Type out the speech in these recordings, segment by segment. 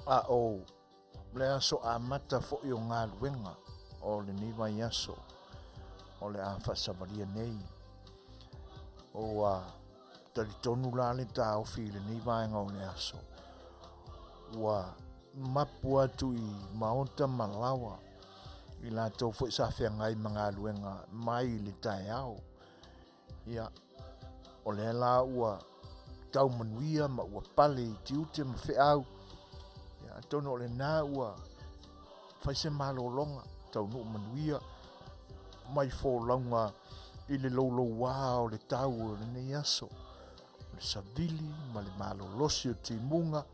A o le aso amata foi o galuega o lenei vaiaso o le a faasavalia nei. Ua talitonu la le taofi i lenei vaega o le aso, ua mapu atu i maota ma laoa i latou foi sa feagai ma galuega mai le taeao. Ia, o lea la ua tau manuia ma ua pale i tiute ma feau, ia, atonu o lena ua fai se malologa taunuu manuia mai folauga i le louloua o le tau o lenei aso, o le savili ma le malolosi o timuga,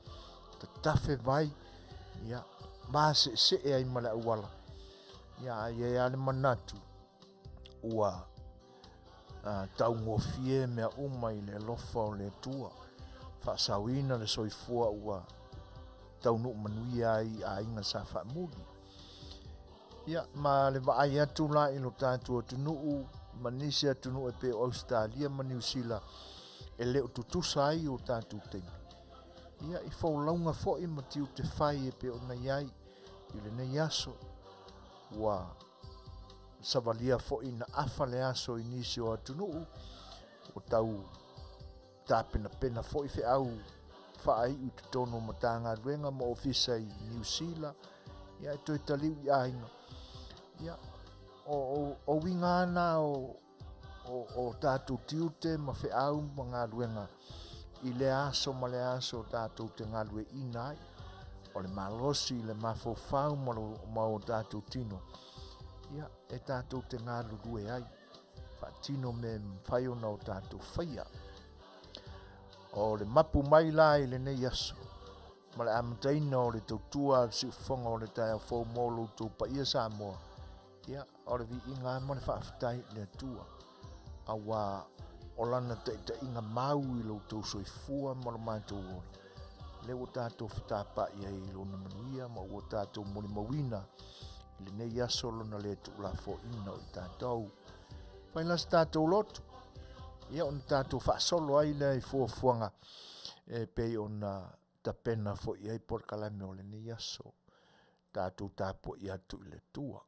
tatafe vai, ia, maseesee ai ma le auala, ia, ae i ai lava le manatu ua taugofie mea uma i le alofa o le Atua, faasaoina le soifua ua taunuu manuia ai i aiga sa faamuli. Ia, ma le vaai atu la i lo tatou atunuu ma nisi atunuu e pei o Ausetalia ma Niu Sila e le o tutusa ai o tatou taimi, ia, i folauga foi ma tiute fai e pei ona i ai i lenei aso, ua savalia foi na afa le aso i nisi o atunuu, ua tau tapenapena foi feau faaiu i totonu o Matagaluega ma Ofisa i Niu Sila, ia e toe taliu i aiga. Ia, o uiga lava na o tatou tiute ma feau ma galuega i lea aso ma lea aso tatou te galueaiina ai. O le malosi i le mafaufau ma o tatou tino, ia, e tatou te galulue ai, faatino mea e mafai ona o tatou faia. O le mapu mai la i lenei aso, ma le amataina o le tautua a le siufofoga o le taeao fou mo lo outou paia Samoa, ia, o le viiga lava ma le faafetai i le Atua, aua o lana taitaiga mau i lo outou soifua ma lo matou ola, lea ua tatou fetapaai ai i lona manuia ma ua tatou molimauina i lenei aso lona le tuulafoaiina o i tatou. Fai la se tatou lotu, ia ona tatou faasolo ai lea i fuafuaga e pei ona tapena foi i ai polokalame o lenei aso. Tatou tapuai atu i le Atua.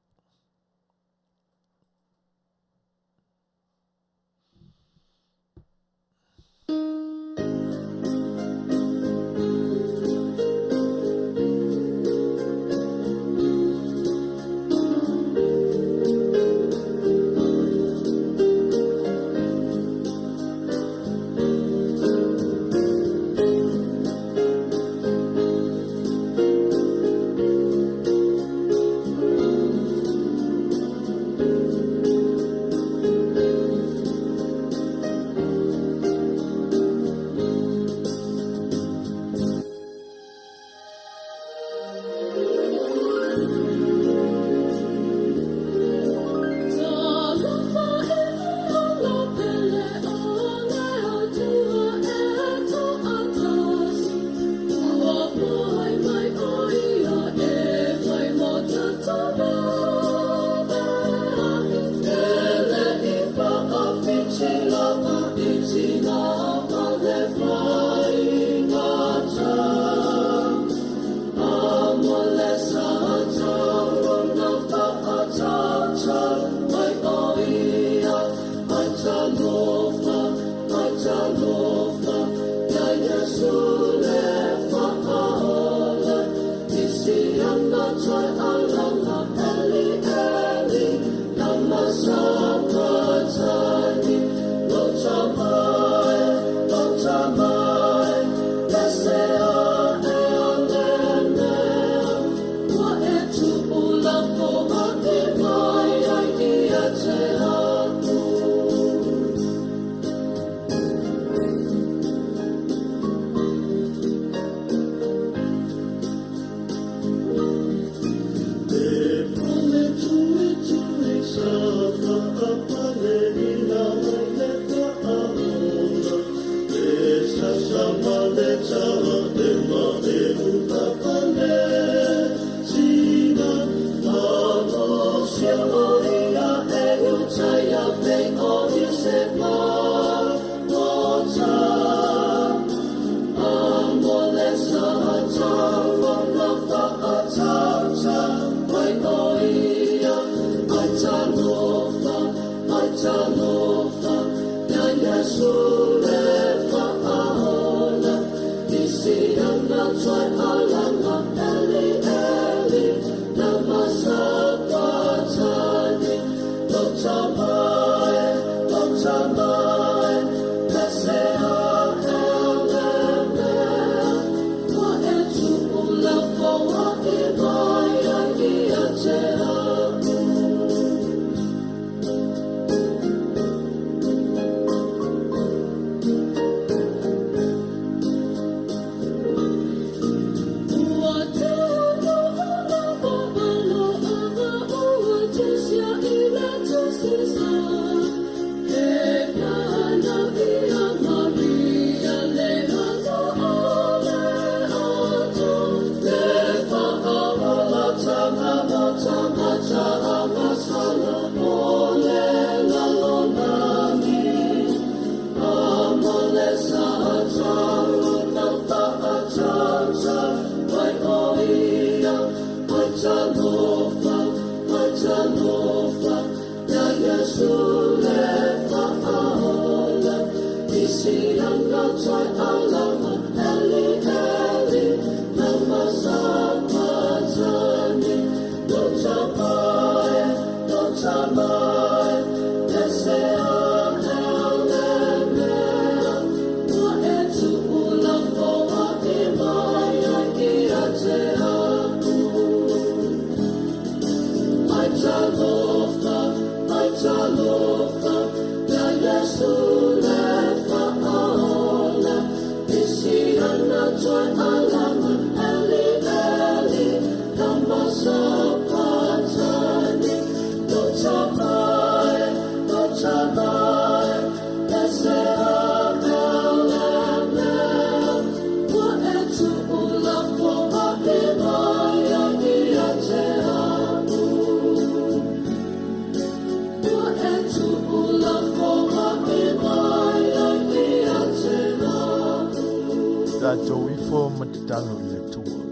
Tatou ifo ma tatalo i le Atua.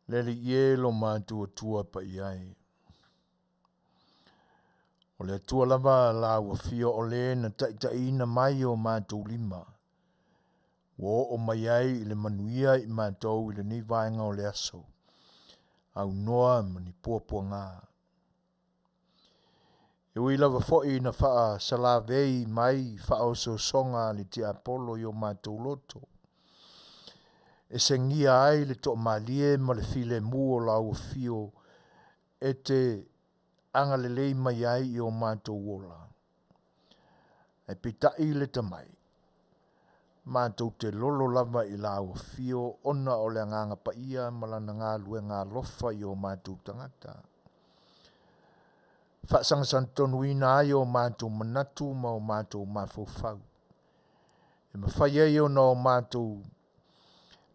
Le Alii e lo matou Atua paia e, o le Atua lava lau afio o le na taitaiina mai o matou lima, ua oo mai ai i le manuia i matou i lenei vaega o le aso, aunoa ma ni puapuaga. E ui lava foi ina faasalavei mai faaosoosoga a le tiapolo i o matou loto, e segia ai le toamalie ma le filemu o lau Afio e te agalelei mai ai i o matou ola. Ae peitai leta mai, matou te lolo lava i lau Afio ona o le Agaga Paia ma Lana galuega alofa i o matou tagata, faasagasagatonuina ai o matou manatu ma o matou mafaufau, e mafai ai ona o matou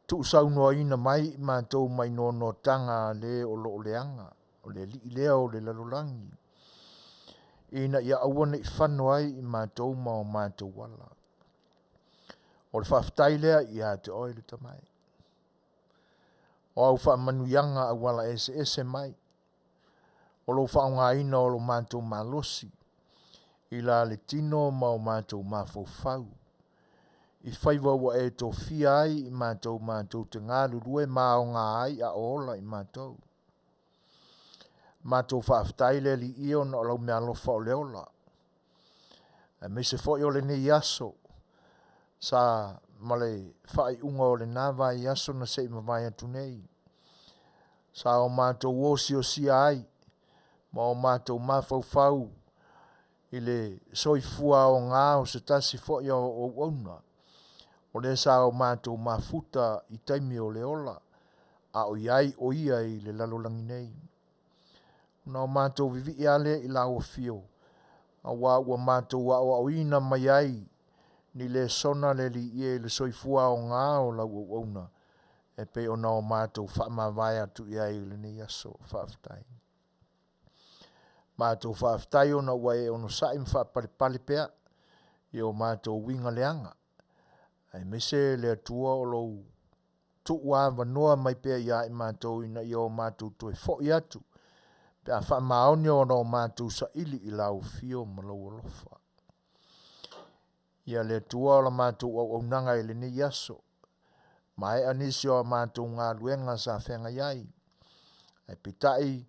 tuusaunoaina mai i matou mai noanoataga a le o lo o leaga, o le alii lea o le lalolagi, ina ia aua ne i fano ai i matou ma o matou ala. O le faafetai lea ia te oe le Tamai. O au faamanuiaga auala eseese mai, o lou faaaogaina o lo matou malosi i la le tino ma o matou mafaufau i faiva ua e tofia ai i matou matou te galulue ma aoga ai a o ola i matou. Matou faafetai le Alii e ona o lau meaalofa o le ola, aemaise foi o lenei aso sa ma le faaiuga o lena vaiaso na se i mavae atu nei, sa o matou osiosia ai ma o matou mafaufau i le soifua aoga o se tasi foi o auauna, o lea sa o matou mafuta i taimi o le ola a o i ai o ia i le lalolagi nei. Ona o matou vivii lava lea i lau Afio, aua ua matou aoaoina mai ai ni lesona le Alii e i le soifua aoga o lau auauna e pei ona o matou faamavae atu i ai i lenei aso. Faafetai. Matou faafetai ona ua e onosai ma faapalepale pea i o matou uiga leaga, aemaise le Atua o lou tuuavanoa mai pea ia i matou ina ia o matou toe foi atu. pe a faamaoni ona o matou saili i lau afio ma lou alofa. Ia le Atua o la matou auaunaga i lenei aso, maea nisi o a matou galuega sa feagai ai, ae peitai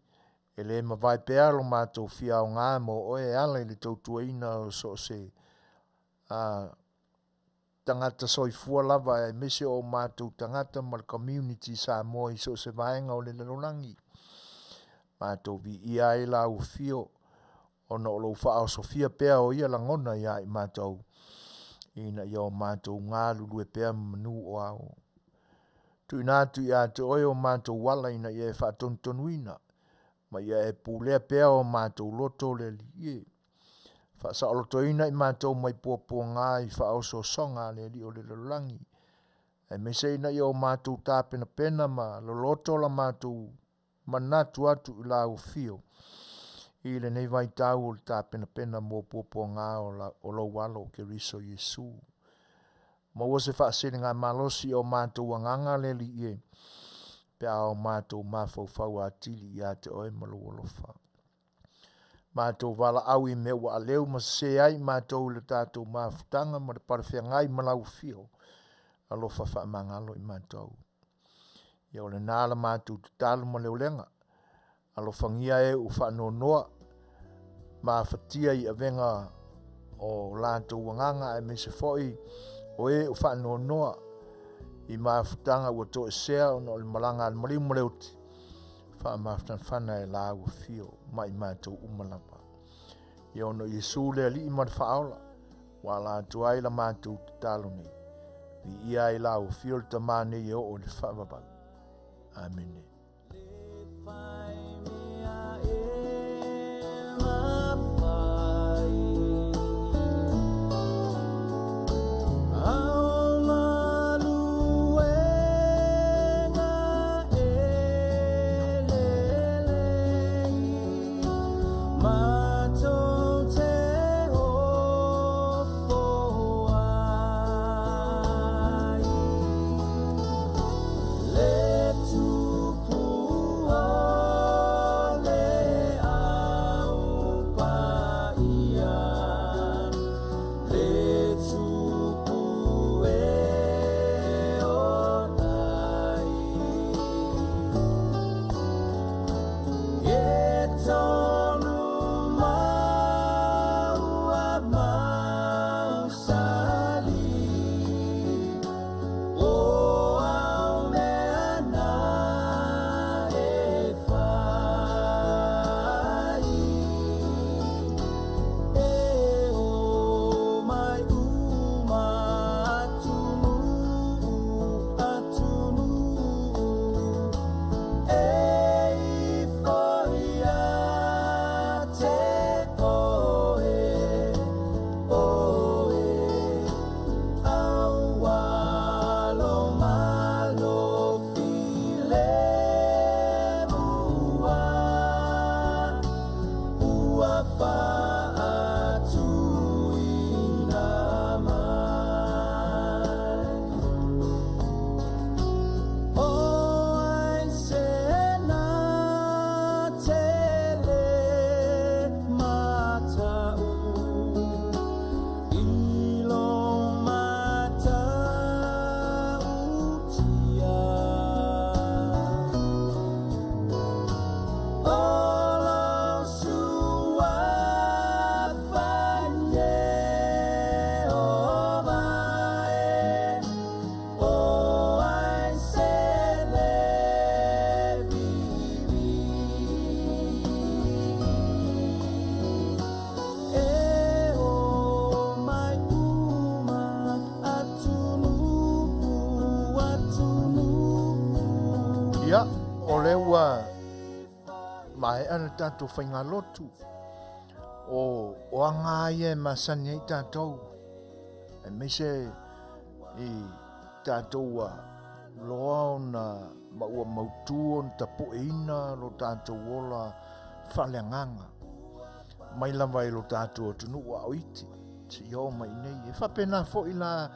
e le mavae pea lo matou fia aoga mo oe e ala i le tautuaina o so o se tagata soifua lava aemaise o matou tagata ma le community Samoa i so o se vaega o le lalolagi. Matou viia ai lau afio ona o lou faaosofia pea o ia lagona ia i matou ina ia o matou galulue pea ma manu o ao. Tuuina atu ia te oe o matou ala ina ia e faatonutonuina ma ia e pulea pea o matou loto le Alii e. Faasaolotoina i matou mai puapuaga i faaosoosoga a le alii o le lalolagi, aemaise ina ia o matou tapenapena ma loloto la matou manatu atu i lau afio i lenei vaitau o le tapenapena mo puapuaga o lou Alo o Keriso Iesu. Maua se faasiligamalosi i o matou agaga le Alii e, pe a o matou mafaufau atili ia te oe ma lou alofa. Matou valaau i mea ua aleu ma sese ai matou i le tatou mafutaga ma le palefeagai ma lau afio, alofa faamagalo i matou. Ia o lena la matou tatalo ma le olega, alofagia e ua faanoanoa ma afatia i avega o latou agaga aemaise foi o e ua faanoanoa i mafutaga ua toesea ona o le malaga a le maliu ma le oti, faamafanafana e lau afio ma i matou uma lava. Ia ona o Iesu le Alii ma le Faaola ua ala atu ai la matou tatalo nei, viia ai lau afio le Tama nei e oo i le faavavau. Amene. Ia, o lea ua maea le tatou faigalotu o, o aga ia e masani ai tatou aemaise i tatou ua loa ona ma ua mautu ona tapueina lo tatou ola faaleagaga mai lava i lo tatou atunuu a o iti seia oo mai i inei. E faapena foi la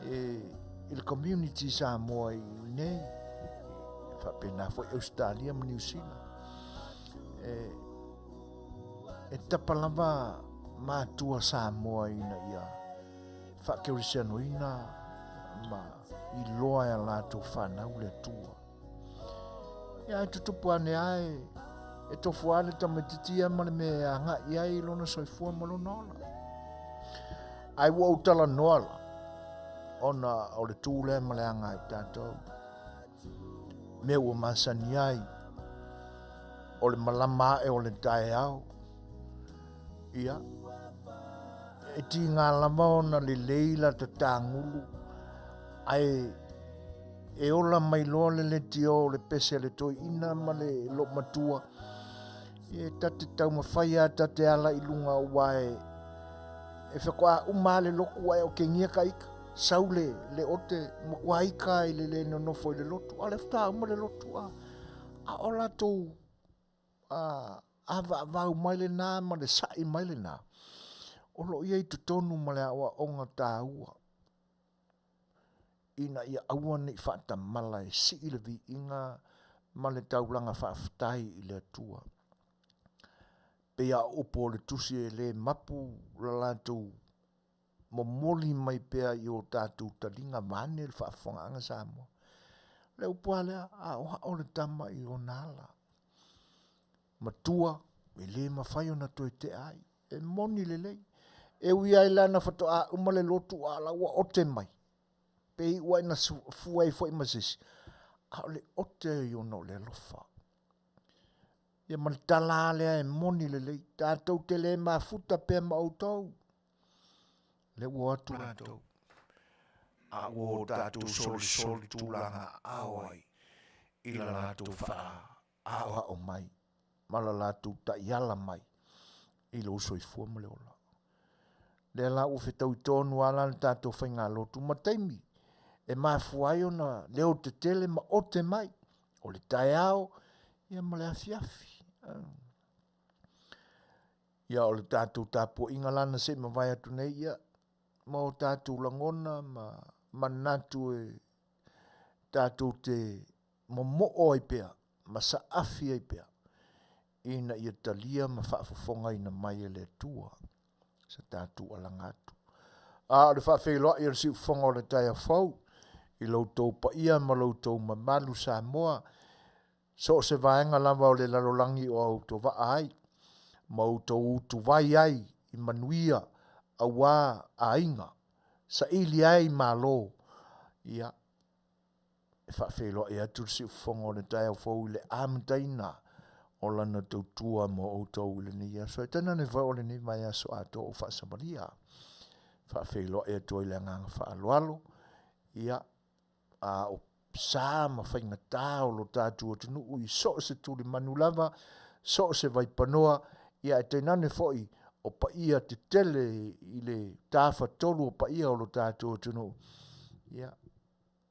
e, i le community Samoa i inei, e faapena foi Ausetalia ma Niu Sila. E, e tapa lava matua Samoa ina ia faakerisianoina ma iloa e a latou fanau le Atua. Ia ae tutupu ane lava e, e tofu lava le tamaitiiti ia ma le mea e agai ai lona soifua ma lona ola. Ae ua ou talanoa la, ona o le tu lea ma le aga i tatou. Mea ua masani ai, o le malama ae o le taeao, ia, e tiga lava ona lelei la ta tagulu, ae e ola mai loa le leitio o le pese a le toeaina ma le loomatua, e ta te taumafai lava ta te ala i luga aua e e faatoa uma lava le lotu ae otegia ta ita, sau le, le ote, matua ita lava i le le nonofo i le lotu, a o lea faatoa uma le lotu, a, a o latou avaavau mai lena ma le sa'i mai lena, o lo o i ai i totonu ma le aoaoga taua ina ia aua ne i faatamala e sii le viiga ma le taulaga faafetai i le Atua. Pei lava o upu o le tusi e le mapu la latou momoli mai pea i o tatou taliga vaeane le faafofogaaga Samoa. O le upu lava lea, aoao le tama i ona ala. Matua, e le mafai ona toe tea ai. E moni lelei. E ui lava i lana faatoa uma le lotu a o la ua ote mai, pe iu lava ina fua ai foi ma se isi, a o le ote ai ona o le alofa. Ia ma le tala lava lea e moni lelei, tatou te le mafuta pea ma outou. Lea ua o atu latou, a ua o tatou solisoli tulaga aao ai i la latou faaaoao mai ma la latou taiala mai i lou soifua ma le ola. Lea la ua fetaui tonu lava la le tatou faigalotu ma taimi e mafua ai ona leo tetele ma ote mai o le taeao ia ma le afiafi. Ia o le tatou tapuaiga la na se i mavae atu nei, ia ma o tatou lagona ma manatu e tatou te momoo ai pea ma saafi ai pea ina ia talia ma faafofogaina mai e le Atua sa tatou alaga atu. A o le faafeiloai o le siufofoga o le taeao fou i lo outou paia ma lo outou mamalu Samoa, so o se vaega lava o le lalolagi o autovaa ai ma outou utuvai ai i manuia aua aiga, saili ai malo, ia, e faafeiloai atu le siufofoga o le taeao fou i le amataina o lana tautua mo outou i lenei aso. E tainane foi o lenei vaiaso atoa ua faasavalia. Faafeiloai atu ai le agaga faaaloalo, ia, a o sa ma faigata o lo tatou atunuu i so o se tulimanu lava, so o se vaipanoa, ia ae tainane foi o paia tetele i le tafatolu o paia o lo tatou atunuu, ia,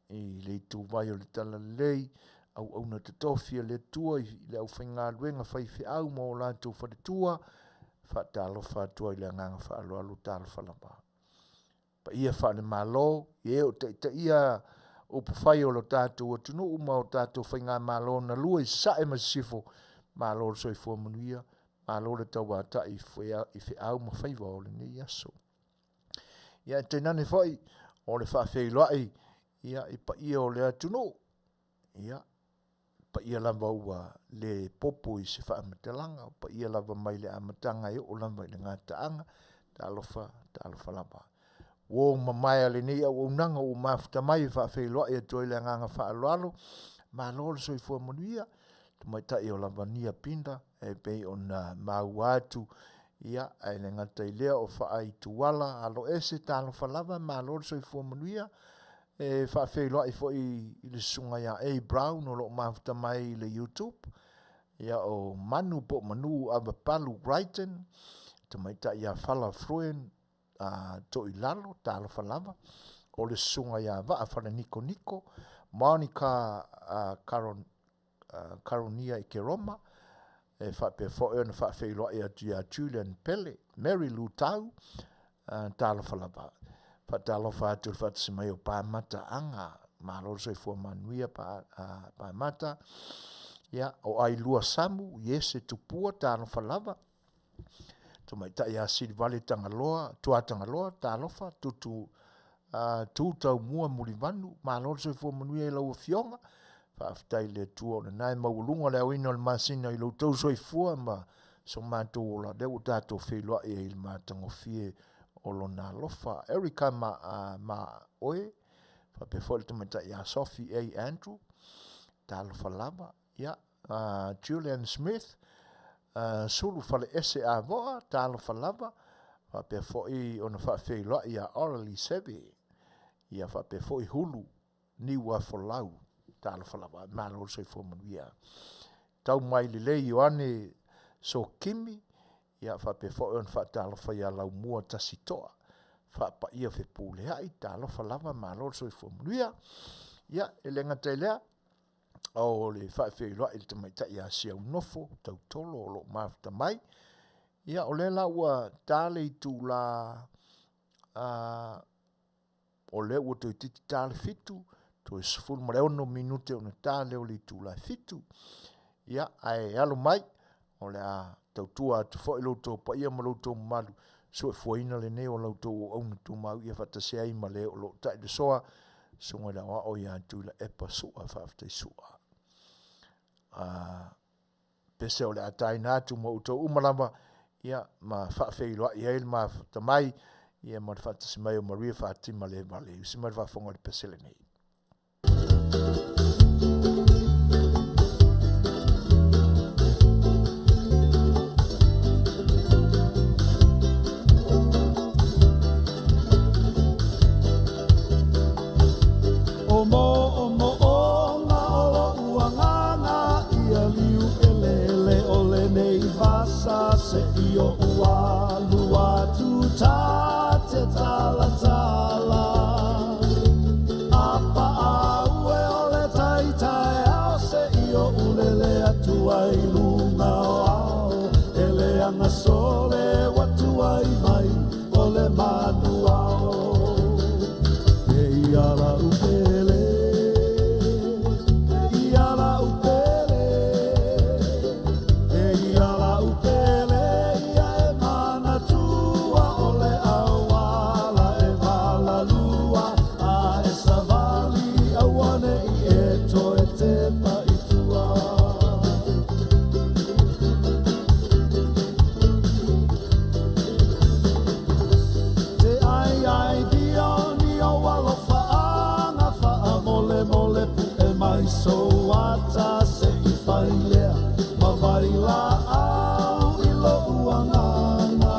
i le ituvai o le Talalelei, auauna totofi a le Atua i le aufaigaluega faifeau ma o latou faletua, faatalofa atu ai i le agaga faaaloalo, talofa lava. Paia faale-Malo i e o taitaia upufai o lo tatou atunuu ma o tatou faigamalo na lua i Sasae ma Sisifo, malo le soifua manuia, malo le tauatai i feau ma faiva o lenei aso. Ia ae tainane foi o le faafeiloai ia i paia o le atunuu, ia paia lava ua le popo i se faamatalaga, o paia lava mai le amataga e oo lava i le gataaga, talofa, talofa lava. Uo mamae a lenei auaunaga ua mafuta mai e faafeiloai atu ai le agaga faaaloalo, malo le soifua manuia, tamaitai o Lavania Pinda e pei ona maua atu, ia, ae le gata i lea o Faaituala Aloese, talofa lava, malo le soifua manuia. E faafeiloai foi i le susuga ia A Brown o lo o mafuta mai i le YouTube, ia o Manu po o Manu Avapalu Brighton, tamaitai ia Fala Fruen a Toilalo, talofa lava, o le susuga ia Vaa Falenikoniko, Monica Caron, Caronia i Keroma, e faapea foi ona faafeiloai atu ia Julian Pele, Mary Lutau, talofa lava. Faatalofa atu i le faatasi mai o Pamata Aga, malo le soifua manuia Pamata. Ia, o Ailua Samu, Iese Tupua, talofa lava. Tamaitai ia Silivale Tagaloa, Tua Tagaloa, talofa, Tutu Tu Taumua Mulivanu, malo le soifua manuia i lau Afioga. Faafetai i le Atua o lena e maualuga le aoina o le masina i lo outou soifua ma so matou ola, lea ua tatou feiloai ai i le matagofie o Lona alofa. Erica Maoe, faapea foi le tamaitai ia Sophie A. Andrew, talofa lava. Ia, Julian Smith, Sulu Faleese Avoa, talofa lava. Faapea foi ona faafeiloai ia Oraly Seve, ia faapea foi Hulu Niuafolau, talofa lava, malo le soifua manuia. Tau mai lelei Ioane Sokimi, ia faapea foi ona faatalofa ia Laumua Tasitoa, Faapaia Fepuleai, talofa lava, malo le soifua manuia. Ia, e le gata i lea, o le faafeiloai i le tamaitai ia Siaunofo Tautolo o lo o mafuta mai. Ia, o lea la ua ta le itula o lea ua toeitiiti ta le 7, toe 16 minute ona ta lea o le itula e 7. Ia, ae alo mai, o le a tautua atu foi lo outou paia ma lo outou mamalu, soifuaina lenei o la outou auauna tumau ia faatasi ai ma le o lo o tai le soa, susuga i le Aoao ia Tuilaepa Sua Faafetai Sua. Pese o le a taina atu ma outou uma lava, ia ma faafeiloai ai le mafuta mai, ia ma le faatasi mai o Maria Fatima Levale. Usi mai le faafofoga i le pese lenei. O moomooga o lo'u agaga ia liu eleele o lenei vasa se'i o'u alu atu ta te talatala a paau e o le tai taeao se'i o'u lele atu ai luga o ao e leaga sole ua tuai mai o le manu ao e ia la'u pele e ia la'u pele e ia la'u pele ia e manatua o le auala e valalua a e savali auane'i e toe tepa i tua. Te ai ai dioni o alofaaga faamolemole pu'e mai sou ata se i fai lea ma vailaau i lo'u agaga.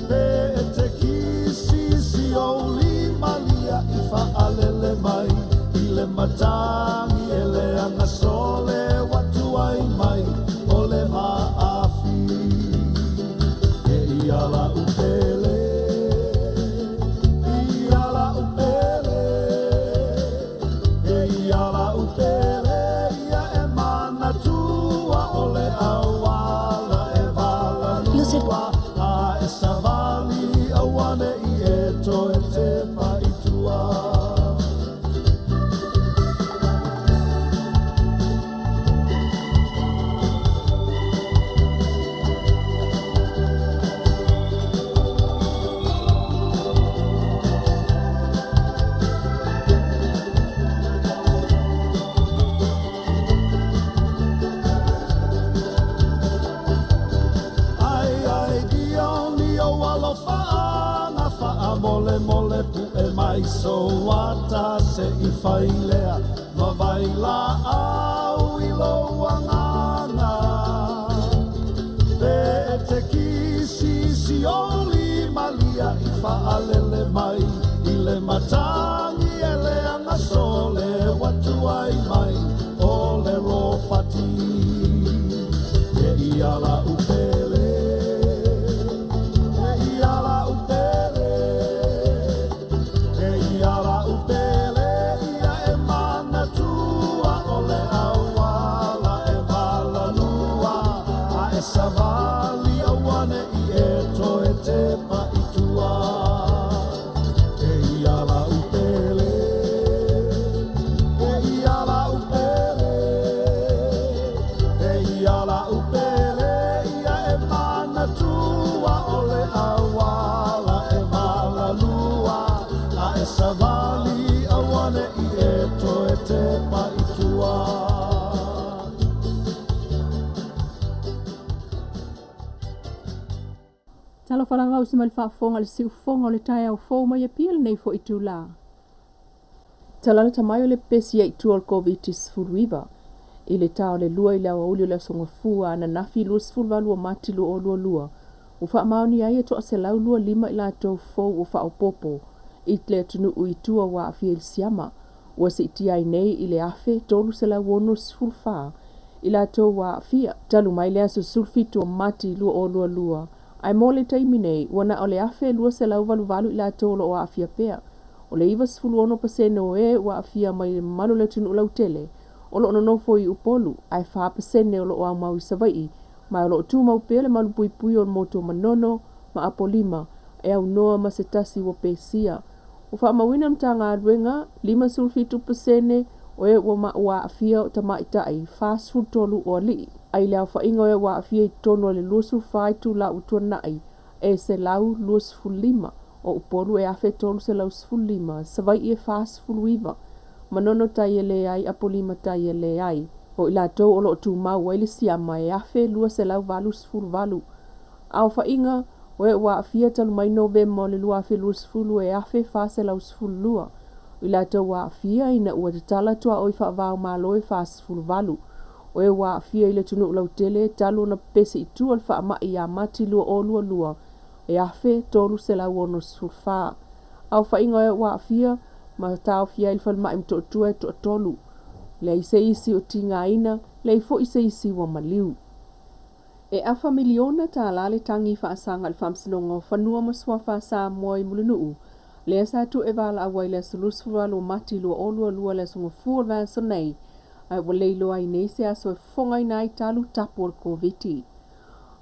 Pe e te kisi si ou lima lia'i faalele mai i le matagi e leaga sole ua tuai mai o le vaafi. E ia la'u pele, ia la'u pele, e ia la'u pele, ia e manatua o le auala e valalua a e savali auane'i e toe tepa i tua. Ai ai dioni o alofaaga faamolemole pu'e mai sou ata se i fai lea ma vailaau i lou agaga. Pe e te kisi si ou lima lia'i faalele mai i le matagi e leaga sole ua tuai mai o le ropati. E ia la'u pele, e ia la'u pele, e ia la'u pele, ia e manatua o le auala e valalua a e savali auane'i e toe tepa i tua. E ia la'u pele, e ia la'u pele, Talofa lava usi mai le faafofoga i le siufofoga o le taeao fou mai Apia lenei foi itulā. Talalata mai o le pepesi ai i tua o le Koviti-19 i le ta o le 2 i le aoauli o le Aso Gafua ananafi 28 o Mati 2022, ua faamaonia ai e toa 125 i latou fou ua faaopoopo i le atunuu i tua ua aafia i le siama, ua siitia ai nei i le 1,364 i latou ua aafia talu mai le aso 17 o Mati 2022, ae mo le taimi nei ua na o le 1,288 i latou o lo o aafia pea. O le 96% o e ua aafia mai le mamalu o le atunuu lautele o lo o nonofo i Upolu, ae 4% o lo o aumau i Savaii, ma o lo o tumau pea le malupuipuia o le motu o Manono ma Apolima e aunoa ma se tasi ua pesia. Ua faamauina e le Matagaluega, 57% o e ua aafia o tamaitai, 43 o alii. Ae i le aofaiga o e ua aafia i totonu o le 24 itula ua tuanai, e 125, o Upolu e 1,315, Savaii e 49, Manono tai e leai, Apolima tai e leai. O i latou o lo o tumau ai le siama e 1,288. Aofaiga o e ua aafia talu mai Novema o le 2020 e 1,412. O i latou ua aafia ina ua tatala tuaoi faava-o-Malo e 48. O e ua aafia i le atunuu lautele talu ona pepesi i tua le faamai ia Mati 2022 e 1,364. Aofaiga o e ua aafia ma taofia ai i le falemai i Motootua e toatolu. Leai se isi o tigaina, leai foi se isi ua maliu. E afa miliona tālā le tagi faasaga i le Faamasinoga o Fanua ma Suafa a Samoa i Mulinuu, lea sa tuu e valaau ai i le aso 28 o Mati 2022 le Aso Gafua o le vaiaso nei, ae ua le iloa ai nei se aso e fofogaina ai talu tapu o le Koviti.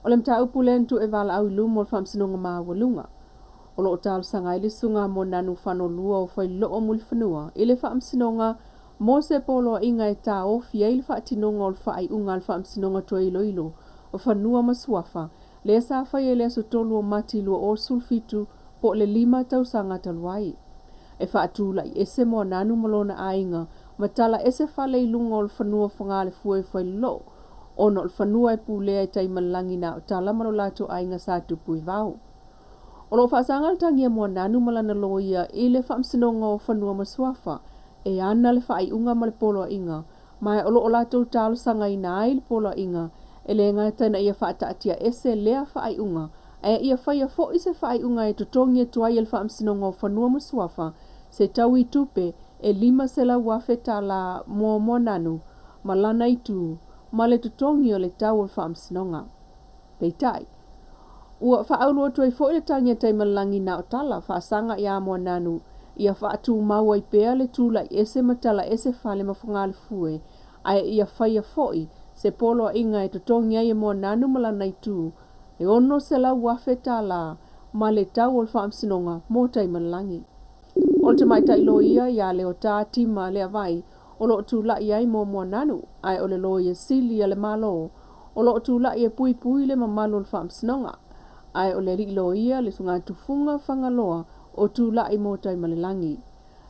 O le mataupu lea na tuu e valaau i luma o le Faamasinoga Maualuga. O lo o talosaga ai le Susuga Moananu Fanolua o Failoo Mulifanua i le Faamasinoga mo se poloaiga e taofi ai le faatinoga o le faaiuga a le Faamasinoga Toe Iloilo o Fanua ma Suafa lea sa faia i le aso 3 o Mati 2017 po o le lima tausaga talu ai. E faatulai ese Moananu ma lona aiga ma tala ese fale i luga o le fanua Fogalefua i Failoo ona o le fanua e pulea e Taimalelagi na o Tala ma lo latou aiga sa tupu i Vao. O lo o faasaga le tagi a Moananu ma lana loia i le Faamasinoga o Fanua ma Suafa e ana le faaiuga ma le poloaiga, ma o lo o latou talosagaina ai le poloaiga e le gata ina ia faataatia ese lea faaiuga, ae ia faia foi se faaiuga e totogi atu ai e le Faamasinoga o Fanua ma Suafa se taui tupe e $500,000 mo Moananu ma lana itu ma le totogi o le tau o le faamasinoga. Peitai, ua faaulu atu ai foi le tagi a Taimalelagi na o tala faasaga iā Moananu ia faatumau ai pea le tulai ese ma tala ese fale ma Fogalefue ae ia faia foi se poloaiga e totogi ai e Moananu ma lana itu e $600,000 ma le tau o le faamasinoga mo Taimalelagi. O le tamaitai loia ia Leota Tima Leavai o lo o tulai ai mo Moananu, ae o le Loia Sili a le Malo o lo o tulai e puipui le mamalu o le Faamasinoga, ae o le Alii Loia le Sugatufuga Fagaloa o tulai mo Taimalelagi.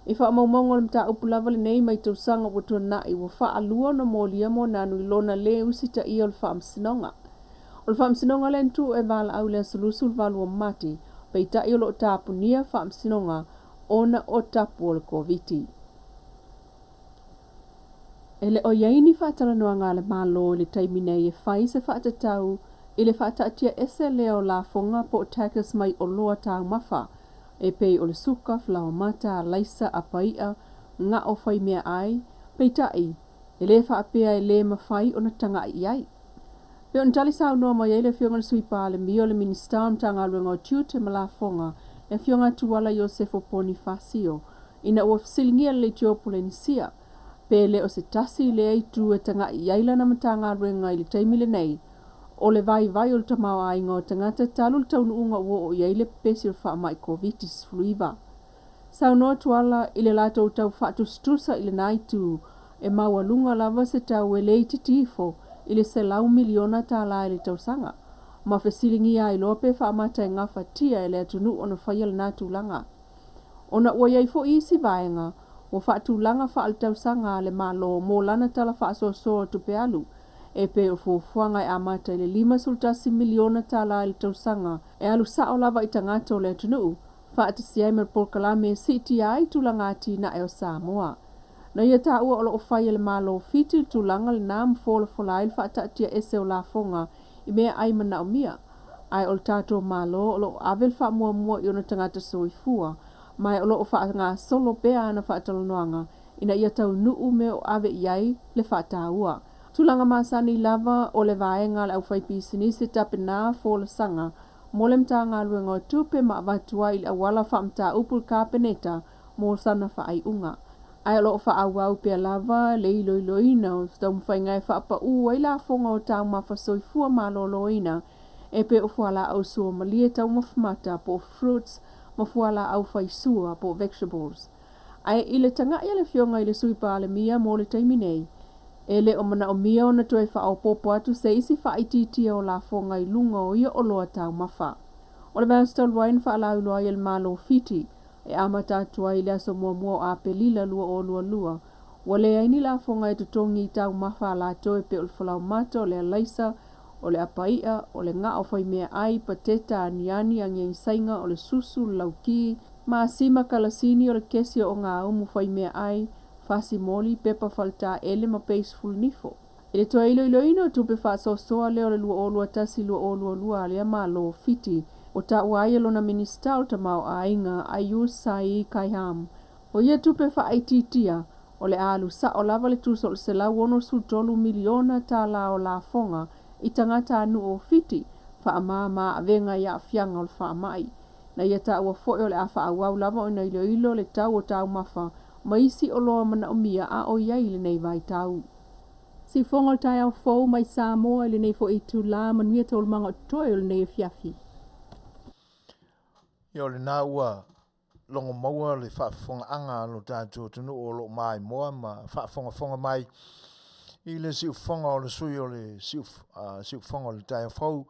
I faamaumauga o le mataupu lava lenei mai tausaga ua tuanai ua faalua ona molia Moananu i lona lē usitaia o le Faamasinoga. O le Faamasinoga lea na tuu e valaau i le aso 28 o Mati, peitai o lo o tapunia Faamasinoga ona o tapu o le Koviti. E le o i ai ni faatalanoaga a le Malo i le taimi nei e fai se faatatau i le faataatia ese lea o lafoga po o taxes mai oloa taumafa e pei o le suka, falaoamata, alaisa, apa i'a, ga'o fai meaai, peitai, e le faapea e le mafai ona taga'i i ai. Pei ona tali saunoa mai ai le Afioga i le Sui Palemia o le Minisita o le Matagaluega o Tiute ma Lafoga, le Afioga Tuala Iosefo Ponifasio, ina ua fesiligia le Leitio Polenisia pe le o se tasi lea itu e taga'i i ai lana Matagaluega i le taimi lenei o le vaivai o le tamaoaiga o tagata talu le taunuuga ua oo i ai le pepesi o le faamai Koviti-19. Saunoa Tuala i le latou tau faatusatusa i lena itu e maualuga lava se tau e le itiiti ifo i le $100 miliona i le tausaga, ma fesiligia ai loa pe faamata e gafatia e le atunuu ona faia lena tulaga. Ona ua i ai foi isi vaega ua faatulaga faaletausaga a le Malo mo lana tala faasoasoa o tupe alu. E pei o fuafuaga e amata i le $51 miliona tala i le tausaga e alu sa'o lava i tagata o le atunuu, faatasi ai ma le polokalame e siitia ai tulaga atinae o Samoa. Na ia taua o lo o fai e le Malo o Fiti le tulaga lena ma folafola ai le faataatiaese o lafoga i meaai manaomia, ae o le tatou Malo o lo o ave le faamuamua i ona tagata soifua, ma o lo o faagasolo pea ana faatalanoaga ina ia taunuu mea o ave i ai le faataua. Tulaga masani lava o le vaega a le aufaipisinisi tapenā folasaga mo le Matagaluega o Tupe ma avatu ai i le auala faamataupu i le Kapeneta mo sana faaiuga. Ae o lo o faaauau pea lava le iloiloina o taumafaiga e faapaū ai lafoga o taumafa soifua maloloina e pei o fualaau suamalie taumafa mata po o fruits ma fualaau faisua po o vegetables. Ae i le taga'i a le Afioga i le Sui Palemia mo le taimi nei, e le o manaomia ona toe faaopoopo atu se isi faaitiitia o lafoga i luga o ia oloa taumafa. O le vaiaso talu ai na faalauiloa ai e le Malo o Fiti e amata atu ai i le aso 1 o Aperila 2022, ua leai ni lafoga e totogi i taumafa a latou e pei o le falaoamata, o le alaisa, o le apai'a, o le ga'o faimeaai, pateta, aniani, agiagisaiga, o le susu, le lauki, masima, kalasini, o le kesi o ogāumu faimeaai, fasimoli, pepa faletaele ma peisifulu nifo. I le toe iloiloina o tupe faasoasoa lea o le 2021/2022 a lea Malo o Fiti, ua taua ai e lona Minisita o le Tamaoaiga Ayus Saii Kaiham, o ia tupe faaitiitia o le a alu sa'o lava le tusa o le $163 miliona tala o lafoga i tagatanuu o Fiti faamāmā avega i aafiaga o le faamai. Na ia taua foi o le a faaauau lava ona iloilo le tau o taumafa ma isi oloa manaomia a o i ai i lenei vaitau. Siufofoga o le taeao fou mai Samoa i lenei foi itulā, manuia taualumaga o totoe o lenei afiafi. Ia o lena ua logo maua le faafofogaaga a lo tatou atunuu o lo o maimoa ma faafogafoga mai i le siufofoga o le sui o le siufofoga o le taeao fou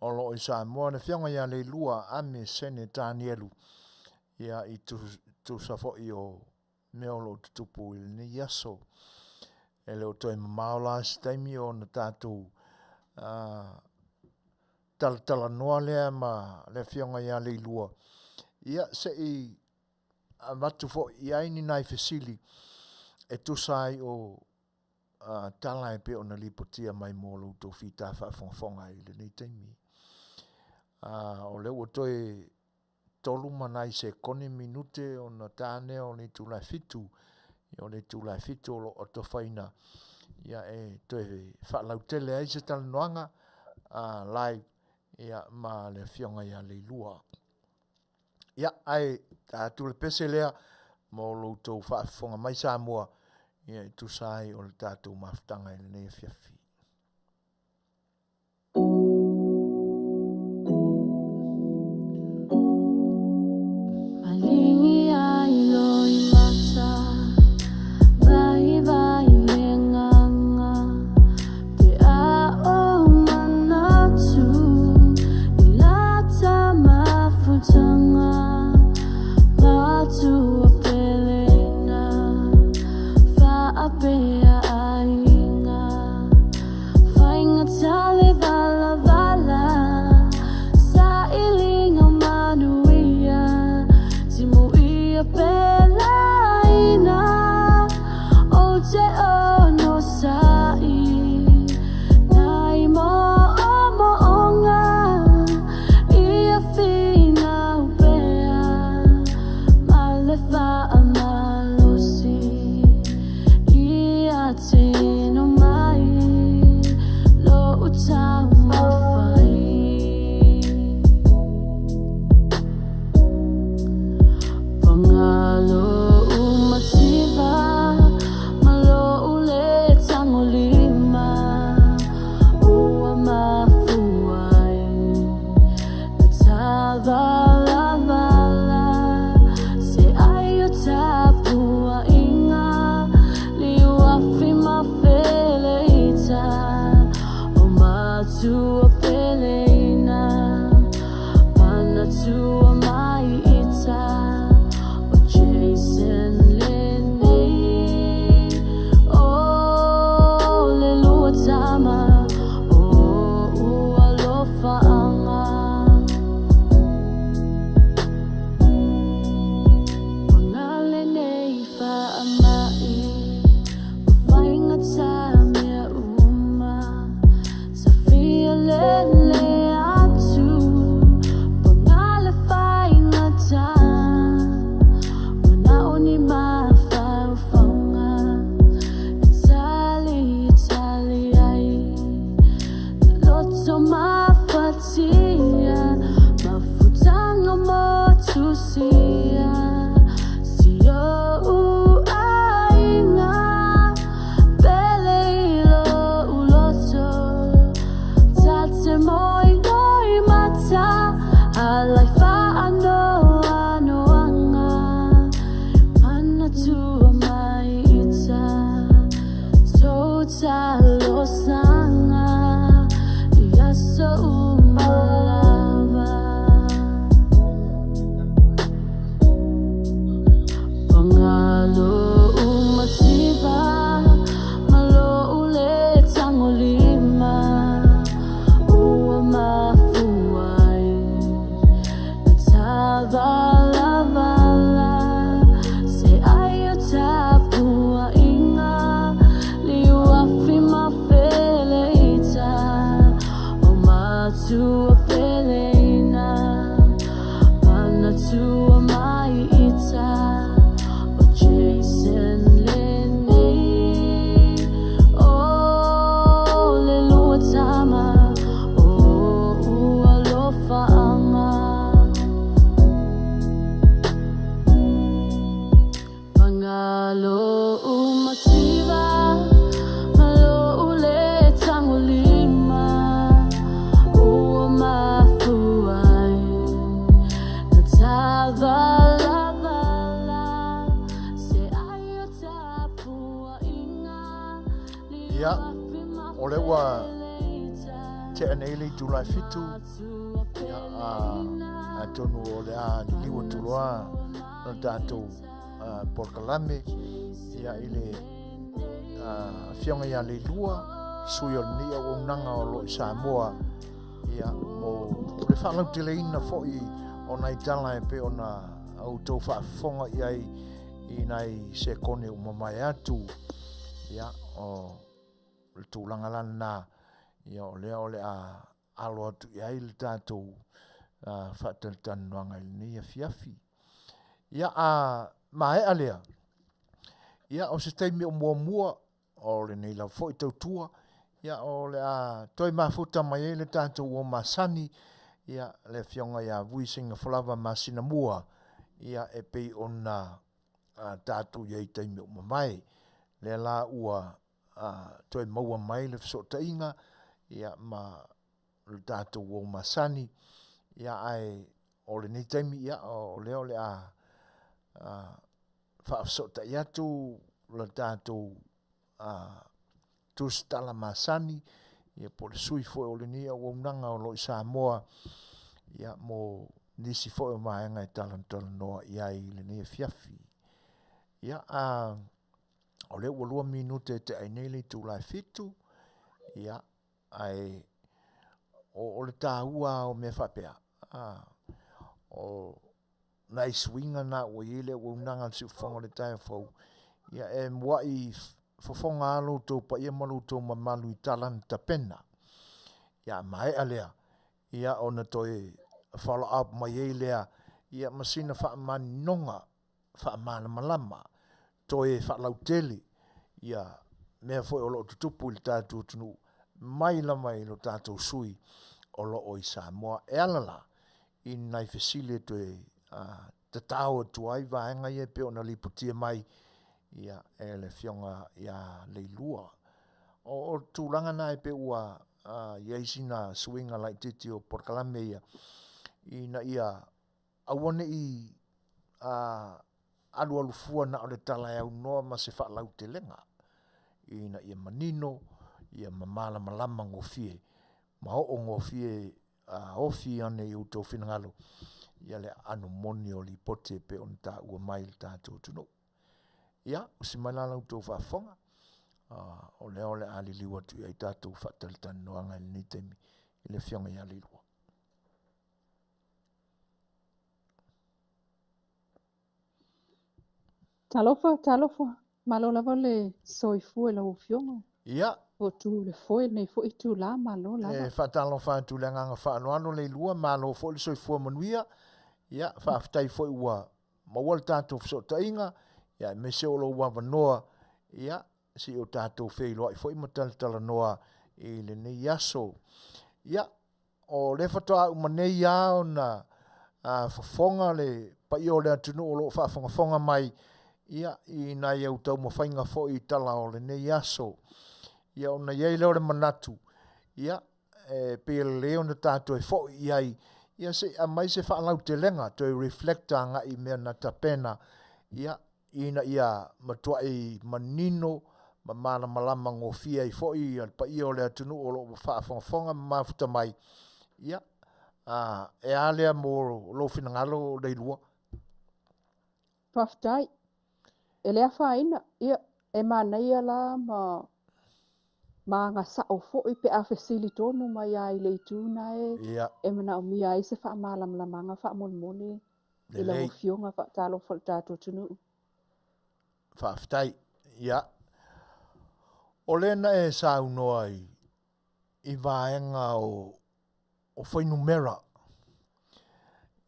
o lo o i Samoa, le Afioga ia Leilua Ame Sene Tanielu, ia i tusa foi o mea o lo o tutupu i lenei aso. E le o toe mamao la se taimi ona tatou talatalanoa lea ma le Afioga ia Leilua, ia se i avatu foi i ai ni nai fesili e tusa ai o tala e pei ona lipotia mai mo lo outou fita faafogafoga i lenei taimi. O lea ua toe 3 ma nai sekone minute ona ta lea o le itula e 7. O le itula e 7 o lo o atofaina e toe faalautele ai se talanoaga live ma le Afioga ia Leilua. Ia, ae ta atu le pese lea mo lo outou faafofoga mai Samoa e tusa ai o le tatou mafutaga i lenei afiafi. Ia, o lea ua tea nei le itula e fitu, ia, a, atonu o le a liliu atu loa le tatou polokalame, ia, i le afioga ia Leilua, sui o lenei auaunaga o lo o i Samoa, ia, mo le faalauteleina foi o nai tala e pei ona outou faafofoga i ai i nai sekone ua mavae atu, ia, o le tulaga la lena, ia, o lea o le a alo atu i ai le tatou faatalatalanoaga i lenei afiafi. Ia, a maea lea, ia, o se taimi o muamua o lenei lava foi tautua, ia, o le a toe mafuta mai ai le tatou uo masani, ia, le Afioga ia Vui Seigafolava Masinamua, ia, e pei ona tatou i ai i taimi ua mavae. Lea la ua toe maua mai le fesootaiga, ia, ma le tatou uo masani, ia, ae o lenei taimi, ia, o lea o le a faafesootai atu le tatou tusitala masani, ia, po o le sui foi o lenei auaunaga o lo o i Samoa, ia, mo nisi foi o vaega e talatalanoa i ai i lenei afiafi. Ia, a o lea ua 2 minute e tea ai nei le itula e 7, ia, ae o le taua lava o mea faapea, o nai suiga na ua i ai le auaunaga a le Siufofoga o le Taeao Fou, ia e muai fofoga lava lo outou paia ma lo outou mamalu i tala na tapena. Ia a maea lea, ia ona toe follow up mai ai lea, ia ma sina faamaninoga faamalamalama, toe faalautele ia mea foi o lo o tutupu i le tatou atunuu mai lava i lo tatou sui o lo o i Samoa. E ala la i nai fesili e toe tatao atu ai vaega ia e pei ona lipotia mai ia e le Afioga ia Leilua. O le tulaga lena e pei ua i ai sina suiga laitiiti o polokalame ia ina ia aua ne i alualu fua na o le tala e aunoa ma se faalautelega ina ia manino ia ma malamalama gofie ma oo gofie ofi ane i outou finagalo ia le aano moni o lipoti e pei ona taua mai i le tatou atunuu. Ia, usi mai la la outou faafofoga, o lea o le a liliu atu i ai tatou faatalatalanoaga i lenei taimi i le Afioga ia Leilua. Talofa, talofa, malo lava le soifua i lau Afioga. Ia. Ua tu le foe lenei foi itula, malo lava. E faatalofa atu i le agaga faaaloalo Leilua, malo foi le soifua manuia. Ia, faafetai foi ua maua le tatou fesootaiga, ia aemaise o lou avanoa, ia, se i o tatou feiloai foi ma talatalanoa i lenei aso. Ia, O lea faatoa uma nei lava ona fofoga le paia o le atunuu o lo o faafogafoga mai ia, i nai au taumafaiga foi i tala o lenei aso. Ia ona i ai lea o le manatu, ia, e pei e lelei ona ta toe foi i ai, ia se i aumai se faalautelega, toe reflect agai i mea na tapena, ia, ina ia matuai manino ma malamalama gofie ai foi le paia o le atunuu o lo o faafogafoga ma mafuta mai, ia, e a lea mo lou finagalo Leilua? Faafetai. E le afaina, ia, e manaia la ma maga sao foi pe a fesili tonu mai lava i le itu na e manaomia ai se faamalamalamaga faamolemole i lau Afioga. Faatalofa i le tatou atunuu. Faafetai. Ia, o lea na e saunoa i vaega o o fuainumera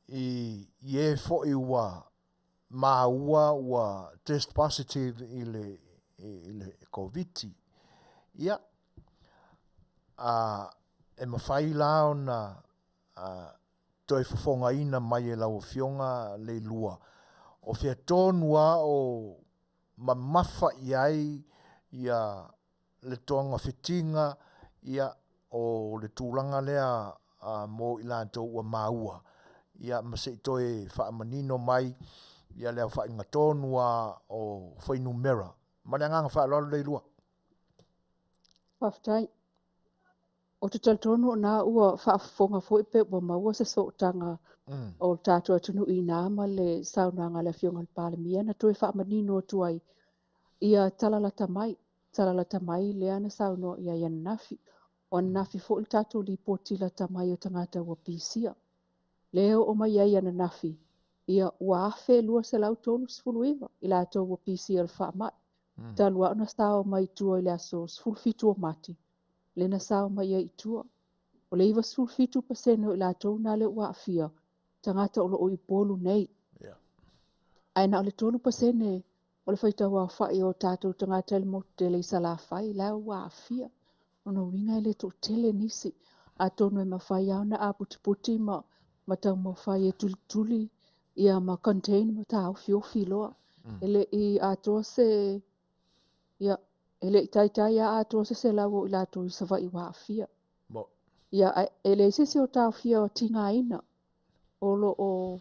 i i e foi ua maua ua test positive i le i le Koviti. Ia, a e mafai la ona a, toe fofogaina mai e lau Afioga Leilua, o fea tonu lava o mamafa i ai ia le togafitiga, ia, o le tulaga lea mo i latou ua maua, ia, ma se i toe faamanino mai ia le aofaiga tonu lava o fuainumera. Ma le agaga faaaloalo Leilua. Faafetai. Ou te talitonu o na ua faafofoga foi pe ua maua se sootaga o le tatou atunuu i ina ma le saunoaga a le Afioga i le Palemia na toe faamanino atu ai ia tala lata mai, tala lata mai lea na saunoa i ai ananafi. O ananafi foi le tatou lipoti lata mai o tagata ua pisia. Lea e oo mai ai ananafi, ia ua 1,239 i latou ua pisia i le faamai, talu lava ona sao mai i tua i le aso 17 o Mati, lea na sao mai ai i tua. O le 97% o i latou na lea ua aafia, tagata o lo o i Upolu nei. Ae na o le 3% o le faitau aofai o tatou tagata i le motu tele i Salafai la ua aafia. O lona uiga e le toatele nisi. Atonu e mafai lava ona aputiputi ma taumafai e tulituli ia ma contain ma taofiofi loa. E le i atoa se, ia, e le i taitai lava atoa se 100 o i latou i Savaii ua aafia. Ia, ae e leai se isi o taofia o tigaina. O lo o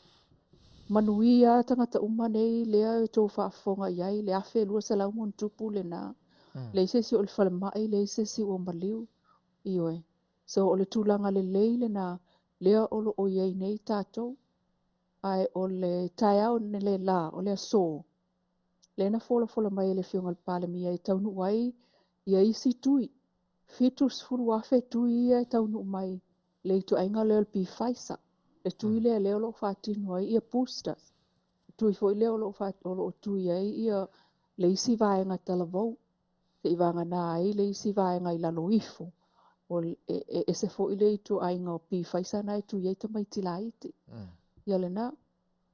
manuia tagata uma nei lea e outou faafofoga i ai, le 1,200 ma ona tupu lena. Leai se isi o i le falemai, leai se isi ua maliu. Ioe. So, o le tulaga lelei lena lea o lo o i ai nei tatou. Ae o le taeao le la, o le aso, lea na folafola mai e le Afioga i le Palemia e taunuu ai ia isi tui, 70,000 tui ia e taunuu mai le ituaiga lea o le Pfizer, le tui lea lea o lo o faatino ai ia boosters, le tui foi lea o lo o tui ai ia le isi vaega talavou, seivagana ai le isi vaega i lalo ifo, o e ese foi le ituaiga o Pfizer na e tui ai tamaiti laiti. Ia lena.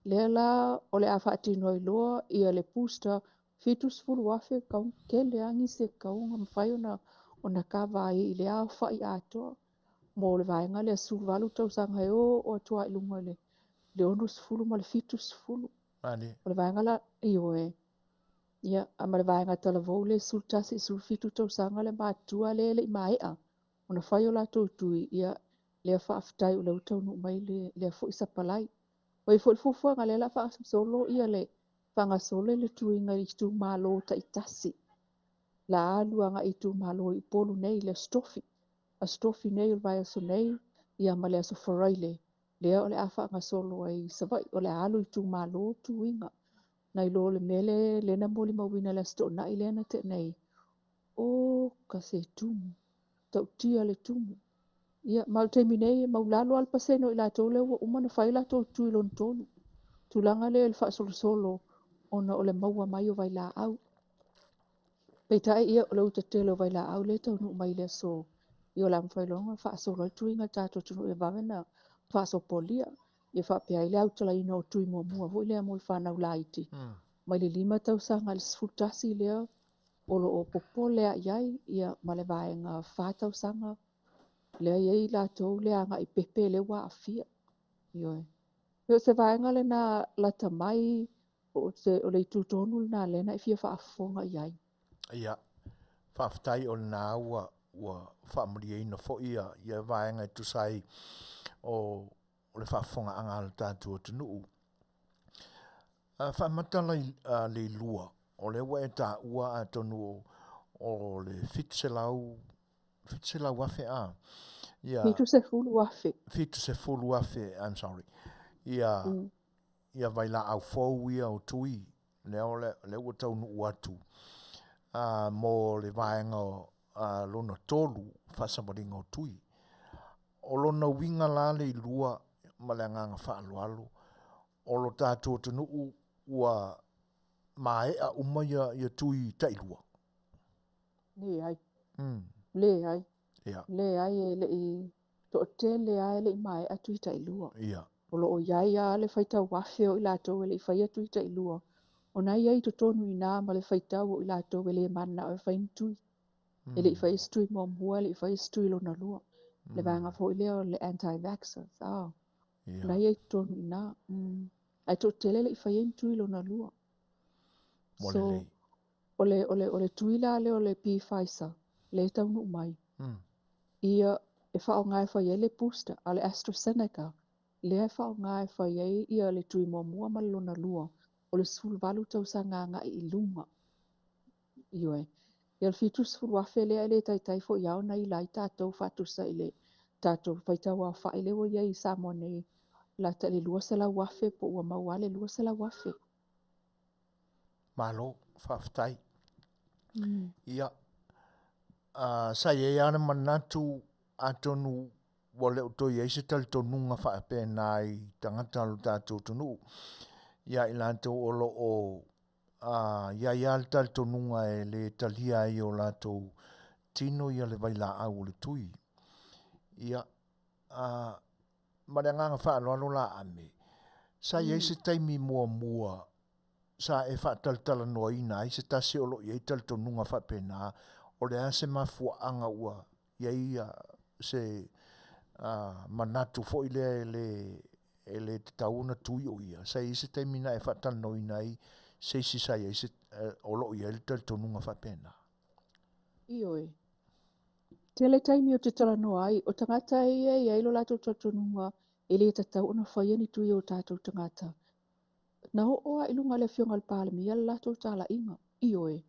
Lea la o le a faatino ai loa ia le booster 70,000 kau tele lava nisi e tatau ona mafai ona kava ai i le aofai atoa mo le vaega lea 18 tausaga e oo atu lava i luga i le 60 ma le 70. O le vaega la, ioe, ia, ma le vaega talavou le 11 i 17 tausaga le matutua lea e le i maea ona fai o latou tui, ia, lea faafetai o lea ua taunuu mai lea foi sapalai. Ua i ai foi le fuafuaga lea o le a faagasolo ia le faagasolo le tuiga i itumalo taitasi. La alu agai i itumalo i Upolu nei le Aso Tofi. Aso Tofi nei o le vaiaso nei, ia ma le Aso Faraile lea o le a faagasolo ai i Savaii. O le a alu i itumalo tuiga. Nai lo le mea lea na molimauina i le Aso Toonai lea na tea nei, oka se tumu, tautia le tumu. Ia, ma o le taimi nei, e maulalo lava le pasene o i latou lea ua uma ona fai latou tui lona tolu. Tulaga lea i le faasolosolo ona o le maua mai o vailaau. Peitai, ia, o le uta tele o vailaau lea e taunuu mai i le aso, ia o le a mafai loa ona faasolo ai le tuiga i le tatou atunuu e vave ona faasopolia. Ia faapea ai le autalaina o tui muamua foi lea mo le fanau laiti. Mai le 5 tausaga i le 11 lea o lo o popole lava i ai, ia, ma le vaega 4 tausaga lea e i ai latou le agai pepe lea ua aafia. Ioe. E o se vaega lena lata mai, o se o le itu tonu lena lea na e fia faafofoga i ai. Ia, faafetai o lena ua ua faamalieina foi ia ia vaega e tusa ai o o le faafofogaaga a le tatou atunuu. Faamata Leilua, o lea ua e taua atonu o le 700, 700,000 a? Ia. 70,000. 70,000, I'm sorry. Ia, ia vailaau fou ia o tui, lea o le, lea ua taunuu atu mo le vaega lona tolu faasavaliga o tui. O lona uiga la Leilua ma le agaga faaaloalo, o lo tatou atunuu ua maea uma ia tui tailua. Leai. Leai. Leai e le i. Toatele lava e le i maea tui tailua. O lo o i ai lava le faitau afe o i latou e le i faia tui tailua, o na e i ai i totonu i ina ma le faitau o i latou e le mananao e fai ni tui. E le i faia se tui muamua, e le i faia se tui lona lua. Le vaega foi lea o le anti-vaxxers, ah. O na e i ai i totonu i ina. Ae toatele e le i faia ni tui lona lua. So, o le tui la lea o le Pfizer, lea e taunuu mai, ia e faaaoga e fai ai le booster, a o le AstraZeneca, lea e faaaoga e fai ai ia le tui muamua ma le lona lua, o le 18 tausaga agai i luga. Ioe. Ia o le 70,000 lea e le taitai foi lava ona ila ai tatou faatusa i le tatou faitau aofai lea ua i ai i Samoa nei, lata i le 200,000 po ua maua lava le 200,000. Malo, faafetai. Ia, sa i ai lava le manatu atonu ua le o toe i ai se talitonuga faapena i tagata o lo tatou atunuu, ia i latou o lo o i ai lava le talitonuga e le talia ai e o latou tino ia le vailaau o le tui. Ia, ma le agaga faaaloalo la Ame, sa i ai se taimi muamua sa e faatalatalanoaina ai se tasi o lo o i ai talitonuga faapena, o le a se mafuaaga ua i ai se manatu foi lea e le tatau ona tui o ia? Sa i ai se taimi na e faatalanoaina ai se isi sa i ai se, o lo o i ai le talitonuga faapena? Ioe. Tele taimi ou te talanoa ai, o tagata ia e i ai lo latou talitonuga e le tatau ona faia ni tui o tatou tagata. Na oo lava i luga o le Afioga i le Palemia le latou talaiga. Ioe,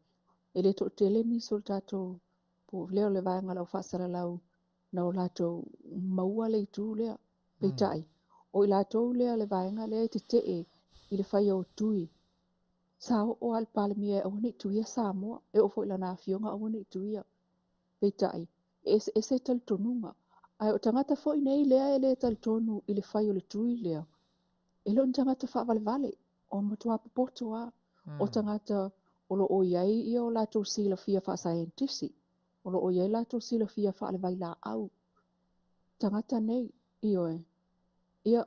e le toatele nisi o le tatou po lea o le vaega o le au faasalalau na o latou maua le itu lea. Peitai, o i latou lea le vaega lea e tetee i le faia o tui. Sa oo lava i le Palemia e aua ne i tuia Samoa, e oo foi i lana afioga aua ne i tuia. Peitai, e eseese talitonuga. Ae o tagata foi nei lea e le talitonu i le fai o le tui lea, e le o ni tagata faavalevale, o matua popoto lava. O tagata o lo o i ai ia o latou silafia faasaienitisi, o lo o i ai latou silafia faalevailaau. Tagata nei, ioe. Ia,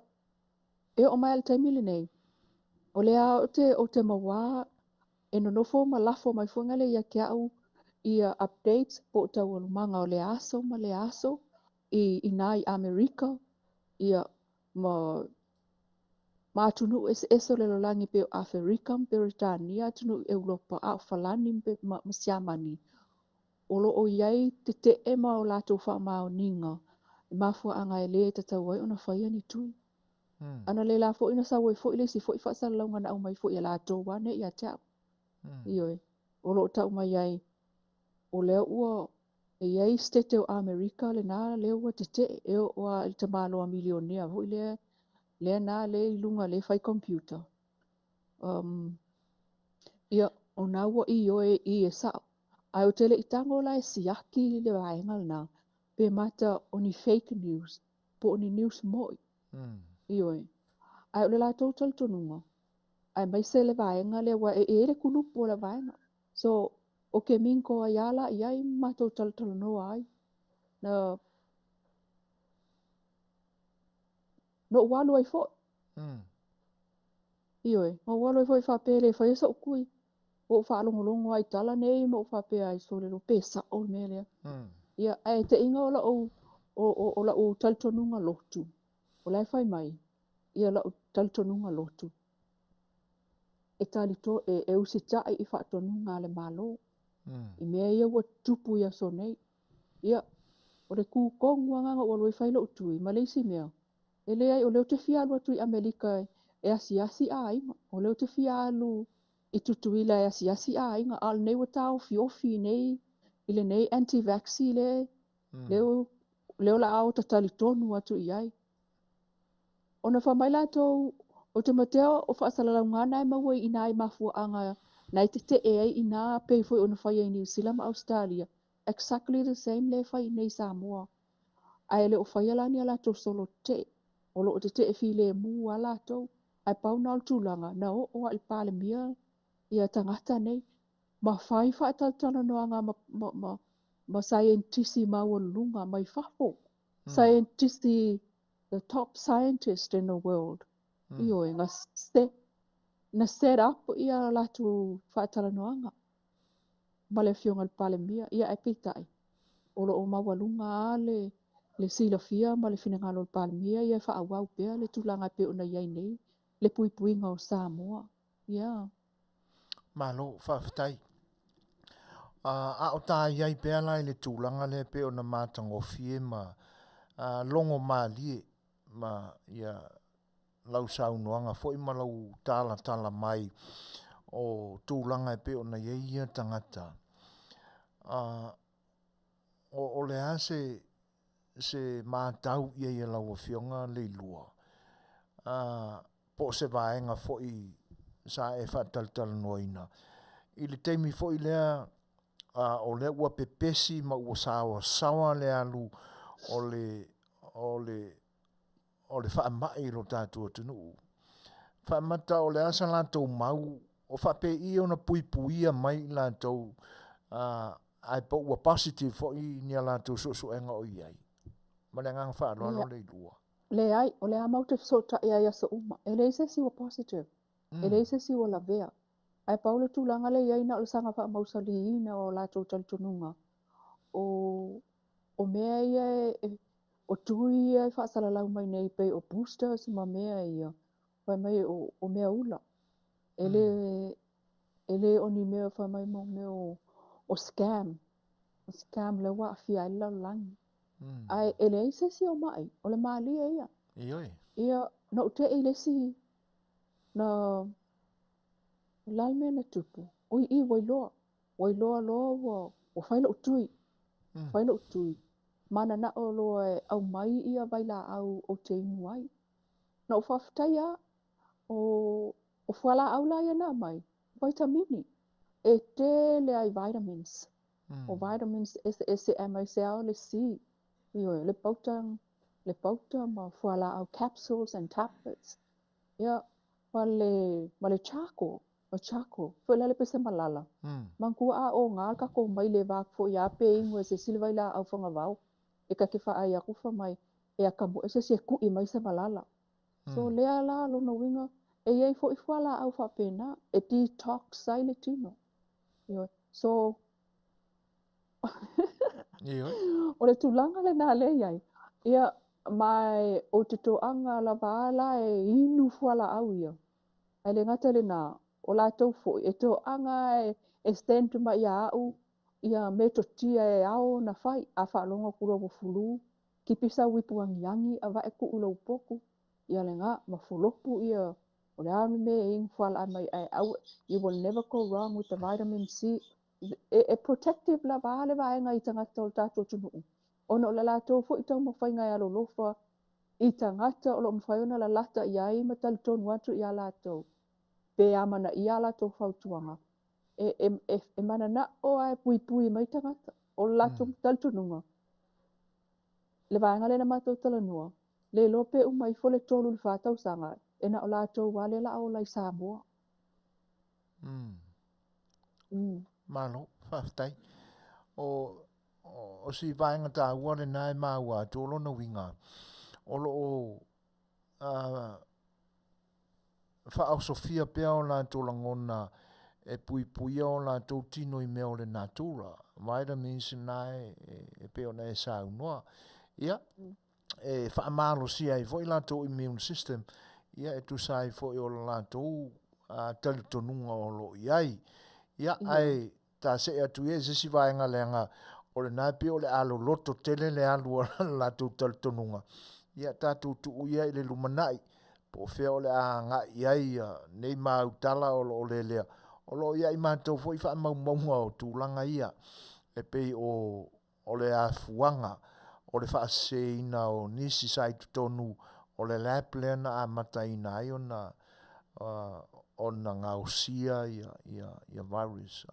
e oo mai lava i le taimi lenei, o lea ou te, ou te mauā e nonofo ma lafo mai foi lea ia te au ia updates po o taualumaga o lea aso ma lea aso i ina i Amerika, ia, ma ma atunuu eseese o le lalolagi pei o Aferika ma Peretania, atunuu i Europa, a o Falani ma Siamani, o lo o i ai tetee ma o latou faamaoniga i mafuaaga e le tatau ai ona faia ni tui. Analeila foi na sau ai foi le isi foi faasalalauga na aumai foi e latou lava nei ia te au. Ioe, o lo o tau mai ai, o lea ua e i ai Setete o Amerika lena lea ua tetee, e oo lava i le tamaloa milionea foi lea, lea na lea i luga lea e fai computer. Ia, o na ua ioe i e sao. Ae ou te le i tago la e siaki le vaega lena, pe mata o ni fake news, po o ni news moi. Ioe. Ae o le latou talitonuga, aemaise le vaega lea, aua e i ai le kulupu o le vaega. So, o ke mingo ai lava la i ai ma matou talatalanoa ai. Na, na ou alu ai foi. Ioe, na ou alu ai foi faapea e le faia so'u tui. Ua ou faalogologo lava i tala nei ma ou faapea ai, sole loa pe sa'o le mea lea. Ia, ae teiga o la'u o la'u talitonuga lotu, o la e fai mai ia la'u talitonuga lotu e talito e usitai i faatonuga a le Malo i mea ia ua tutupu i aso nei. Ia, o le kū tonu lava lena na ou alu ai fai lo'u tui ma le isi mea, e leai o lea ou te fia alu atu i Amerika e asiasi aiga, o lea ou te fia alu i Tutuila e asiasi aiga, a o lenei ua taofiofi nei i lenei anti-vaxxer lea, lea o le a o ta talitonu atu i ai. Ona fai mai latou, ou te matea o faasalalauga lava na e maua i ina i mafuaaga na e tetee ai i ina pei foi ona faia i Niu Sila ma Ausetalia, exactly the same lea e fai i inei i Samoa. Ae le o faia la ni a latou solo tetee. O lo o tetee filemu lava latou. Ae pau na o le tulaga, na oo lava i le Palemia ia tagata nei, ma fai faatalatalanoaga ma saienitisi maualuluga mai fafo. Saienitisi, the top scientist in the world, ioe, na se, na set up ia latou faatalanoaga ma le Afioga i le Palemia, ia ae peitai, o lo o maualuga lava le, le silafia ma le finagalo o le Palemia ia e faaauau pea le tulaga e pei ona i ai nei le puipuiga o Samoa. Ia. Malo, faafetai. A o ta i ai pea la i le tulaga lea pei ona matagofie ma logo malie ma ia lau saunoaga foi ma lau talatala mai o tulaga e pei ona i ai ia tagata. O le a se matau i ai a lau Afioga Leilua, po o se vaega foi sa e faatalatalanoaina i le taimi foi lea o lea ua pepesi ma ua saoasaoa le alu o le faamai i lo tatou atunuu. Faamata o le a sa latou mau, o faapei ona puipuia mai i latou ae po ua positive foi ni a latou suesuega o i ai. Ma le agaga faaaloalo Leilua. Leai, o lea matou te fesootai ai aso uma. E leai se isi ua positive. E leai se isi ua lavea. Ae pau le tulaga lea e i ai na o le saga faamausaliina o latou talitonuga o mea ia e, o tui ia e faasalalau mai nei pei o boosters ma mea ia, fai mai o mea ula. E le e le o ni mea fai mai mo mea o scam. O scam lea ua aafia ai le lalolagi. Ae e leai se isi o mai, o le malie ia. Ioe. Ia, na ou te'i i le isi, na, o le a le mea na tupu? Oi i, ua iloa. Ua iloa loa ua fai lou tui. Fai lou tui. Mananao loa e aumai ia vailaau ou te inu ai. Na ou faafetai lava, o fualaau la ia na aumai, vitamini. E tele ai vitamins. O vitamins eseese aemaise lava o le C. Ioe, le pauta ma fualaau capsules and tablets. Ia, ma le charcoal, o charcoal. Foi la le pese malala. Manatua a o ngā le tatou mai le va foi a pe inu e se isi le vailaau fagavao. E ta te faai atu fai mai e ata mo e se isi e ku'i mai se malala. So lea la lona uiga e iai foi fualaau faapena e detox ai le tino. Ioe. So Ioe. o le tulaga lena lea i ai. Ia, ma o te toaga lava la e inu fualaau ia. Ae le gata lena, o latou foi e toaga e send mai ia au ia metotia e ao ona fai. A faalogo atu loa ua flu, kipi sau ipu agiagi avae tuu i lou potu. Ia lena, ma folopu ia o le a le mea e inu fualaau mai ae aua, you will never go wrong with the vitamin C. E protective lava le vaega i tagata o le tatou atunuu. Ona o le latou foi taumafaiga e alolofa i tagata o lo o mafai ona lalata i ai ma talitonu atu ia latou. Pe amanaia a latou fautuaga. E mananao ae puipui mai tagata. O le latou talitonuga. Le vaega lea na matou talanoa, le iloa pe uma ifo le 3 i le 4 tausaga, e na o latou lava lea o le a ola i Samoa. Malo, faafetai. O si vaega taua lena e maua atu o lona uiga, o lo o faaosofia pea o latou lagona e puipuia o latou tino i mea o le natura. Vitamins na e pei ona e saunoa. Ia, e faamalosia ai foi latou immune system, ia e tusa ai foi o le latou talitonuga o lo o i ai. Ia, ae ta see atu ia i se isi vaega leaga o lena e pei o le a loloto tele le alu a le latou talitonuga. Ia tatou tuu ia i le lumanai po o fea o le a agai i ai ia nei mautala o lo o lelea. O lo o ia i matou foi faamaumauga o tulaga ia e pei o le afuaga o le faaseseina o nisi sa i totonu o le lab lea na amataina ai ona gaosia ia virus.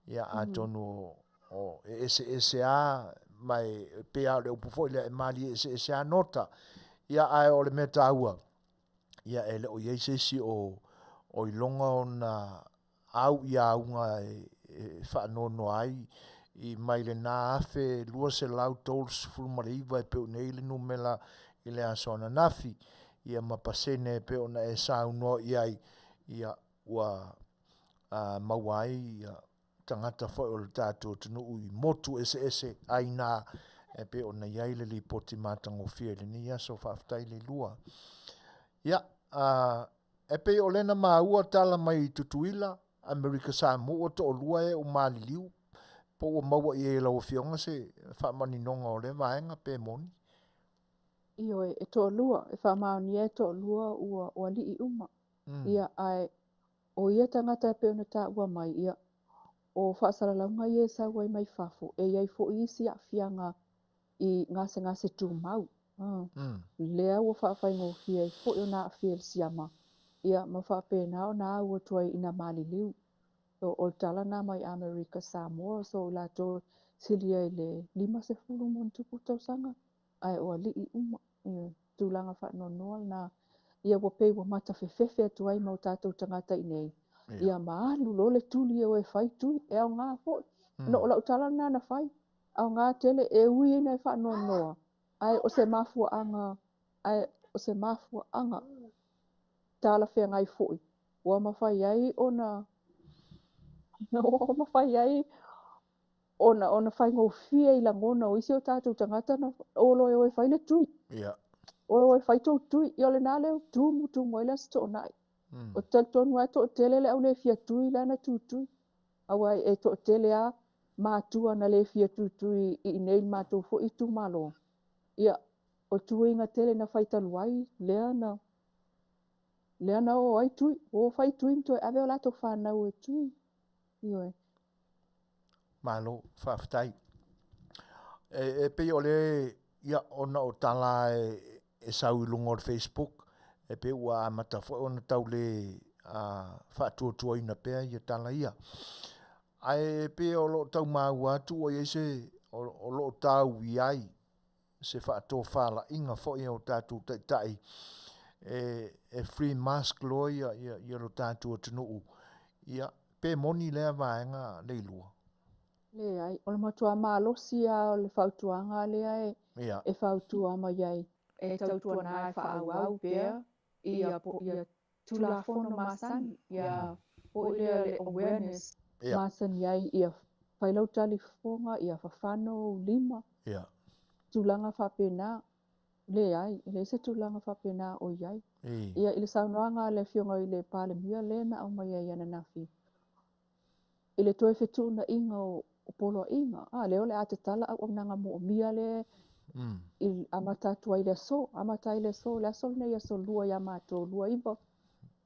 Ia atonu o e eseese a ma e pei lava o le upu foi lea e malie eseese a nota. Ia ae o le mea taua, ia e le o i ai se isi o iloga ona au i auga e faanoanoa ai. i mai lena 1239 e pei ona i ai le numera i le aso ananafi, ia ma pasene e pei ona e saunoa i ai, ia ua maua ai ia tagata foi o le tatou atunuu i motu eseese aina e pei ona i ai le lipoti matagofie i lenei aso. Faafetai Leilua. Ia, e pei o lena maua tala mai Tutuila, Amerika Samoa ua toalua e ua maliliu, po ua maua i ai e lau Afioga se faamaninoga o lea vaega pe moni? Ioe, e toalua, e faamaonia e toalua ua o alii uma. Ia, ae o ia tagata e pei ona taua mai, ia, o faasalalauga ia e sau ai mai fafo, e i ai foi isi aafiaga i gasegase tumau. Lea ua faafaigofie ai foi ona aafia i le siama, ia, ma faapena ona au atu ai ina maliliu. So, o le tala lena mai Amerika Samoa, so i latou silia i le 50 ma ona tupu tausaga, ae o alii uma. Ia, tulaga faanoanoa lena. Ia ua pei ua matafefefe atu ai ma o tatou tagata i nei. Ia ma alu loa le tuli e o e fai tui, e aoga foi. No o lau tala lena na fai, aoga tele e ui ina e faanoanoa, ae o se mafuaaga, ae o se mafuaaga talafeagai foi, ua mafai ai ona ua mafai ai ona ona faigofie i lagona o isi o tatou tagata na o loa e o e fai le tui. O o e fai tou tui, ia o lena lea tumu tumu ai le Aso Toonai. O te talitonu lava e toatele le au le fia tui lea na tutui. Aua e toatele lava matua na le fia tutui i inei i le matou foi itumalo. Ia, o tuiga tele na fai talu ai, lea na lea na o ai tui. O fai tui ma toe ave o latou fanau e tui. Ioe. Malo, faafetai. E pei o le, ia, ona o tala e, e sau i luga o le Facebook, e pei ua amata foi ona tau le faatuatuaina pea ia tala ia. Ae pei o lo o tau maua atu ua i ai se, o lo o tau i ai se faatofalaiga foi a o tatou taitai e free mask loa ia lo tatou atunuu. Ia, pe moni lea vaega Leilua? Leai, o le matua malosi lava o le fautuaga lea e, e fautua mai ai. E tautuana e faaauau pea ia, ia Tulafono masani, ia foi lea le awareness masani ai, ia fai lau talifofoga, ia fafano ou lima, tulaga faapena. Leai, e leai se tulaga faapena o i ai. Ia, i le saunoaga a le Afioga i le Palemia lea na aumai ai ananafi, i le toe fetuunaiga o poloaiga, a lea o le a tatala auaunaga moomia lea i amata atu ai le aso, amata ai le aso, le aso lenei aso 2 ia matou, 29.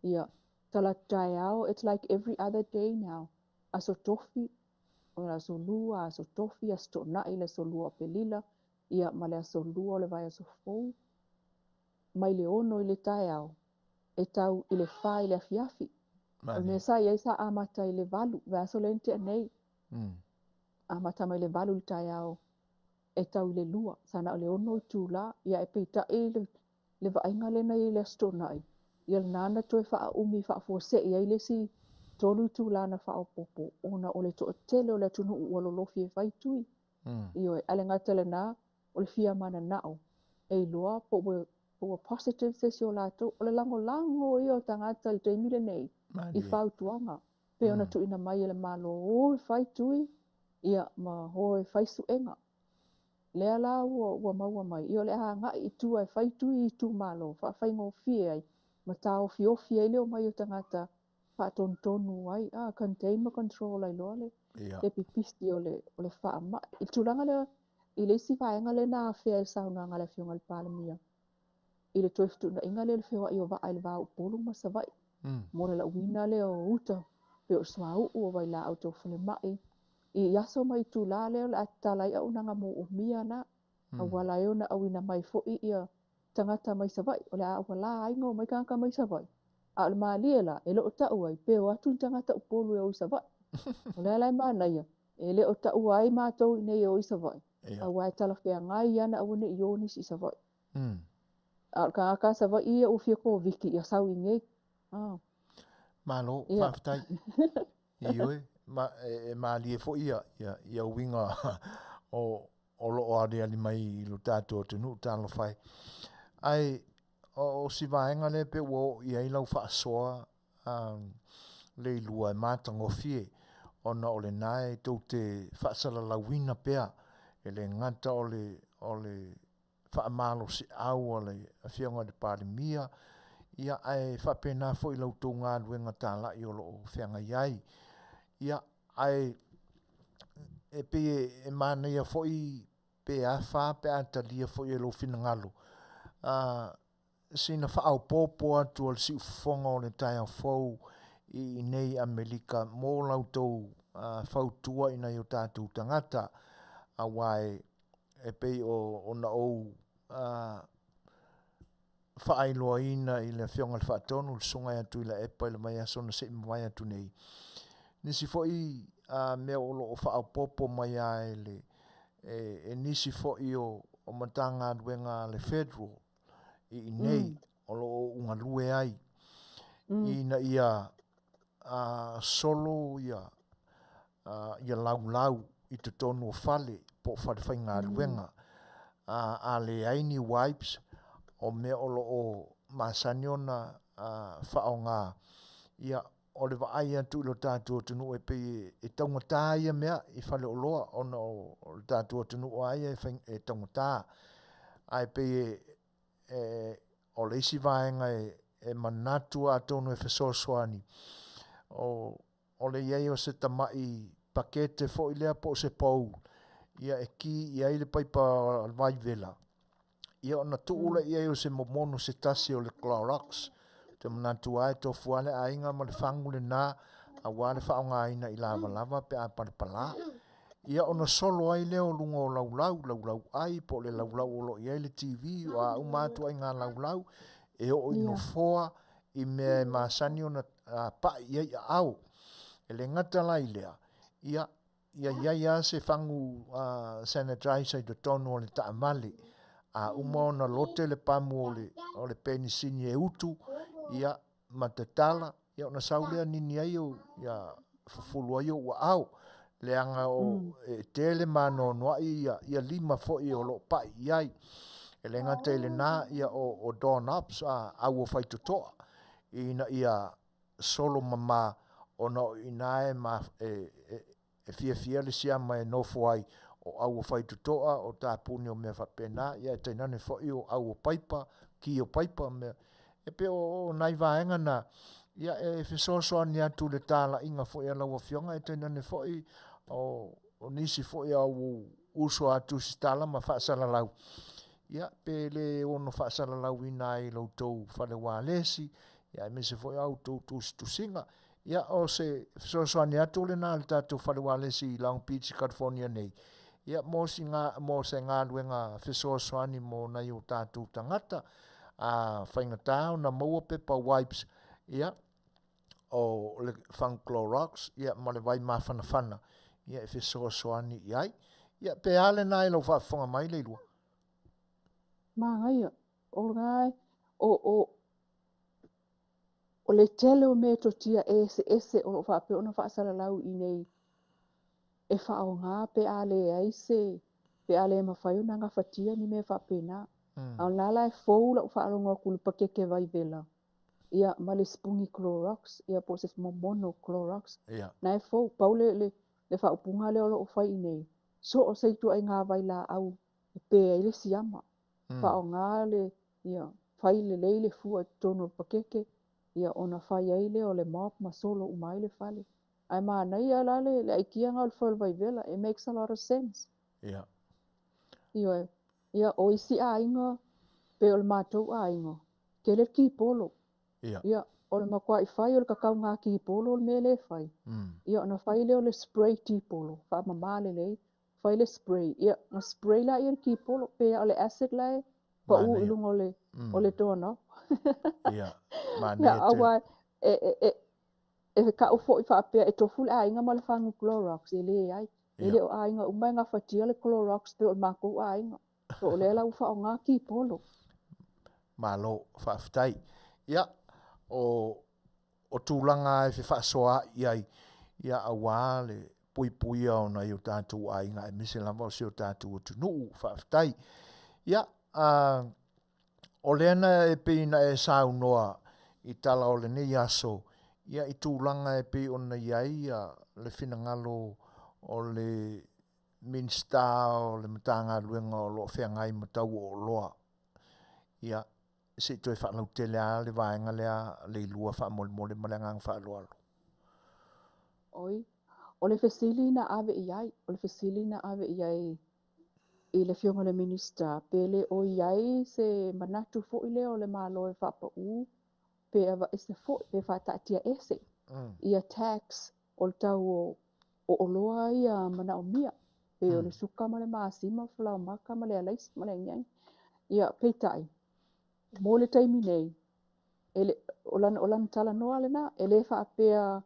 Ia, talaatu taeao, it's like every other day now. Aso Tofi, o le aso 2, aso Tofi, aso Toonai, le aso 2 o Aperila, ia ma le aso 2 o le vaiaso fou, mai le 6 i le taeao, e tau i le 4 i le afiafi. O le mea sa i ai sa amata i le 8, vaiaso lea na tea nei. Amata mai le 8 i le taeao, e tau i le 2, sa na o le 6 itula, ia e peitai le vaaiga lea na i ai i le Aso Toonai, ia lena na toe faaumi faafuasei ai le isi 3 itula na faaopoopo, ona o le toatele o le atunuu ua lolofi e fai tui. Ioe, ae le gata i lena, o le fia mananao, e iloa po ua positive se isi o latou. O le lagolago ia o tagata i le taimi lenei i fautuaga, pei ona tuuina mai e le Malo, o e fai tui, ia ma o e fai suega. Lea la ua maua mai, ia o le a agai i tua e fai tui i itumalo, faafaigofie ai, ma taofiofi ai le omai o tagata faatonutonu ai, contain ma control ai loa le pipisi o le faamai. I le tulaga lea, i le isi vaega lea na afea i le saunoaga a le Afioga i le Palemia, i le toe fetuunaiga lea o le feoai o vaa i le va o Upolu ma Savaii, mo le lauina lea o uta, pei o le suauu o vailaau tau falemai, i aso ma itula lea o le a tatala ai auaunaga moomia na, auala ai ona auina mai foi ia tagata mai Savaii, o le a auala ai ona omai tagata mai Savaii. A o le malie la, e le o tau ai, pe o atu ni tagata Upolu e o i Savaii. O lea la e manaia, e le o taua ai matou i nei e o i Savaii, aua e talafeagai ana aua ne i o nisi i Savaii. A o le tagata a Savaii ia ua fia Koviti, ia sau i nei. Malo, faafetai. Ioe, ma, e, e malie foi ia, ia, ia uiga o, o lo o aliali mai i lo tatou atunuu, talofa e. Ae o, o si vaega lea pe ua oo i ai lau faasoa um, Leilua e matagofie, ona o lena e tou te faasalalauina pea, e le gata o le, o le faamalosiau a le Afioga i le Palemia, ia ae faapena foi la outou galuega talai o lo o feagai ai. Ia, ae e pei e manaia foi pe afa pe a talia foi e lou finagalo a sina faaopoopo atu a le siufofoga o le taeao fou i inei Amerika mo la outou fautua i nai o tatou tagata aua e e pei o ona ou faailoaina i le Afioga i le Faatonu, le Susuga ia Tuilaepa i le vaiaso na se i mavae atu nei, nisi foi mea o lo o faaopoopo mai lava e le e, e nisi foi o, o Matagaluega a le Federal i inei mm. o lo o ou galue ai mm. ina ia a solo ia a, ia laulau i totonu o fale po o fale faigaluega. Mm. A, a leai ni wipes o mea o lo o masani ona a, faaaoga, ia o le vaai atu i lo tatou atunuu e pei e, e taugata ia mea i faleoloa ona o, o le tatou atunuu lava ia e, fai, e taugata. Ae pei e, e, o le isi vaega e, e manatu atonu e fesoasoani, o, o le i ai o se tama'i pakete foi lea po o se bowl, ia e ki i ai le paipa vaivela, ia ona tuu lea i ai o se momono se tasi o le Clorox. Ou te manatu lava e tofu lava le aiga ma le fagu lena aua le faaaogaina i lavalava pe a palapala. Ia ona solo ai lea o luga o laulau, laulau ai po o le laulau o lo o i ai le TV, o a uma atu ai ngā laulau e oo i nofoa i mea e masani ona pa'i i ai aao. E le gata la i lea, ia, ia i ai lava se fagu sanitizer i totonu o le taavale. A uma ona lote le pamu o le, o le penisini e utu, ia, ma tatala, ia ona sau lea nini ai ou, ia, fufulu ai ou aao. Leaga o, e tele ma anoanoai ia, ia lima foi o lo o pa'i i ai. E le gata i lena, ia o, o doorknobs, a, au o faitotoa, ina ia solo mama ona o i ina e, ma, e, e, e fiafia le siama e nofo ai, o au o faitotoa, o tapuni o mea faapena, ia e tainane foi o au o paipa, ki o paipa, mea. E pei o, o nai vaega na, ia e fesoasoani atu le talaiga foi a lau afioga, e tainane foi o, o nisi foi au uso a tusitala ma faasalalau, ia pe le ono faasalalauina ai i lo outou fale ualesi, ia aemaise foi a outou tusitusiga. Ia, o se fesoasoani atu lena a le tatou fale ualesi i Long Beach, California nei, ia mo si ga, mo se galuega fesoasoani mo nai o tatou tagata. A faigata ona maua pepa wipes, ia, o le fagu Clorox, ia, ma le vai mafanafana, ia, e fesoasoani i ai. Ia, pe a lena i lau faafofoga mai, Leilua? Manaia, o lena o, o, o le tele o metotia eseese o lo o faapea ona faasalalau i inei e faaaoga pe a leai se pe a le mafai ona gafatia ni mea faapena. A o lena la e fou lau faalogo atu i le pakeke vaivela ia ma le sipuni Clorox ia po o se momono Clorox. Na e fou, pau le le le faaupuga lea o lo o fai i inei, so o se ituaiga vailaau e pe ai le siama. Faaaoga le ia fai lelei le fua i totonu o le pakeke ia ona fai ai lea o le mop ma solo uma ai le fale. Ae manaia la le le aikiaga o le fai o le vaivela, it makes a lot of sense. Ia. Ioe. Ia, o isi aiga, pei o le matou aiga, tele le kipolo. Ia. Ia, o le matuai fai o le kakauga kipolo o le mea lea e fai. Ia, ona fai lea o le spray tipolo, faamama lelei, fai le spray. Ia, na spray laia le kipolo, pei lava o le acid la e pau i luga o le, o le doorknob. Ia, manaia tele. Aua e, e, e, e kau foi faapea e tofu le aiga ma le fagu Clorox, e leai. E le o aiga uma e gafatia le Clorox pei o le matou aiga. So o lea la ua faaaoga kipolo. Malo, faafetai. Ia, o, o tulaga e fefaasoaa'i ai ia auā le puipuia o nai o tatou aiga aemaise lava o si o tatou atunuu. Faafetai. Ia, o lea na e pei na e saunoa i tala o lenei aso, ia i tulaga e pei ona i ai le finagalo o le Minisita o le Matagaluega o lo o feagai ma tau o oloa. Ia, se i toe faalautele lava le vaega lea Leilua faamolemole ma le agaga faaaloalo. Oi, o le fesili na ave i ai, o le fesili na ave i ai i le Afioga i le Minisita, pe le o i ai se manatu foi lea o le Malo e faapaū pe aveese foi, pe faataatia ese ia tax o le tau o oloa ia manaomia, pei o le suka ma le masima, falaomaka ma le alaisa ma le agiagi. Ia, peitai, mo le taimi nei, e le, o lana, o lana talanoa lena, e le faapea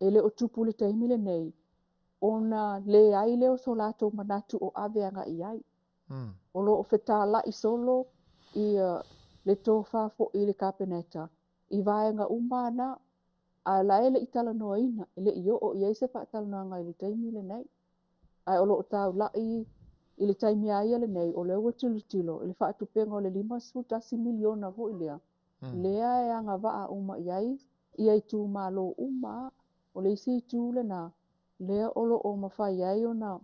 e le o tupu le taimi lenei, ona leai lea o so latou manatu o ave agai i ai. O lo o fetalai solo ia le tofa foi i le Kapeneta i vaega uma na, a la e le i talanoaina, e le i oo i ai se faatalanoaga i le taimi lenei. Ae o lo o taulai i le taimi a ia lenei, o lea ua tilotilo i le faatupega o le $51 miliona foi lea, lea e agavaa uma i ai ia itumalo uma. O le isi itu lena, lea o lo o mafai ai ona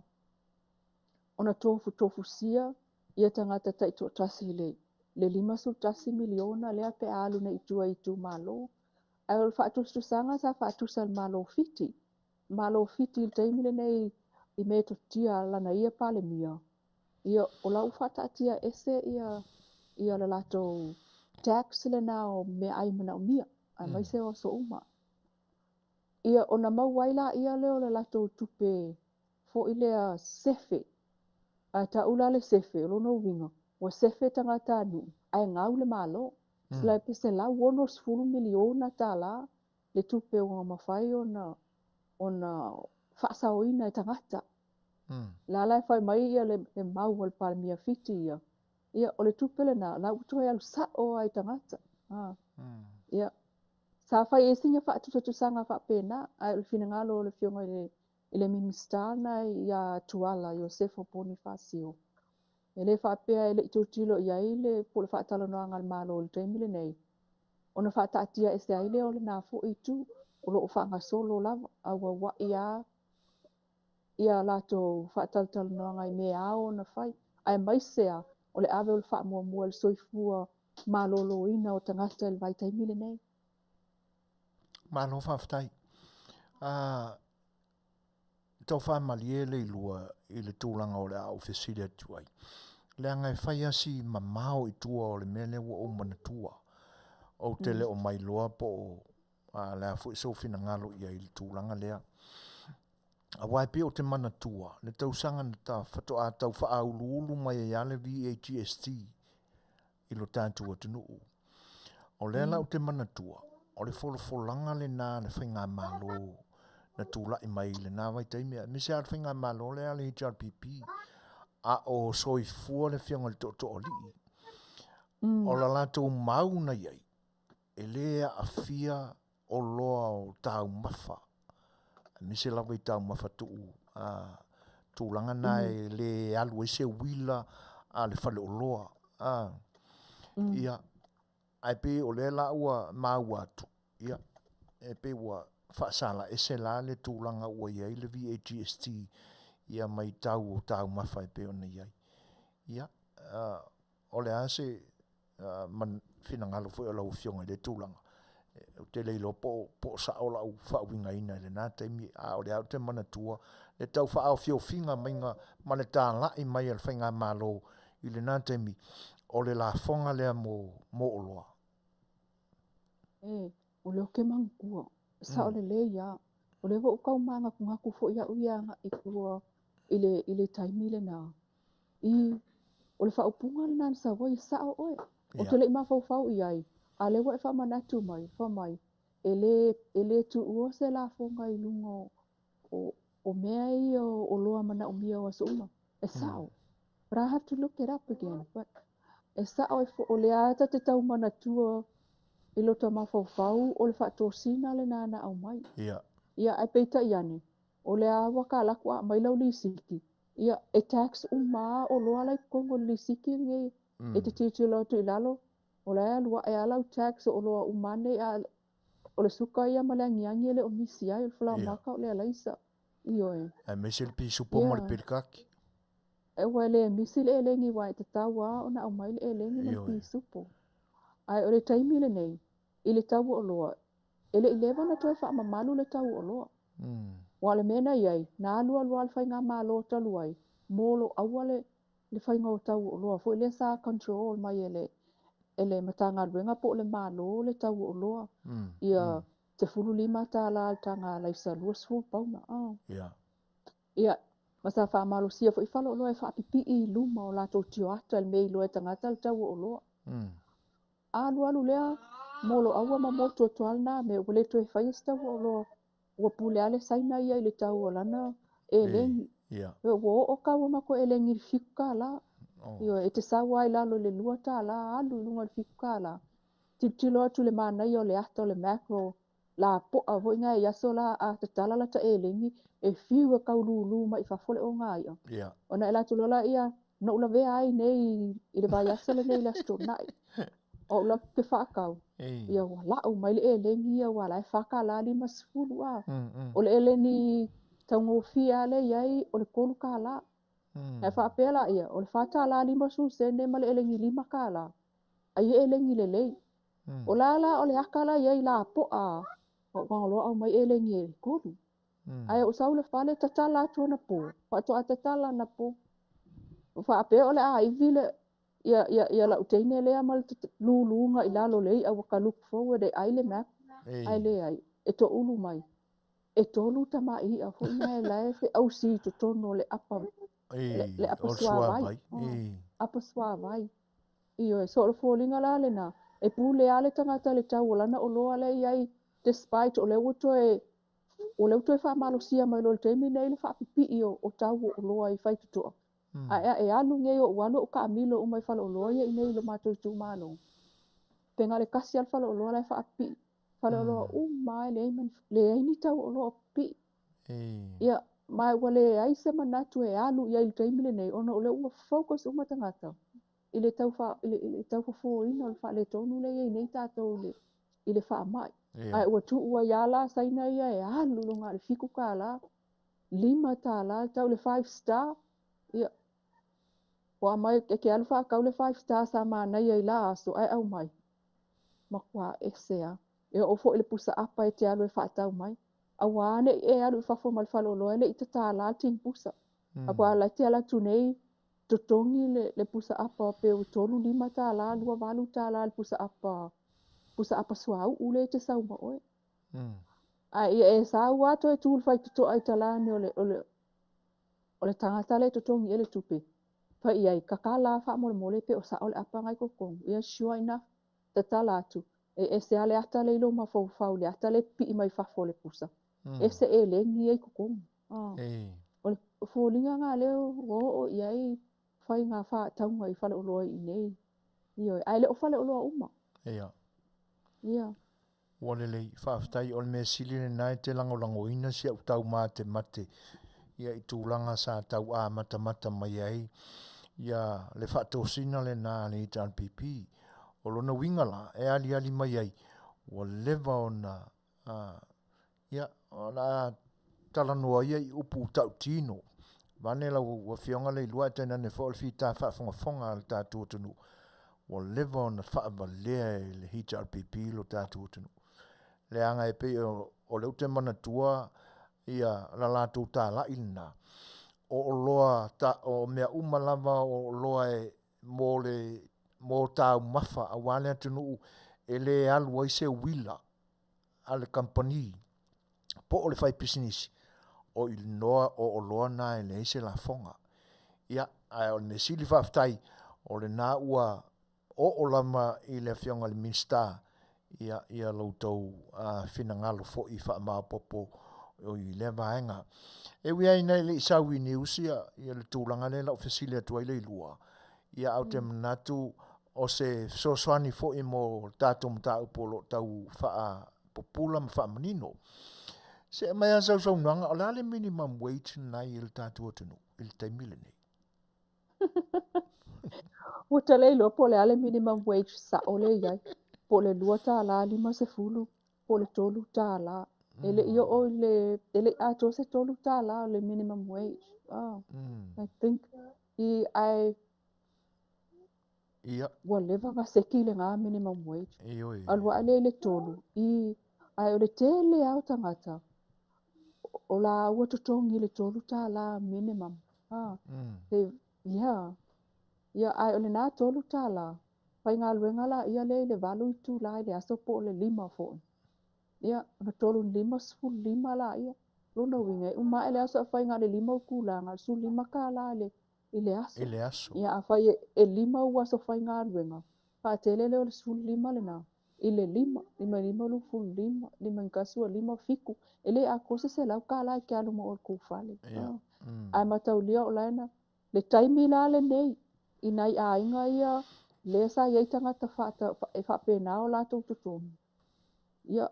tofutofusia ia tagata taitoatasi i le $51 miliona lea pe a alu nei i tua i itumalo. Ae o le faatusatusaga sa faatusa e le Malo Fiti. Malo Fiti i le taimi lenei i metotia lana ia Palemia, ia o la ua faataatia ese ia le latou tax lena o meaai manaomia, aemaise o aso uma. Ia ona maua ai laia lea o le latou tupe foi lea sefe. A tau la le sefe, o lona uiga, ua sefe tagatanuu ae gau le Malo. La pe $160 miliona tālā le tupe ua mafai ona faasaoina e tagata. La la e fai mai ia le mau o le Palemia Fiti ia. Ia o le tupe lena, la ua toe alu sao ai tagata. Ia, sa fai e sina faatusatusaga faapena, ae o le finagalo o le Afioga i le Minisita na ia Tuala Iosefo Ponifasio. E le faapea e le i tilotilo i ai le po o le faatalanoaga a le Malo i le taimi lenei, ona faataatia ese ai lea o lena foi itu, o lo o faagasolo lava, auauai a ia latou faatalatalanoaga i mea ao ona fai. Aemaise a o le ave o le faamuamua i le soifua maloloina o tagata i le vaitaimi lenei. Malo faafetai. Tau faamalie Leilua i le tulaga o le a ou fesili atu ai. Leaga e fai asi mamao i tua o le mea lea ua ou manatua. Ou te le o mailoa po o le a foi sou finagalo i ai i le tulaga lea. Aua e pei ou te manatua le tausaga na ta faatoa tau faauluulu mai ai lava le VAGST i lo tatou atunuu. O lea la ou te manatua, o le folafolaga lena a le faigamalo na tulai mai i lena vaitaimi, aemaise lava le faigamalo lea a le HRPP, a o soifua le Afioga i le Tootooalii. O la latou mau na i ai, e le aafia oloa o taumafa, aemaise lava i taumafa tuu tulaga na e le alu ai se uila a le faleoloa. Ia, ae pei o lea la ua maua atu, ia, e pei ua faasala ese la le tulaga ua i ai le VAGST ia mai tau o taumafa e pei ona i ai. Ia, o le a se finagalo foi o lau Afioga i le tulaga. Ou te le iloa po o sao lau faauigaina i lena taimi, a o lea ou te manatua le tau faaofiofiga maiga ma le talai mai a le faigamalo i lena taimi o le lafoga lea mo oloa. E, o lea ou te manatua, sao lelei lava. O lea ua ou tau manatunatu foi au ia agai i tua i le taimi lena. I, o le faaupuga lena na sau ai, e sao oe. Ou te le i mafaufau i ai, a lea ua e faamanatu mai, fai mai, e le tuua se lafoga i luga o mea ia o oloa manaomia o aso uma. E sao. But I have to look it up again. But e sao, o lea ta te tau manatua i lota mafaufau o le faatosina lena na aumai. Ia, ae peitai ane, o lea lava ua kalaku a aumai lau lisiti, ia, e tax uma lava oloa la i totonu o le lisiti lenei. E te tilotilo atu i lalo, o la e alu ae lava lau tax o oloa uma lava nei, a o le suka ia ma le agiagi e le o misi ai, o le falaoamata o le alaisa. Ioe. Aemaise le pisupo ma le pelikaki. Aua e le misi le eleni aua e tatau lava ona aumai le eleni ma le pisupo. Ae o le taimi lenei, i le tau o oloa, e le i leva ona toe faamamalu le tau o oloa. Aua o le mea na i ai, na alu alu lava le faigamalo talu ai, moloaua le le faiga o tau o oloa foi lea sa control mai e le e le Matagaluega po o le Malo le tau o oloa. Ia $15 le taga alaisa 20 pauna. Ia, ma sa faamalosia foi faleoloa e faapipii i luma o latou tioata i le mea e iloa e tagata le tau o oloa. Alu alu lea, moloaua ma motu atu lava lena mea, ua le toe faia se tau o oloa. Ua pule lava le Saina ia i le tau o lana eleni. Ua oo tau o matou eleni i le $7. Ioe, e te sau lava i lalo i le $2, alu i luga i le $7. Tilotilo atu i le manaia o le ata o le mackerel lapoa foi na i aso la a tatala lata eleni e fiu e tau lulu mai i fafo le oga i'a. Ona e alu atu loa laia, na ou lavea ai nei i le vaiaso lenei i le Aso Toonai. O au la ou te faatau, ia ua lau mai le eleni ia aua o la e $4.50 a. O le eleni taugofie lava lea e i ai o le $3. Ae faapea laia, o le $4.50 ma le eleni $5, ai e eleni lelei. O la la o le ata la i ai lapoa a, ua loa aumai eleni e 3. Ae ou sau i le fale tatala atu anapo, faatoa tatala anapo. Ua faapea o le a ivi le ia ia ia lau teine lea ma le luluga i lalo o le i'a ua ta look forward e ai le mackerel, ae leai, e toulu mai. E tolu tamai i'a foi na e la e feausi i totonu o le apa le apa suavai. Apa suavai. Ioe, so o le foliga la lena, e pule lava le tagata i le tau o lana oloa lea e i ai, despite o lea ua toe, o lea ua toe faamalosia mai loa i le taimi lenei le faapipii o tau o oloa i faitotoa. Ae a e alu nei, ou alu ou taamilo uma i faleoloa ia i inei i lo matou itumalo, pe na o le tasi lava le faleoloa la e faapipii. Faleoloa uma lava e leai ma ni, leai ni tau o oloa o pipii. Ia, ma ua leai se manatu e alu i ai i le taimi lenei ona o lea ua focus uma tagata i le tau faa, i le, i le tau fofoina o le faaletonu lea e i ai nei tatou i le, i le faamai. Ae ua tuu ai lava la Saina ia e alu i luga o le $7, $5 le tau le five star. Ia, ua aumai, e te alu faatau le five star sa manaia i la aso, ae aumai, matua ese lava. E oo foi i le pusa apa e te alu e faatau mai. Aua ne i e alu i fafo ma le faleoloa e le i tatala le tini pusa. Aua o la e te alu atu nei totogi le, le pusa apa pe ua $35, $28 le pusa apa, pusa apa suauu lea e te sau ma oe. Ae ia e sau lava toe tu i le faitotoa i talane o le, o le, o le tagata lea e totogi i ai le tupe, fai i ai, tatala lava faamolemole pe o sao le apa na i totonu. Ia sure enough, tatala atu, e ese lava le ata lea i lou mafaufau i le ata lea e pipii mai fafo o le pusa. Ese eleni ia i totonu. O le foliga lena lea ua oo i ai faiga faatauga i faleoloa i inei. Ioe, ae le o faleoloa uma. Ia. Ia. Ua lelei, faafetai, o le mea sili lena e te lagolagoina si au taumatemate ia i tulaga sa tau amatamata mai ai ia le faatosina lena a le HRPP. O lona uiga la, e aliali mai ai, ua leva ona Ia, o le a talanoa ia i upu tautino, vaeane lau Afioga Leilua ae tainane foi o le fita faafogafoga a le tatou atunuu, ua leva ona faavalea e le HRPP lo tatou atunuu. Leaga e pei o lea ou te manatua ia la latou talai lena, o oloa ta, o mea uma lava o oloa e mo le mo taumafa aua le atunuu e le alu ai se uila a le kamupani po o le faipisinisi, o i noa o oloa na e leai se lafoga. Ia, ae o le mea sili faafetai, o lena ua oo lava i le Afioga i le Minisita ia, ia lo outou finagalo foi faamaopoopo i lea vaega. E ui lava ina e le i sau i news ia, ia le tulaga lea na ou fesili atu ai Leilua, ia ae ou te manatu o se fesoasoani foi mo le tatou mataupu o lo o tau faapupula ma faamanino. Se aumai lava sausaunoaga, o le a le minimum wage lena i le tatou atunuu i le taimi lenei? Ua ta le iloa po o le a le minimum wage sa'o lea e i ai, po o le $2.50 po o le $3. E le i oo i le, e le i atoa se $3 o le minimum wage. Oh, I think, i, ae ua leva ona seki lena minimum wage. Ioe. Alu ae lea i le 3, i, ae o le tele lava o tagata, o laua totogi i le $3 minimum. Ah, yeah. Ia, ae o lena $3, faigaluega laia lea i le 8 itula i le aso po o le 5 foi. Ia, ona 3 5 15 laia. Lona uiga, e uma ae le aso a fai na o le 5 itula, na o le $15 i le aso. I le aso. Ia, afai e 5 ou aso faigaluega, faatele lea o le 15 lena. I le 5, 5 5 25, 5 1 ua 5 7, e le atoa se $100 e te alu ma oe i le tou fale. Ia. Ae mataulia o la e na, le taimi la lenei, i nai aiga ia, lea sa i ai tagata e faapena o latou totogi. Ia,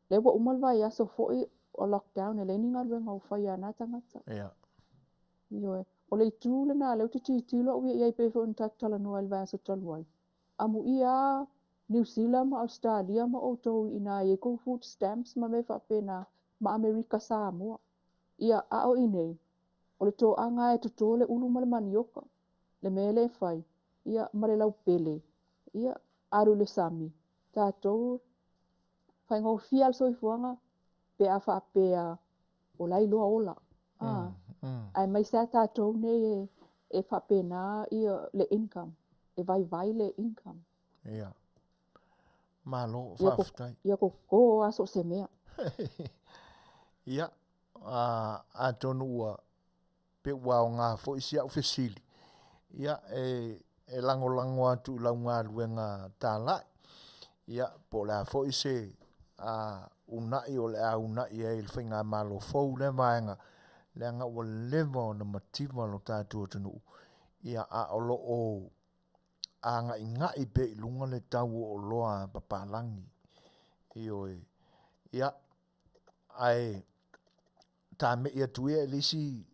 lea ua uma le vaiaso foi o lockdown, e leai ni galuega o faia a na tagata. Ia. Ioe. O le itu lena lea ou te tilotilo au ia i ai pei foi ona tatou talanoa i le vaiaso talu ai. Amuia lava Niu Sila ma Ausetalia ma outou i ina e i ai kou food stamps ma mea faapena ma Amerika Samoa. Ia, a o i inei, o le toaga e toto le ulu ma le manioka, le mea lea e fai, ia, ma le laupele, ia, alu i le sami, tatou faigofie lava le soifuaga pe a faapea o la e iloa ola. Aemaise lava tatou nei e faapena ia le income, e vaivai le income. Ia. Malo, faafetai. Ia koko lava so o se mea. Ia, atonu ua pe ua aoga foi si au fesili, ia, e lagolago atu i lau galuega talai, ia, po o le a foi se uunai o le a uunai ai e le faigamalo fou lea vaega, leaga ua leva ona mativa lo tatou atunuu, ia, a o lo o agaigai pea i luga le tau o oloa a papalagi. Ioe. Ia, ae tame'i atu ia i le isi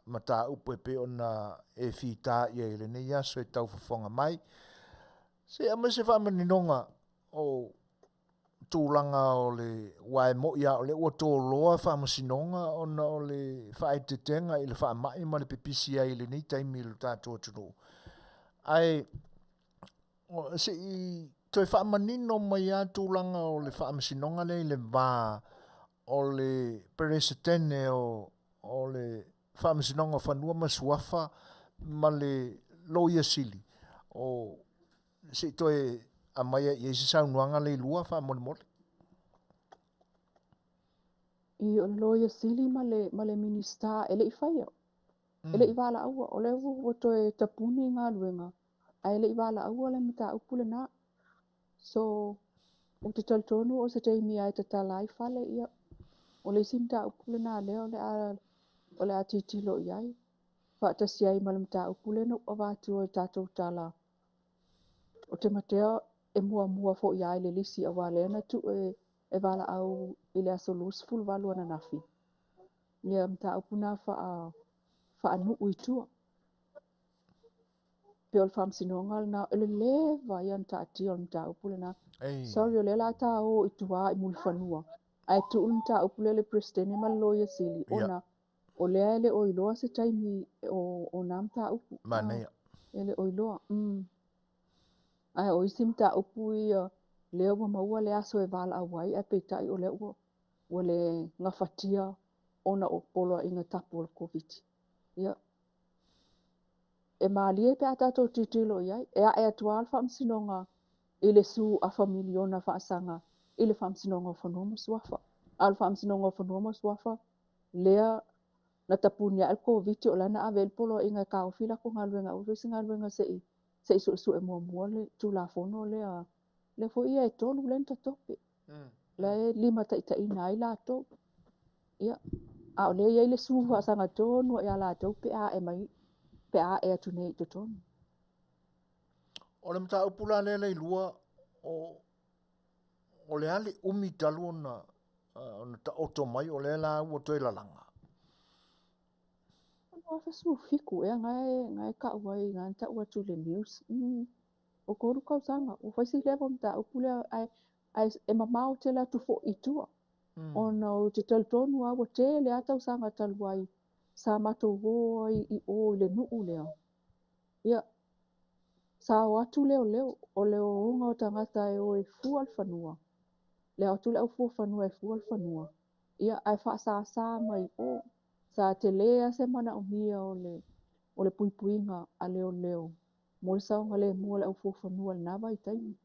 mataupu e pei ona e fita i ai i lenei aso e taufofoga mai. Se i aumai se faamaninoga o tulaga o le, aua e moni lava o lea ua toloa faamasinoga ona o le faaeteetega i le faamai ma le pipisi ai i lenei taimi i lo tatou atunuu. Ae se i toe faamanino mai lava tulaga o le faamasinoga lea i le va o le Peresetene o le Faamasinoga o Fanua ma Suafa ma le Loia Sili, o se i toe aumaia i ai se saunoaga Leilua faamolemole. I, o le Loia Sili ma le Minisita e le i faia, e le i valaauina, o lea ua toe tapuni galuega, ae le i valaauina le mataupu lena. So, ou te talitonu o se taimi lava e tatala ai fale, ia, o le isi mataupu lena lea o le a tilotilo i ai. Faatasi ai ma le mataupu lea na ou avatua i tatou tala, o te matea e muamua foi lava i le lisi, aua lea na tuu e valaau i le aso 28 ananafi. Ia, mataupu na faanuu i tua. Pe o le faamasinoga lena, o le leva ia ona taatia o le mataupu lena. Sorry, o lea o le a ta o i tua i Mulifanua, ae tuu le mataupu lea i le Peresetene ma le Loia Sili, ona o lea e le o iloa se taimi o na mataupu. Manaia. E le o iloa. Ae o isi mataupu ia, lea ua maua le aso e valaau ai, ae peitai o lea ua le gafatia ona o poloaiga tapu o le Koviti. Ia, e malie pe a tatou tilotilo i ai, e ae atu lava le faamasinoga i le su afa miliona faasaga i le Faamasinoga o Fanua ma Suafa. A o le Faamasinoga o Fanua ma Suafa, lea na tapuni ae le Koviti, o la na ave ai le poloaiga e taofi latou galuega, aua foi se galuega se i suesue muamua le Tulafono lea. Lea foi ia e 3 lea na tatope. La e limataitaiina ai latou. Ia, a o lea e i ai le su faasaga tonu ia latou pe a ae mai, pe a ae atu nei i totonu. O le mataupu la lea Leilua, o le a le umi talu ona ona taoto mai o lea la ua toe lalaga. 2017 ea na e ta'u ai, na ta'u atu i le news. O 3 tausaga, ua fai si leva o mataupu lea, ae e mamao tele atu fo'i i tua. Ona ou te talitonu lava ua tele lava tausaga talu ai sa matou o ai i o i le nuu lea. Ia, sa o atu leoleo, o le oona o tagata e o e fua le fanua. Le o atu le au fua fanua e fua le fanua. Ia, ae faasāsā mai o. Sa tele lava se manaomia o le puipuiga a leoleo mo le saogalemu o le au fua fanua i lena vaitaimi.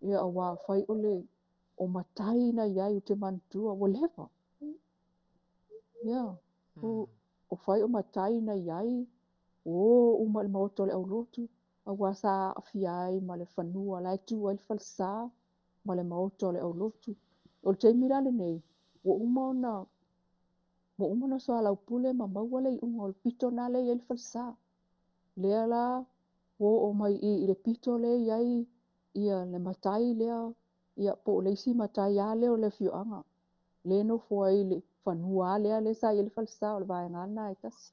Ia, auā fai o le o matai na i ai ou te manatua ua leva. Ia, o fai o matai na i ai, ua o uma i le maota o le aulotu, auā sa aafia ai ma le fanua la e tu ai le falesa ma le maota o le aulotu. O le taimi la lenei, ua uma ona soalaupule ma maua le iuga o le pito lena lea e i ai le falesa. Lea la ua oo mai i le pito lea e i ai ia le matai lea, ia po o le isi matai lava lea o le afioaga. Le nofo ai le fanua lea lea sa i ai le falesa o le vaega lena e tasi.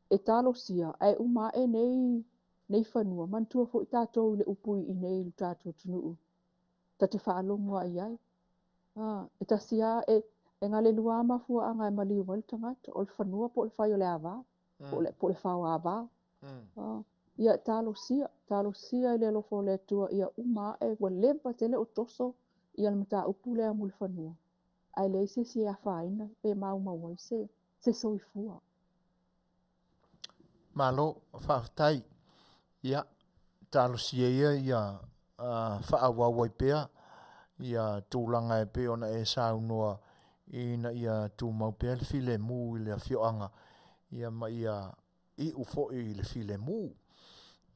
E talosia, ae uma ae nei fanua, manatua foi tatou i le upu i nei i le tatou atunuu, ta te faalogo ai ai. E tasi lava, e galelua lava mafuaaga e maliu ai le tagata, o le fanua po o le fai o le ava, po o le fao ava. Ia talosia, talosia i le alofa o le Atua, ia uma ae ua leva tele o toso ia le mataupu lea mo le fanua. Ae leai se isi e afaina pe maumau ai se soifua. Malo, faafetai. Ia, talosia ia ia faaauau ai pea ia tulaga e pei ona e saunoa ina ia tumau pea le filemu i le afioaga, ia ma ia iu foi i le filemu.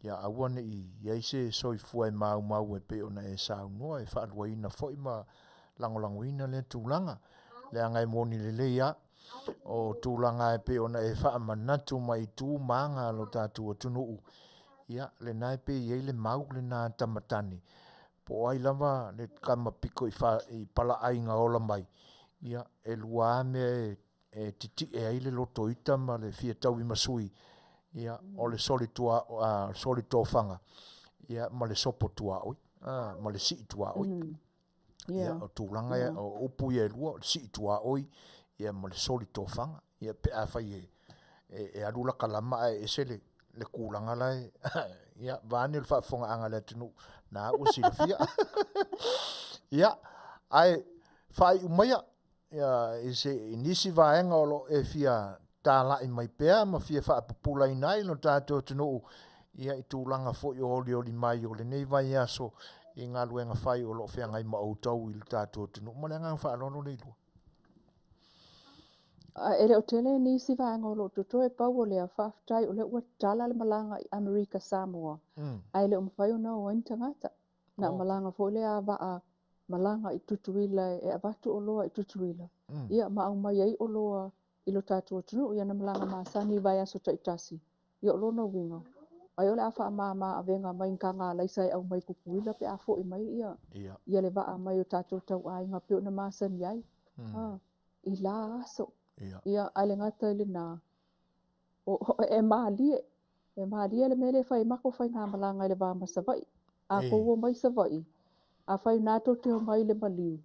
Ia aua ne i ai se soifua e maumau e pei ona e saunoa, e faaluaina foi ma lagolagoina lea tulaga. Leaga e moni lelei lava, o tulaga e pei ona e faamanatu mai tu ma aga o lo tatou atunuu, ia lena e pei e i ai le mau lena a tamatane, po o ai lava le tama pito i palaai na ola mai, ia e lua lava mea e titie ai le loto ita ma le fia tauimasui, ia o le solitofaga, ia ma le sopo tuaoi, ma le sii tuaoi. Ia, o tulaga o upu ia e lua, o le sii tuaoi, ia ma le solitofaga. Ia pe afai e alu lata lama ae ese le tulaga la e ia vaeane le faafofogaaga a le atunuu na ua silafia. Ia, ae faaiu maia ia i se i nisi vaega o lo o e fia talai mai pea ma fia faapupulaina ai lo tatou atunuu, ia i tulaga foi o olioli mai o lenei vaiaso i galuega fai o lo o feagai ma outou i le tatou atunuu. Ma le agaga faaaloalo Leilua. E le o tele nisi vaega o lo o totoe, pau o lea, faafetai o lea ua tala le malaga i Amerika Samoa, ae le o mafai ona o ai ni tagata. Na malaga foi lea vaa malaga i Tutuila e avatu oloa i Tutuila, ia ma aumai ai oloa i lo tatou atunuu, ia na malaga masani i vaiaso taitasi. Ia o lona uiga, ai o le a faamama avega mai ni taga alaisa e aumai Tutuila pe a foi mai ia, ia le vaa mai o tatou tauaiga pe ona masani ai. I la aso. Ia, ae le gata i lena, e malie. E malie le mea lea e fai matou faigamalaga i le va ma Savaii. A tou o mai Savaii, a fai na tou te omai i le maliu,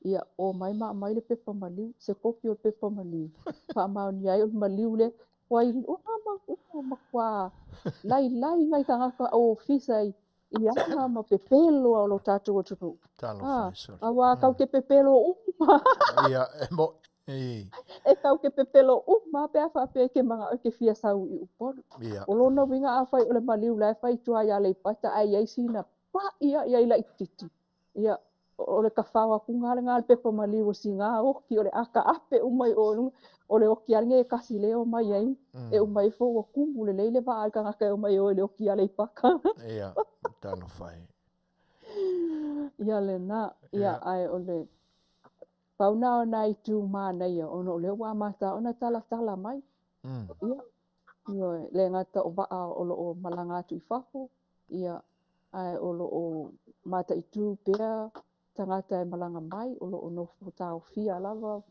ia o mai ma aumai le pepa maliu, se kopi o le pepa maliu. Faamaonia ai o le maliu lea, ua matua lailai nai tagata ofisa i aga ma pepelo o lo tatou atunuu. Talofa e sole. Auā tau te pepelo uma. Ia, e mo E tau te pepelo uma pe a faapea ke mana'o e te fia sau i Upolu. O lona uiga afai o le maliu la e fai i tua ia Aleipata ae i ai sina pa'i ia i laitiiti. Ia, o le tafao atuga lena le pepa maliu o sina oki o le ataape uma i o i luga. O le oki lava lenei e tasi lea e omai ai. E uma ifo ua tumu lelei le vaa i le tagata e omai e o i le oki Aleipata. Ia, talofa e. Ia lena, ia ae o le pau na o nai itu manaia ona o lea ua amata ona talatala mai. Ia, ioe, le gata o vaa o lo o malaga atu i fafo, ia, ae o lo o mataitu pea tagata e malaga mai o lo o nofo taofia lava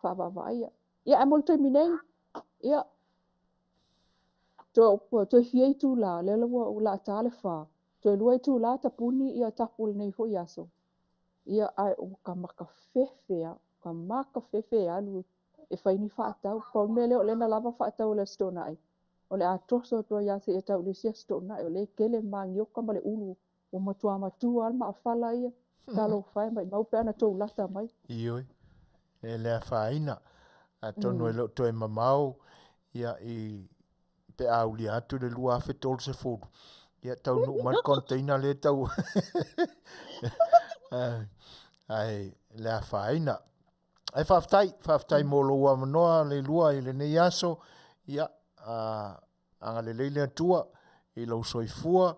faavaavaaia. Ia ae mo le taimi nei, ia, toe fia itula, lea ua o le a ta le 4, toe 2 itula tapuni ia tapu o lenei foi aso. Ia ae o ka makafefe lava, ka makafefe e alu e fai ni faatau. Pau le mea lea o lea na lava faatau o le Aso Toonai, o le a toso atu ai lava seia tau i le isi Aso Toonai, o lea e tele manioka ma le ulu ua matua matua lava le maafala ia. Talofa e, maimau pe ana tou lata mai. Ioe, e le afaina, atonu e le o toe mamao ia i pe a aulia atu le 2030, ia taunuu mai le container lea tau ae le afaina. Ae faafetai, faafetai mo lou avanoa Leilua i lenei aso. Ia, agalelei le Atua i lou soifua,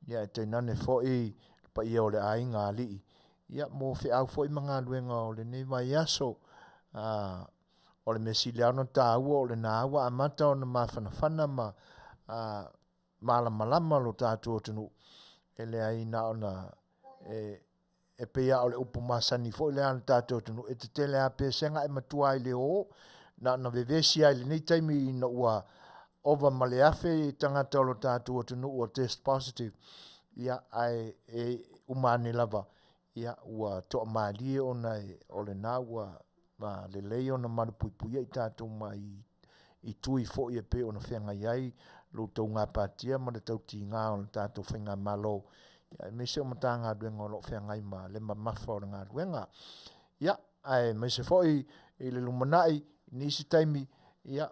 ia e tainane foi le paia o le aiga alii, ia mo feau foi ma galuega o lenei vaiaso. O le mea sili lava ona taua o lena ua amata ona mafanafana ma malamalama lo tatou atunuu, e leai na ona e pei lava o le upu masani foi lea a le tatou atunuu, e tetele lava pesega ae matua i le o. Na ona vevesi lava i lenei taimi ina ua ova ma le 1,000 tagata o lo tatou atunuu ua test positive, ia ae e uma ane lava, ia ua toamalie ona o lena ua lelei ona malupuipuia i tatou mai i tui foi e pei ona feagai ai lo outou gapatia ma le tautiga o le tatou faigamalo, aemaise o Matagaluega o lo o feagai ma le mamafa o le galuega. Ia, aemaise foi i le lumanai i nisi taimi, ia,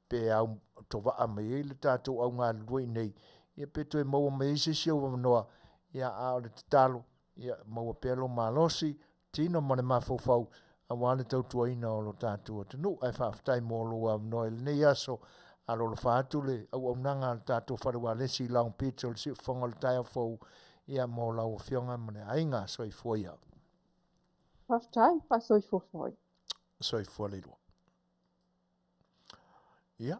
pe au tovaa mai ai le tatou au galulue i inei, ia pe toe maua mai ai se isi ou avanoa, ia, a o le tatalo, ia maua pea lou malosi, tino ma le mafaufau aua le tautuaina o lo tatou atunuu. Ae faafetai mo lou avanoa i lenei aso. Alolofa atu le auaunaga a le tatou fale ualesi i Long Beach o le siufofoga o le taeao fou, ia mo lau afioga ma le aiga. Soifua ia. Faafetai, faasoifua foi. Soifua Leilua. Ia,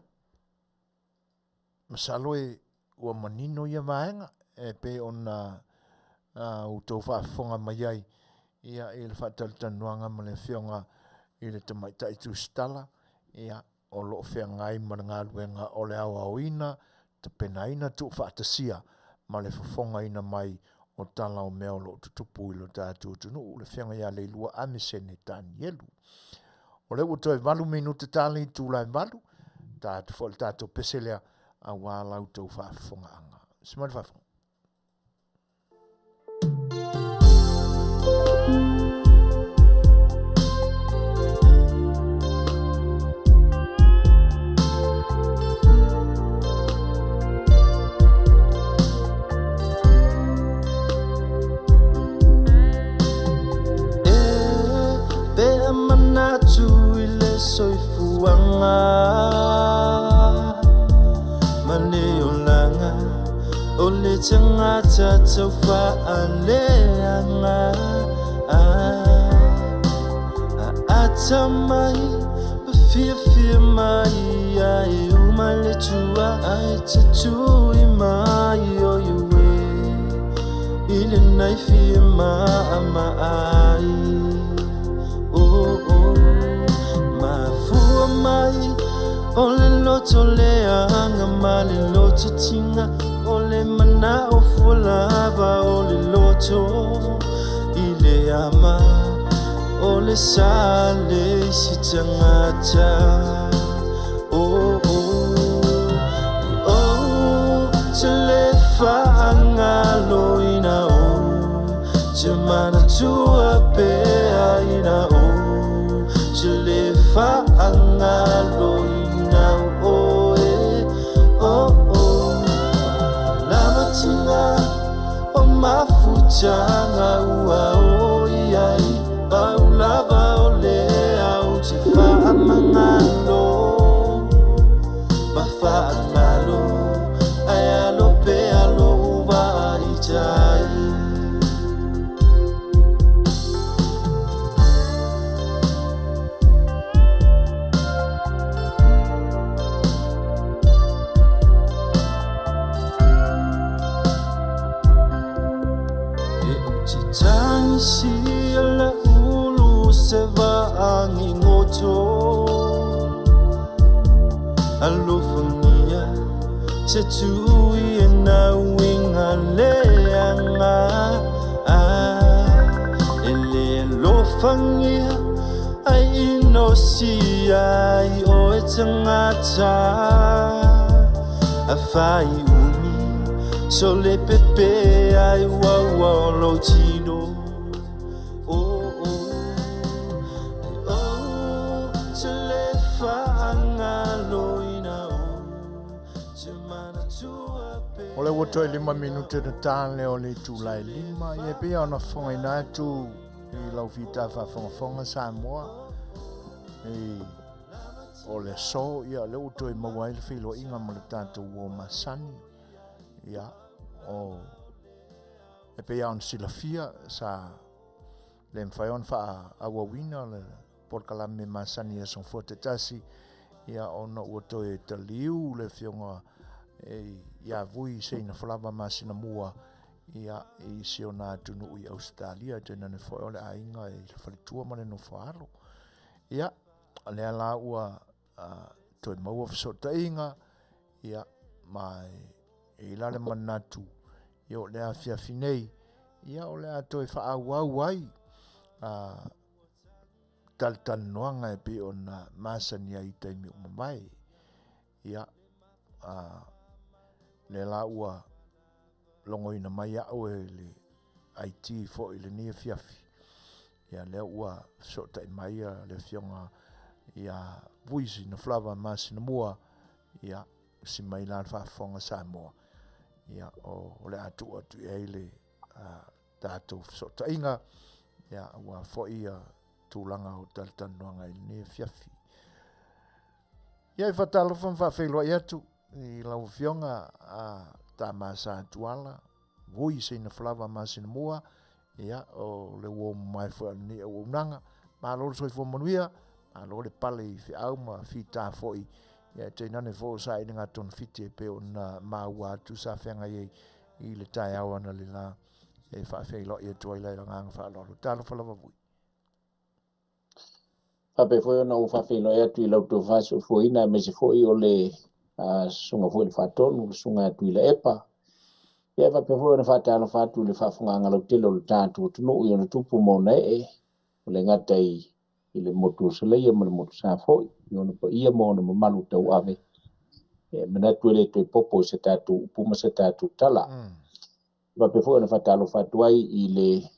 masalo e ua manino ia vaega e pei ona outou faafofoga mai ai ia i le faatalatalanoaga ma le afioga i le Tamaitai Tusitala, ia, o lo o feagai ma le galuega o le aoaoina, tapenaina, tuufaatasia ma le fofogaina mai o tala o mea o lo o tutupu i lo tatou atunuu, le afioga ia Leilua Amesene Tanielu. O lea ua toe 8 minute ta le itula e 8, ta atu foi le tatou pese lea aua la outou faafofogaaga. Se mai le faafofoga. E manatu i le soifuaga ma le olaga o le tagata taufaaleaga. Atamai ma fiafia mai ae uma le tua ae te tui mai o iue i lenei fia maamaai. Oh, oh. Mafua mai o le loto leaga ma le loto tiga o le manao fualava o le loto i le ama o le sa le isi tagata. Oh, oh. Oh, te le faagaloina o te manatua pea ina o te le faagaloina o e. Oh, oh. Lamatinga o mafutaga ua o iai pau lava o lea o te faamagalo ma faagalo ae alo pea lou vaa i tai. E Te tagisia le ulu se vaagi goto Alofagia se tui e na uiga leaga E le alofagia ai inosia ai oe tagata Afai umi so le pepe ai ua ua o lou tino Oh oh oh Te le faagaloina o Te manatua pe O le ua toe 5 minute na ta lea o le itula e 5, ia e pei ona fofogaina atu i lau fita faafogafoga Samoa i o le aso, ia o lea ua toe maua ai le feiloaiga ma le tatou uo masani. Ia, o e pei ona silafia sa le mafai ona faaauauina le polokalame masani i aso Gafua taitasi, ia ona ua toe taliu le afioga ia Vui Seinafalava Masinamua ia i si ona atunuu i Ausetalia, tainane foi o le aiga i le faletua ma le nofoaalo. Ia, o lea la ua toe maua fesootaiga, ia, ma e i la le manatu, ia o le afiafi nei, ia o le a toe faaauau ai talatalanoaga e pei ona masani ai i taimi ua mavae. Ia, lea la ua logoina mai au e le IT foi i lenei afiafi, ia lea ua fesootai mai le afioga ia Vui Sinafalava Masinamua, ia usi mai la le faafofoga Samoa, ia o le a tuu atu i ai le tatou fesootaiga, ia aua foi ia tulaga o talatalanoaga i lenei afiafi. Ia e faatalofa ma faafeiloai atu i lau afioga a Tama Sa Tuala, Vui Seinafalava Masinamua, ia o le uo mamae foi o lenei auaunaga. Malo le soifua manuia, malo le pale i feau ma fita foi, ia e tainane foi o sailiga togafiti e pei ona maua atu sa feagai ai i le taeao analeila e faafeiloai atu ai le agaga faaaloalo. Talofa lava Vui. Faapea foi ona ou faafeiloai atu i lau tofa soifuaina, aemaise foi o le susuga foi i le Faatonu, le susuga ia Tuilaepa. Ia faapea foi ona faatalofa atu i le faafofogaaga lautele o le tatou atunuu i ona tupu ma ona ee, o le gata i le motu o Saleia ma le motu Safo'i, i ona paia ma ona mamalu tauave. E manatu e le toe popo i se tatou upu ma se tatou tala. Faapea foi ona faatalofa atu ai i le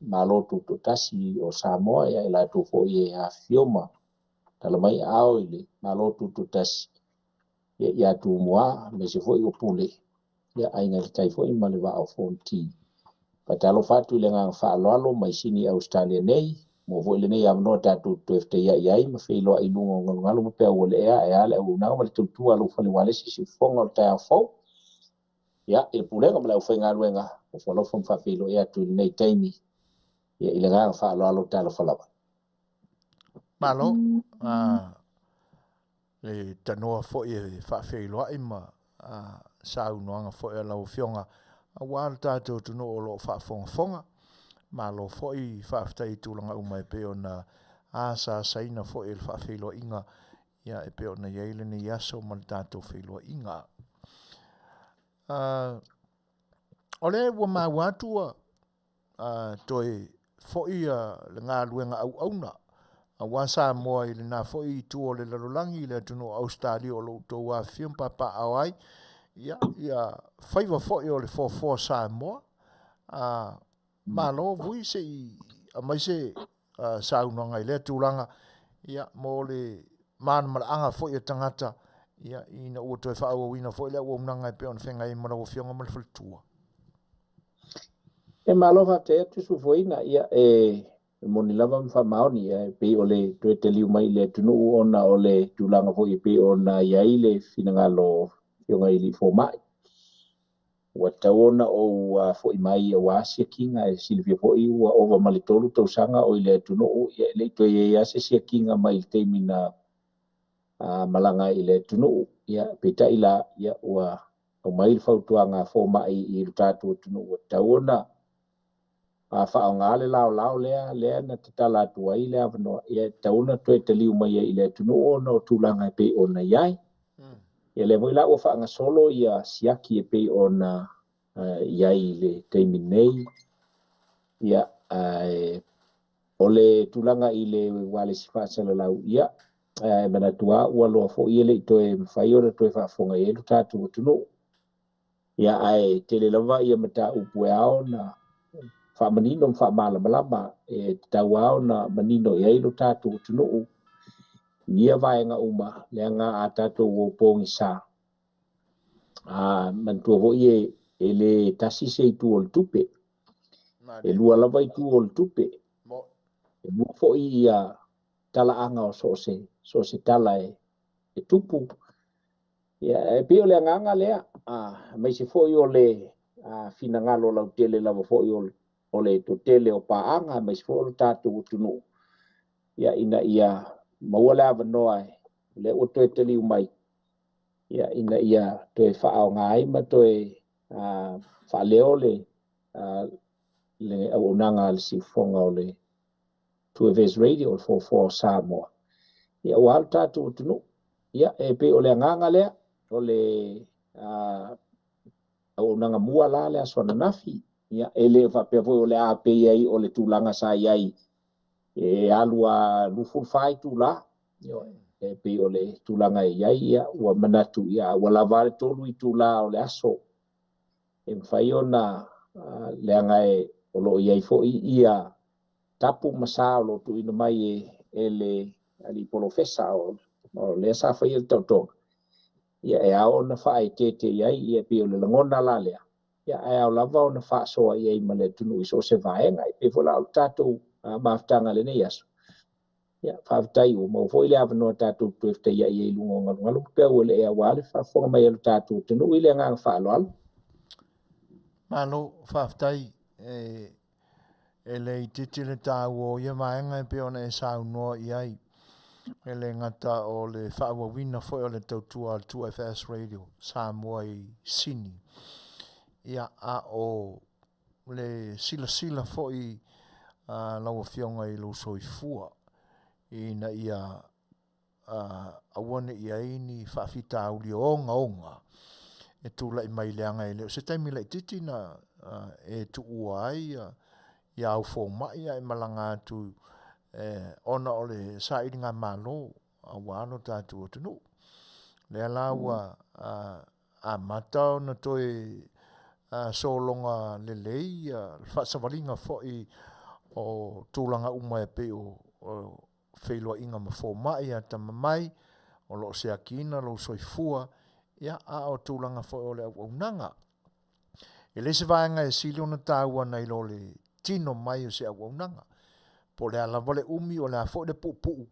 Malo Tutoatasi o Samoa, ia i latou foi e afifio ma tala mai aao i le Malo Tutoatasi, ia ia Tumua, aemaise foi o Pule, ia Aiga i le Tai foi ma le Vaa o Fonoti. Faatalofa atu i le agaga faaaloalo mai Sini Ausetalia nei, mo foi lenei avanoa tatou toe fetaiai ai ma feiloai i luga o galugalu ma peau o le ea, e a le auaunaga ma le tautua a lou fale ualesi siufofoga o le taeao fou. Ia, i le pulega ma le aufaigaluega, o alofa ma faafeiloai atu i lenei taimi, ia i le agaga faaaloalo talofa lava. Malo, le tanoa foi e faafeiloai ma saunoaga foi a lau afioga aua le tatou atunuu o loo faafogafoga. Malo foi faafetai i tulaga uma e pei ona asaasaina foi e le faafeiloaiga, ia e pei ona i ai lenei aso ma le tatou feiloaiga. O lea ua maua atu ua toe foi le galuega auauna aua Samoa i lena foi itu o le lalolagi i le atunuu o Ausetalia o lo o outou afifio ma papaaao ai, ia faiva foi o le foafoa Samoa. Malo Vui, se i aumai se saunoaga i lea tulaga, ia mo le malamalaaga foi a tagata, ia ina ua toe faaauauina foi le auaunaga e pei ona feagai ai ma lau afioga ma le faletua. E malo faafetai atu sufoina, ia e moni lava ma faamaoni, ia e pei o le toe taliu mai i le atunuu ona o le tulaga foi e pei ona i ai le finagalo afioga i alii fomai. Ua tatau ona ou foi mai aua siakiga, e silafia foi ua ova ma le 3 tausaga o i le atunuu, ia e le i toe i ai lava se siakiga mai i le taimi na malaga i le atunuu. Ia peitai la, ia ua aumai le fautuaga a fomai i le tatou atunuu, ua tatau ona A faaaoga le laolao lea, lea na tatala atu ai le avanoa, ia e tatau ona toe taliu mai ai i le atunuu ona o tulaga e pei ona i ai. Ia lea foi la ua faagasolo ia siaki e pei ona i ai i le taimi nei. Ia, ae o le tulaga i le ualesi faasalalau, ia, e manatu lava ua loa foi e le i toe mafai ona toe faafofoga i ai lo tatou atunuu. Ia, ae tele lava ia mataupu e ao ona faamanino ma faamalamalama, e tatau lava ona manino i ai lo tatou atunuu i ia vaega uma, leaga a tatou o pogisa, a manatua foi e le tasi se itu o le tupe, e lua lava itu o le tupe, e lua foi ia talaaga o so o se tala e tupu. Ia, e pei o le agaga lea, aemaise foi o le finagalo lautele lava foi o le toatele o paaga, aemaise foi o le tatou atunuu, ia, ina ia maua le avanoa lea ua toe taliu mai, ia, ina ia toe faaaoga ai ma toe faaleo le auaunaga a le siufofoga o le 2FS Radio, o le foafoa o Samoa, ia, ua alu tatou atunuu. Ia, e pei o le agaga lea, o le auaunaga mua la le aso ananafi. Ia, e le faapea foi o le a pei ai o le tulaga sa i ai e alu a 24 itula. E pei o le tulaga e i ai, ia, ua manatu, ia, ua lava le 3 itula o le aso e mafai ona leaga e o lo o i ai foi ia tapu ma sa o lo o tuuina mai e le alii polofesa o lea sa faia le taotoga, ia, e ao ona faaeteete i ai, ia, pei o le lagona la lea, ia, ae ao lava ona faasoa i ai ma le atunuu i so o se vaega. E pei foi la o le tatou mafutaga lenei aso, ia, faafetai ua maua foi le avanoa tatou toe fetaiai ai i luga o galugalu ma peau o le aua le faafofoga mai a le tatou atunuu i le agaga faaaloalo. Malo, faafetai. E le itiiti le taua o ia vaega e pei ona e saunoa i ai. E le gata o le faaauauina foi o le tautua a le 2FS Radio Samoa i Sini. Ia, a o le silasila foi a lau Afioga i lou soifua ina ia aua ne i ai ni faafitauli ogaoga e tulai mai leaga e le o se taimi laitiiti na e tuua ai ia au fomai ae malaga atu ona o le sailiga malo aua lo tatou atunuu. Lea la ua amata ona toe sologa lelei le faasavaliga foi o tulaga uma e pei o feiloaiga ma fomai atamamai o lo o siakiina lou soifua, ia, a o tulaga foi o le auaunaga. E le se vaega e sili ona taua nai lo le tino mai o se auaunaga. Po o le a lava le umi, o le a foi le puupuu,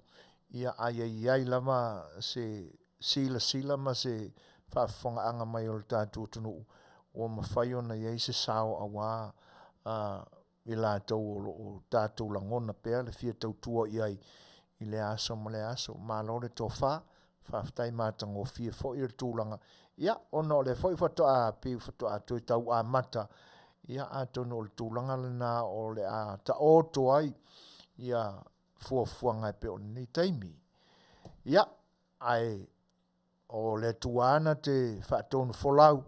ia, ae i ai lava se silasila ma se faafofogaaga mai o le tatou atunuu ua mafai ona i ai se sao aua i latou o lo o tatou lagona pea le fia tautua i ai i lea aso ma lea aso. Malo le tofa, faafetai matagofie foi o le tulaga, ia, ona o lea foi faatoa pei faatoa toe tau amata, ia, atonu o le tulaga lena o le a taoto ai ia fuafuaga e pei o lenei taimi. Ia, ae o le Atua na te faatonu folau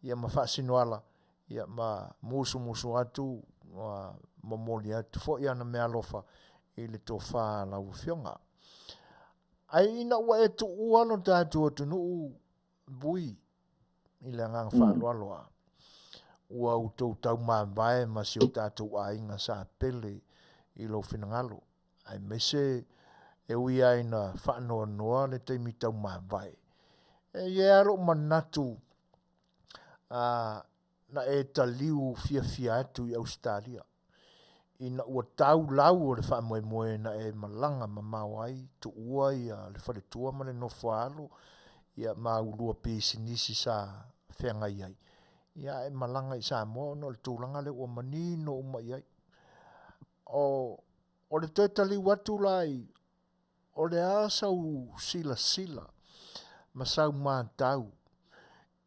ia ma faasinoala ia ma musumusu atu ma momoli atu foi ana meaalofa i le tofa a lau Afioga. Ae ina ua e tuua lo tatou atunuu Vui i le agaga faaaloalo lava, ua outou taumavae ma si o tatou aiga sa pele i lou finagalo, aemaise e ui lava ina faanoanoa le taimi taumavae, e i ai lava lou manatu na e taliu fiafia atu i Ausetalia ina ua tau lau o le faamoemoe na e malaga mamao ai, tuua ia le faletua ma le nofoaalo ia ma ulua pisinisi sa feagai ai, ia ae malaga i Samoa ona o le tulaga lea ua manino uma i ai. O le toe taliu atu la i, o le a sau silasila ma sau matau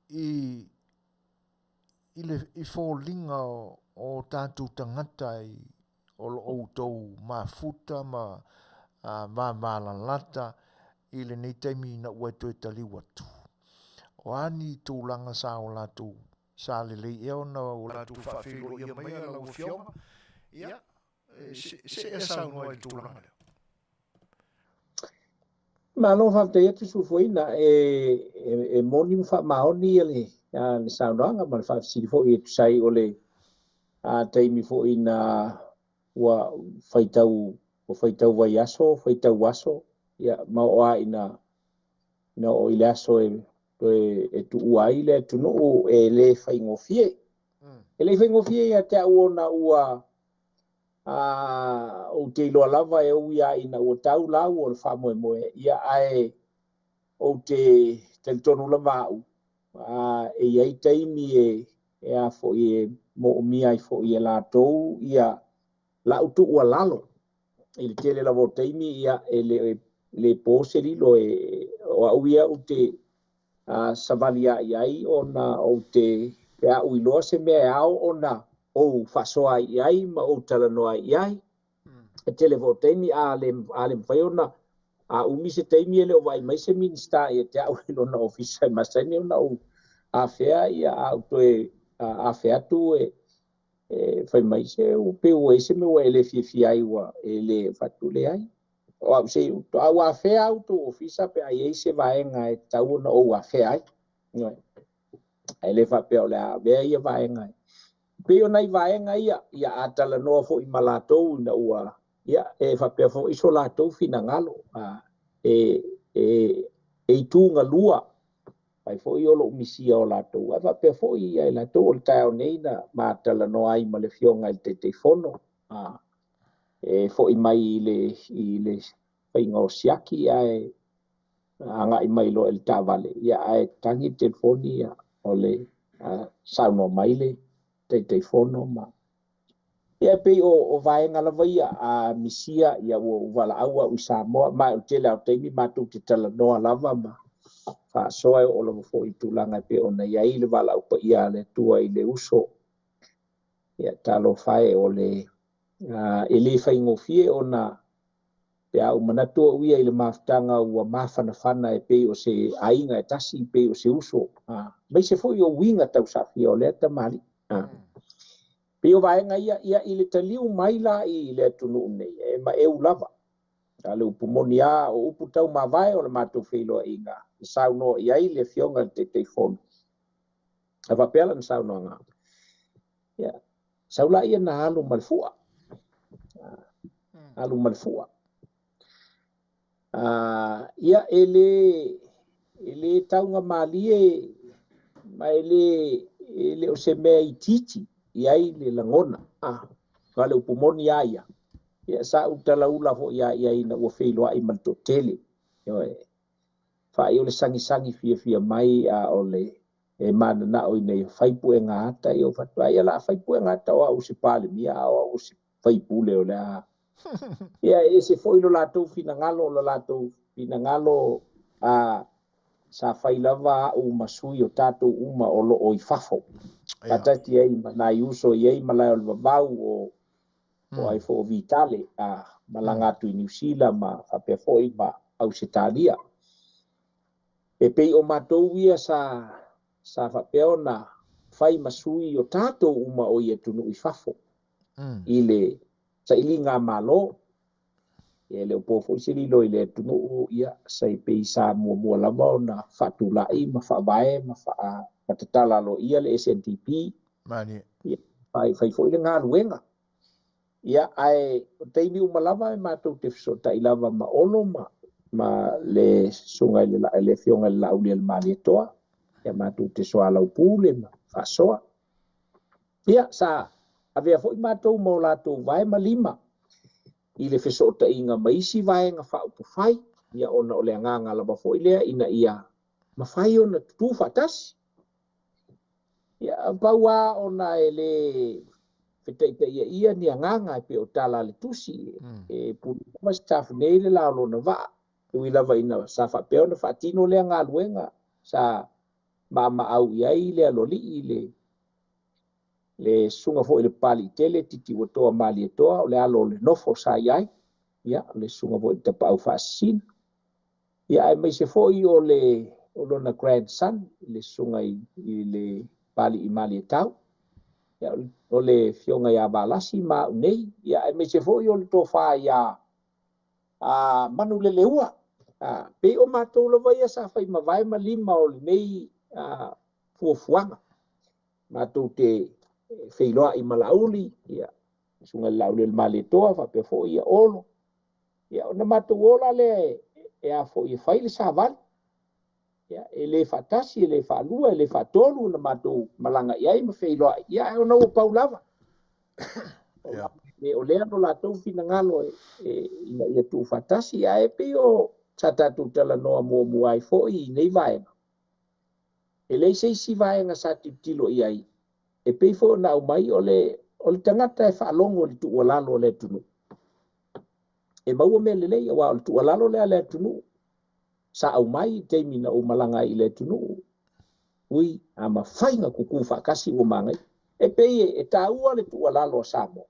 i foliga o tatou tagata i o lo outou mafuta ma vavalalata i lenei taimi ina ua e toe taliu atu? O a ni tulaga sa o latou sa lelei ea ona o latou faafeiloaia maia lau Afioga? Ia, se i e saunoa i le tulaga lea. Malo faafetai atu Sufuaina, e moni ma faamaoni le saunoaga ma le faafesili foi e tusa ai o le taimi foi na ua faitau vaiaso, faitau aso, ia, ma oo lava ina oo i le aso e tuua ai le atunuu, e le faigofie. E le faigofie ia te au ona ua ou te iloa lava e ui lava ina ua tau lau o le faamoemoe, ia, ae ou te talitonu lava au, e i ai taimi e a foi e moomia ai foi e latou ia lau tuualalo. I le tele lava o taimi, ia, e le po se lilo, o au ia ou te savali ai ai ona ou te pe a ou iloa se mea e ao ona ou faasoa ai i ai ma ou talanoa ai i ai. E tele foi o taimi a le mafai ona a umi se taimi e le o vaai mai se Minista ia te au i lona ofisa e masani ona ou afea, ia, a ou toe afe atu e fai mai se pe ua i se mea ua e le fiafia ai ua e le faatule ai. O au se au afea au tou ofisa pe a i ai se vaega e tatau ona ou afea ai. Ae le faapea o le a avea ia vaega. Pei o nai vaega ia, ia a talanoa foi ma latou ina ua, ia, e faapea foi so latou finagalo, e itu galua, fai foi o lou misia o latou, ae faapea foi ia i latou o le taeao nei na ma talanoa ai ma le Afioga i le Taitaifono, e foi mai i le faiga o siaki, ae agai mai loa i le taavale, ia, ae tagi le telefoni, ia, o le saunoa mai le Taitaifono ma ia, pei o vaega lava ia a misia, ia, ua valaau au i Samoa, ma o le tele o taimi matou te talanoa lava ma faasoa e oo lava foi i tulaga e pei ona i ai le valaau paia a le Atua i le uso. Ia, talofa e o le e le faigofie ona pe a ou manatu au ia i le mafutaga ua mafanafana e pei o se aiga e tasi, pei o se uso, aemaise foi o uiga tausafia o lea tamalii. Pei o vaega ia, ia, i le taliu mai la i le atunuu nei, e maeu lava. A le upu moni lava, o upu taumavae o le matou feiloaiga, na saunoa i ai le Afioga i le Taitaifono. A faapea lana saunoaga, ia, sau laia na alu ma le fua. Alu ma le fua. Ia, e le taugamalie ma e le o se mea itiiti i ai le lagona. A le upu moni lava ia, ia, sa ou talaula foi ia i ai ina ua feiloai ma le toatele. Faai o le sagisagi fiafia mai, a o le e mananao ina ia fai puega ata, ia o fatua, ia la fai puega ata o au se Palemia, a o au se faipule o le a. Ia, e ese foi lo latou finagalo, lo latou finagalo sa fai lava au ma sui o tatou uma o loo i fafo. Faatasi ai ma nai uso i ai malae o le vavau o ai foi o Vitale, malaga atu i Niu Sila ma faapea foi ma Ausetalia. E pei o matou ia sa faapea ona fai ma sui o tatou uma o i atunuu i fafo i le sailiga malo. E le o po foi se lilo i le atunuu, ia, sai pei sa muamua lava ona faatulai ma faavae ma faatatala aloaia le SNDP. Mani. Ia, fai foi le galuega. Ia, ae o taimi uma lava e matou te fesootai lava ma Olo ma le susuga i le Afioga i le Laaulialemalietoa, ia matou te soalaupule ma faasoa. Ia, sa avea foi matou ma o latou vae ma lima i le fesootaiga ma isi vaega faaupufai, ia, ona o le agaga lava foi lea ina ia mafai ona tutu faatasi. Ia, pau lava ona e le fetaitaia ia ni agaga e pei o tala a le tusi, e pulu lava se tafunei le la o lona vaa. Ui lava ina sa faapea ona faatino lea galuega, sa maamaau i ai le aloalii le Le susuga foi i le Papaliitele, Titiuatoa Malietoa, o le alo o le nofo sa i ai, ia, o le susuga foi i le Tapaau Faasisina, ia, aemaise foi o le o lona grandson, le susuga i, i le Papalii Malietau, ia, o le afioga ia Valasi ma au nei, ia, aemaise foi o le tofa ia a Manuleleua. A, pei o matou lava ia sa fai mavae ma lima o lenei a, fuafuaga. Matou te feiloai ma Laauli, ia, Susuga i le Laaulialemalietoa, faapea foi ia Olo. Ia, ona matou o la lea e, e a foi e fai le savali. Ia, e le faatasi, e le faalua, e le faatolu ona matou malaga i ai ma feiloai. Ia, ae ona ua pau lava. Yeah. O lea lo latou finagalo e, e, ina ia tuufaatasi, ae pei o sa tatou talanoa muamua ai foi i nei vaega. E leai se isi vaega sa tilotilo i ai, e pei foi ona aumai o le, o le tagata e faalogo i le tuualalo a le atunuu. E maua mea lelei, aua o le tuualalo lea a le atunuu sa aumai i le taimi na ou malaga ai i le atunuu, ui, a mafai na kukū faatasi ua manaia. E pei e, e taua le tuualalo a Samoa.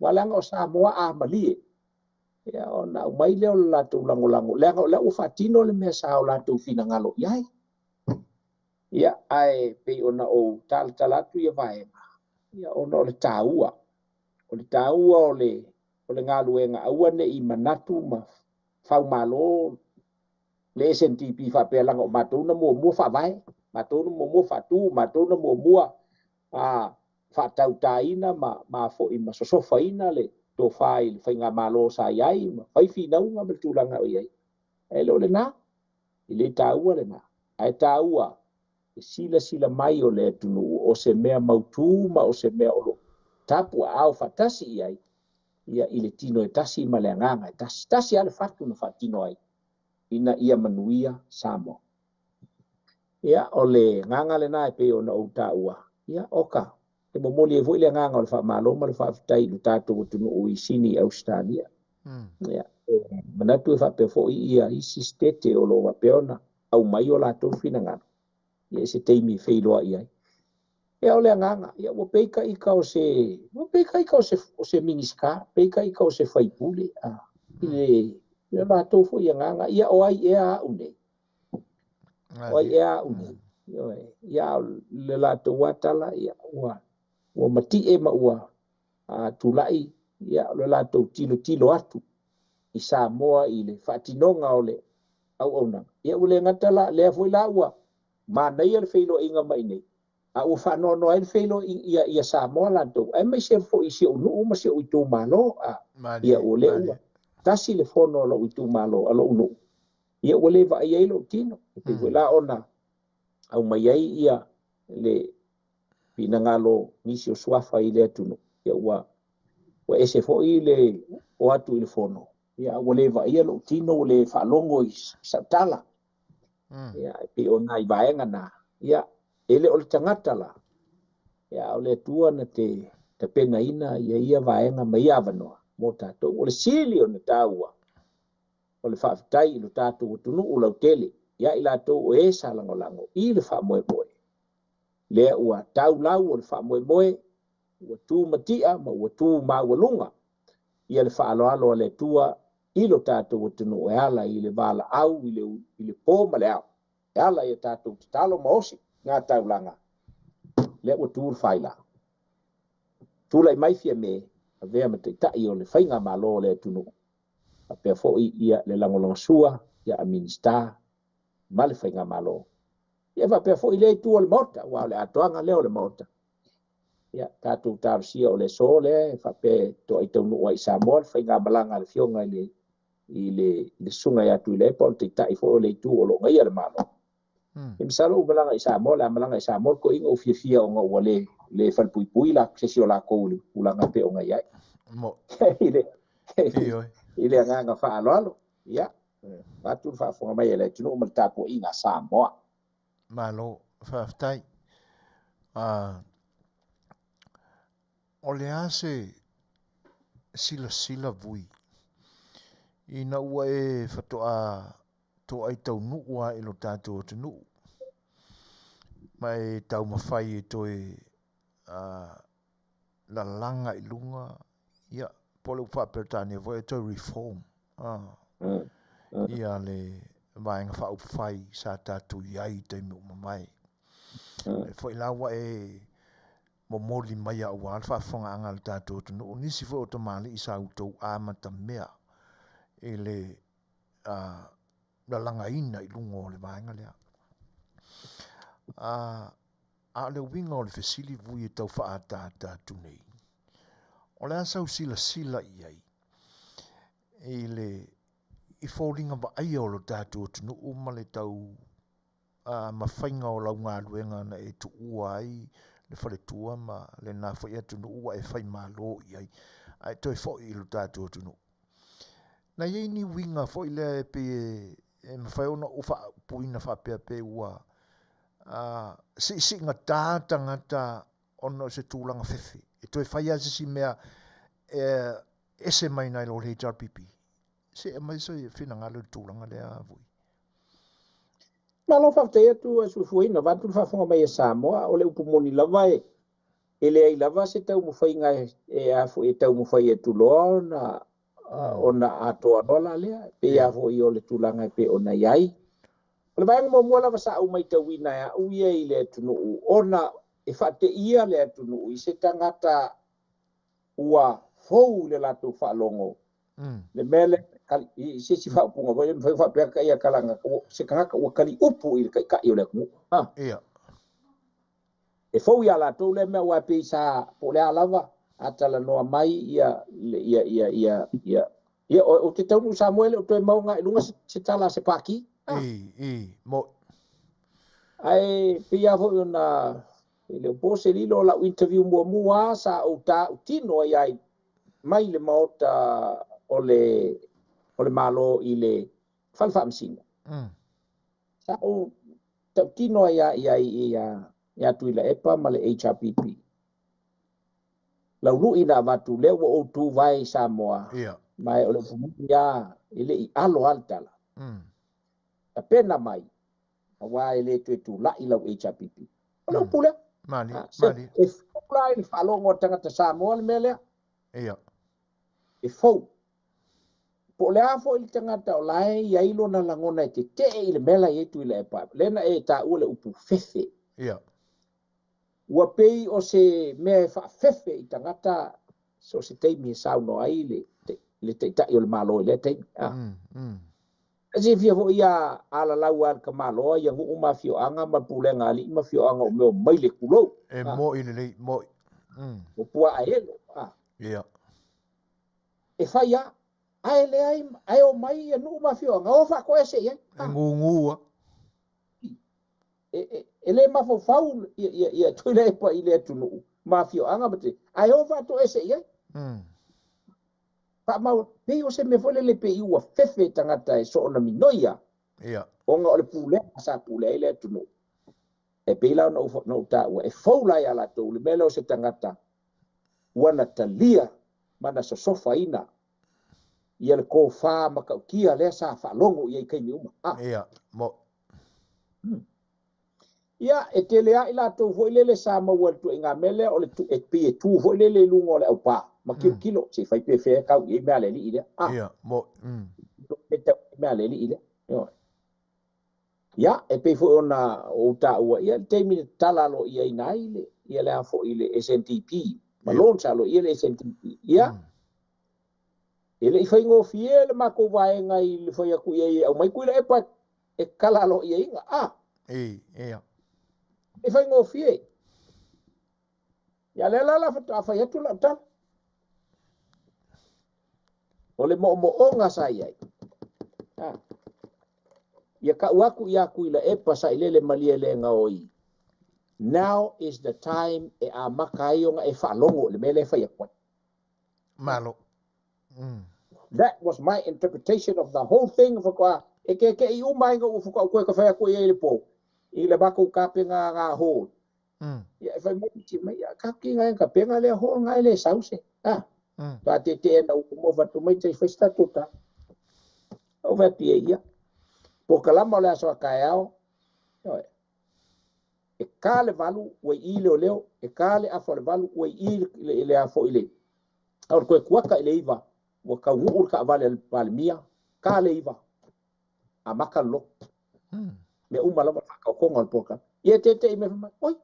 Aua leaga o Samoa a malie, ia, ona aumai lea o le latou lagolago, leaga o lea ua faatino le mea sa o latou finagalo i ai. Ia, ae pei ona ou talatala atu ia vaega, ia, ona o le taua. O le taua o le, o le galuega, aua ne i manatu ma faumalo le SNDP faapea leaga o matou na muamua faavae, matou na muamua faatu, matou na muamua a faatautaina ma, ma foi ma sosofaina le tofa i le faigamalo sa i ai ma fai finauga ma le tulaga o i ai. Ae le o lena, e le taua lena, ae taua le silasila mai o le atunuu o se mea mautu ma o se mea o lo o tapuaao faatasi i ai, ia i le tino e tasi ma le agaga e tasi. Tasi lava le fatu na faatino ai ina ia manuia Samoa. Ia, o le agaga lena e pei ona ou taua, ia, oka, e momoli ai foi le agaga o le faamalo ma le faafetai i lo tatou atunuu i Sini i Ausetalia. Ia, e manatu e faapea foi ia isi sitete o lo o faapea ona aumai o latou finagalo, ia i se taimi e feiloai ai. Ia, o le agaga, ia, ua pei ka ika o se, ua pei ka ika o se, o se Minisita, pei ka ika o se faipule, a, i le, i le latou foi agaga, ia, o ai ea au nei? O ai ea au nei? Ioe, ia, le latou lava tala, ia, ua, ua mati'e ma ua a, tulai, ia, o le latou tilotilo atu i Samoa i le faatinoga o le auaunaga. Ia, ua le gata la, lea foi la ua manaia le feiloaiga mai nei, a ua faanoanoa ai le feiloaiga ia, ia Samoa latou, aemaise foi i si ou nuu ma si ou itumalo. A, ia, ua le ua tasi le fono a lou itumalo, a lou nuu, ia ua le vaai ai lou tino. E pei foi la ona aumai ai ia le finagalo nisi o suafa i le atunuu, ia ua, ua ese foi le o atu i le fono, ia ua le vaaia lou tino, ua le faalogo i sau tala. Ia, e pei o nai vaega na, ia, e le o le tagata la, ia, o le Atua na te tapenaina ia ia vaega ma ia avanoa mo tatou. O le sili ona taua, o le faafetai i lo tatou atunuu lautele, ia i latou o e sa lagolago i le faamoemoe. Lea ua tau lau o le faamoemoe, ua tu matia ma ua tu maualuga ia le faaaloalo a le Atua i lo tatou atunuu e ala i le valaau i le, i le po ma le ao, e ala i a tatou tatalo ma osi ngā taulaga, lea ua tu le faila. Tulai mai Fiame, avea ma taitai o le faigamalo o le atunuu, faapea foi ia le lagolagosua ia a Minisita ma le faigamalo. Ia faapea foi lea itu o le Maota, aua o le atoaga lea o le Maota. Ia, tatou talosia o le aso lea e faapea e toai taunuu ai i Samoa le faigamalaga a le Afioga i le, i le, i le Susuga ia Tuilaepa, o le Taitai foi o le itu o lo o gaia le Malo. E masalo ua malaga i Samoa, o le a malaga i Samoa le toeaina ua fiafia ona ua le, le falepuipui la, se isi o latou i le tulaga e pei ona i ai. Mo. I le, Ioe. i le agaga faaaloalo, ia, vaeatu le faafofoga mai a le atunuu ma le tapuaiga a Samoa. Malo, faafetai. Ah, o le a se silasila vui ina ua e faatoa toai taunuu lava i lo tatou atunuu ma e taumafai e toe lalaga i luga, ia, po o le upu faa-Peretania foi e toe reform, ia le Vaega Faaupufai sa tatou i ai i taimi ua mavae. E foi la ua e momoli mai aua le faafofogaaga a le tatou atunuu, nisi foi o tamalii sa outou amatamea i le lalagaina i luga o le vaega lea. A o le uiga o le fesili vui e tau faaataata atu nei, o le a sau silasila i ai i le i foliga vaaia o lo tatou atunuu ma le tau mafaiga o lau galuega na e tuua ai le faletua ma lena foi atunuu ua e faimalo i ai, ae toe foi i lo tatou atunuu. Na i ai ni uiga foi lea e pei e mafai ona ou faaupuina faapea pei ua siisiigata tagata ona o se tulaga fefe e toe fai lava se isi mea e ese mai nai lo le HRPP. Se aumai se finagalo i le tulaga lea, Vui. Malo faafetai atu e soifuaina, vaeatu le faafofoga mai a Samoa, o le upu moni lava e e leai lava se taumafaiga e a foi e taumafai atu loa ona ona atoa loa la lea, e pei lava foi o le tulaga e pei ona i ai. O le vaega muamua lava sa ou matauina e au ia i le atunuu ona e faateia le atunuu i se tagata ua fou i le latou faalogo le mea lea i se isi faaupuga foi lea e mafai ona faapea atu ia kalaga se tagata ua kaliupu i le taitai o le atunuu. Ia. E fou ia latou lea mea aua e pei sa po o le a lava a talanoa mai ia ia ia ia ia ia ou te taunuu i Samoa e le o toe maua agai i luga se tala a se Pākī. I, i, mo. Ae pei lava foi ona e le o po se lilo o lau interview muamua lava sa ou tautino ai ai mai le Maota o le o le Malo i le Fale Faamasino. Sa ou tautino ai lava i ai ia Tuilaepa ma le HRPP. Lau lui na avatu, lea ua ou tuvae i Samoa, ma o le upu moni lava, e le i alo lava le tala. Tapena mai, aua e le toe tulai lau HRPP. O le upu lea. Malie, malie. E fou la i le faalogo a le tagata Samoa le mea lea. E fou. Po o le a foi le tagata o la e i ai lona lagona e tetee i le mea la e i ai Tuilaepa, lea na e taua le upu fefe. Ua pei o se mea e faafefe i tagata so o se taimi e saunoa ai le, le Taitai o le Malo i lea taimi. E silafia foi ia alalau lava e le tamaloa ia nuu ma afioaga ma le pulega a alii ma afioaga o mea o maile tulou. E moi lelei, moi. O puaa elo. E fai lava, ae leai, ae omai ia nuu ma afioaga o faatoese i ai. E gugu lava. E le mafaufau ia Tuilaepa i le atunuu ma afioaga ma te, ae o faatoese i ai. Faamau, pei o se mea foi lele pei ua fefe tagata e soona minoia. Ona o le pulega sa pule ai le atunuu. E pei la ona ou taua, e fou la ia latou le mea lea o se tagata ua na talia ma na sosofaina ia le tofa matautia lea sa faalogo i ai i taimi uma. Ia, mo. Ia, e tele lava i latou foi lele sa maua i le ituaiga mea lea o le e pei e tu foi lele i luga o le aupā ma tilotilo se i fai pe fea e tau i ai mea a le alii lea. Ia, mo. E tau i ai mea a le alii lea. Ioe. Ia, e pei foi ona ou taua, ia, le taimi na tatala aloaiaina ai le, ia le a foi le SNDP, ma launch aloaia le SNDP. Ia, e le i faigofie le matou vaega i le fai atu i ai e aumai Tuilaepa e tatala aloaiaina. A! Ia. E faigofie. Ia, lea la la faatoa fai atu lau tala. O le moomooga sa i ai. Ia tau atu ia Tuilaepa sailele malie le gaoi. Now is the time e amata ai ona e faalogo i le mea lea e fai atu ai. Malo. That was my interpretation of the whole thing faatoa e keke'i uma ai na ua faatoa ou toe fai atu i ai i le po i le matou tapena na hall. Ia e fai mai isi mai, ia tatou ki ngai tapena lea hall ngai le sau se. Faatoa tetee na upu mo fatu mai tai fai se tatou tala. Ou fai atu i ai, ia. Polokalama o le aso a taeao. Ioe. E ka le 8 ua i i leoleo, e ka le afa o le 8 ua i i le a foi le a o le toe kuata i le 9 ua taunuu le taavale a le Palemia, ka le 9 amata le lotu. Mea uma lava le faataotoga o le polokalame. Ia e tete'i mai fai mai, oi,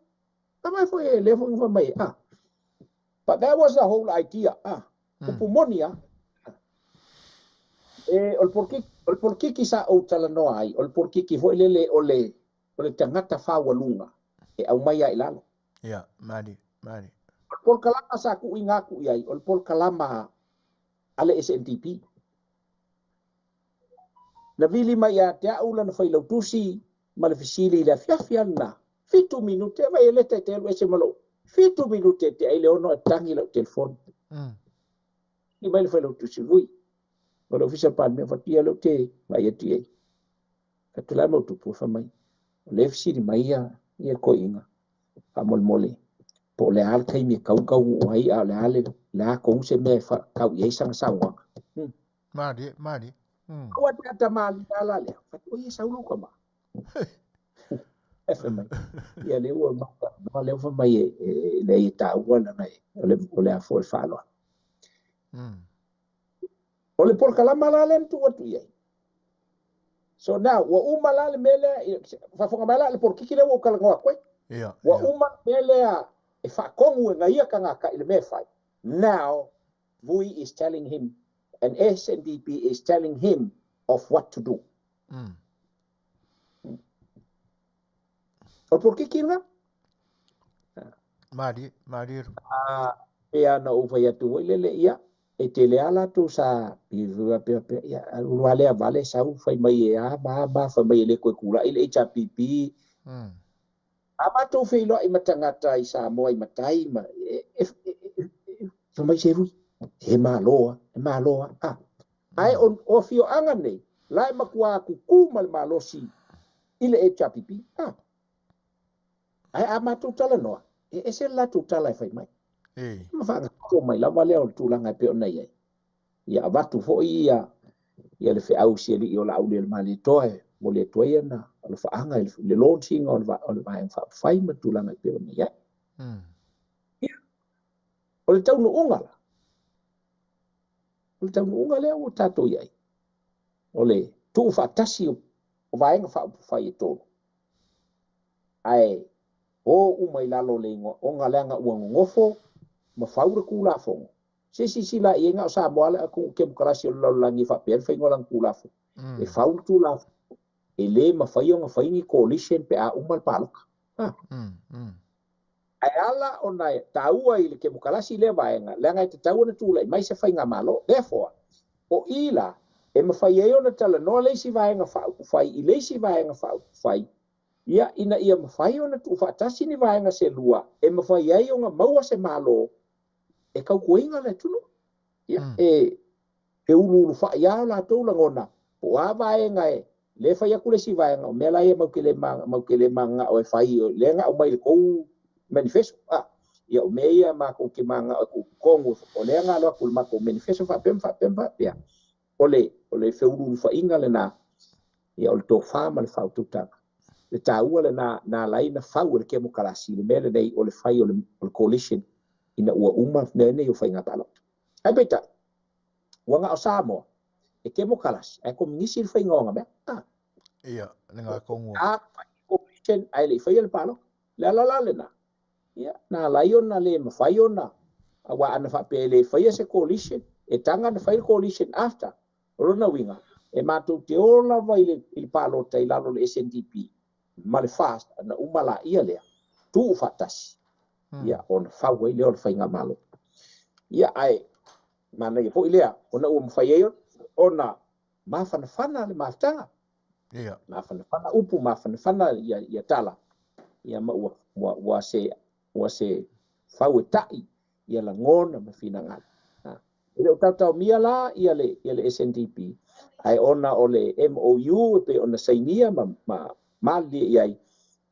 a mai foi e lea foi na fai mai ah. But that was the whole idea, ah. Upu moni ah. E, o le polokiki, o le polokiki sa ou talanoa ai, o le polokiki foi lele o le, o le tagata faualuga e aumai lava i lalo. Ia, malie, malie. O le polokalama sa tuuina atu i ai, o le polokalama a le SNDP. Na vili mai ia te au lana failautusi ma le fesili i le afiafi lava lena, Fitu minute, vaai e le taitai alu ese ma lou, fitu minute e tea ai le 6 e tagi lau telefoni. Vili mai le failautusi, Vui, o le Ofisa o le Palemia, fai atu, ia lea ou te vaai atu i ai. Fai atu, o le a le mau tupu? Fai mai, o lea e fesili mai ia le toeaina, faamolemole, po o le a le taimi e tautaunuu ai, a o le a le a tonu se mea e tau i ai sana saunoaga. Malie, malie. Aua te ata malie a la lea. Fai atu, oi e sau lou tama. Ae fai mai, ia lea ua maua, lea ua fai mai e leai e taua lana e, o le a foi le faaaloalo. O le polokalama la lea na tuu atu i ai. So now, ua uma la le mea lea, faafofoga mai la i le polokiki lea ua ou talanoa atu ai. Ua uma le mea lea e faatonu e nai ia tagata i le mea e fai. Now, Vui is telling him and SNDP is telling him of what to do. O le polokiki lena. Malie, malie. A, pei lava ona ou fai atu foi lele, ia, e tele lava latou sa pea pea, ia, alu lava lea vale sau fai mai e a ma a ma fai mai e le toe tulai le HRPP. A matou feiloai ma tagata i Samoa i matai ma, e, e, e, fai mai se vui, e malo a, e malo a, a. Ae o, o afioaga nei, la e matua kukū ma le malosi i le HRPP, a. Ae a matou talanoa, e ese le latou tala e fai mai. Ma faagasolo mai lava lea o le tulaga e pei ona i ai. Ia avatu foi ia, ia le feau i si alii o Laaulialemalietoa e momoli atu ai ana alofaaga i le launching o le, o le Vaega Faaupufai ma le tulaga e pei ona i ai. Ia, o le taunuuga la, o le taunuuga lea ua tatou i ai, o le tuufaatasi o Vaega Faaupufai e tolu, ae o uma i lalo o le igoa ona leaga ua nonofo ma fau le Tulafono. Se silasila i ai na o Samoa le atunuu kemokarasi o le lalolagi e faapea le faiga o lana Tulafono. E fau le Tulafono, e le mafai ona fai ni coalition pe a uma le palota. Ha. Ae ala ona e taua i le kemokarasi lea vaega, leaga e tatau ona tulai mai se faigamalo. Therefore, o i la, e mafai ai ona talanoa le isi vaega faaupufai i le isi vaega faaupufai, ia, ina ia mafai ona tuufaatasi ni vaega se lua e mafai ai ona maua se Malo e tautuaina le atunuu. Ia, e, e uluulufai lava o latou lagona, po o a vaega e, lea e fai atu le isi vaega, o mea la ia matou te le, matou te le mananao e fai, lea na aumai i le tou manifesto. A, ia o mea ia matou te mananao e tuu i totonu, o lea na alu atu i le matou manifesto faapea ma faapea ma faapea. O le, o le feuluulufa'iga lenā, ia o le tofa ma le faautautaga. Le taua lenā na ala ai ona fau e le Kemokarasi le mea lenei o le fai o le, o le coalition ina ua uma mea nei o faiga palota. Ae peitai, ua na o Samoa e Kemokarasi ae Kominisi le faiga o ana mea. A. Ia, le gatonu. A fai coalition ae le i faia le palota. Le ala la lenā, ia, na ala ai ona le mafai ona, aua ana faapea e le faia se coalition, e taga ona fai le coalition after. O lona uiga, e matou te o lava i le, i le palota i lalo o le SNDP ma le FAST, ona uma laia lea, tuufaatasi, ia, ona fau ai lea o le faigamalo. Ia, ae manaia foi lea, ona ua mafai ai ona mafanafana le mafutaga. Ia. Mafanafana upu, mafanafana ia, ia tala, ia ma ua, ua, ua se, ua se fau e ta'i ia lagona ma finagalo. Ha. E le o taotaomia la ia le, ia le SNDP, ae ona o le MOU e pei ona sainia ma, ma malilie i ai,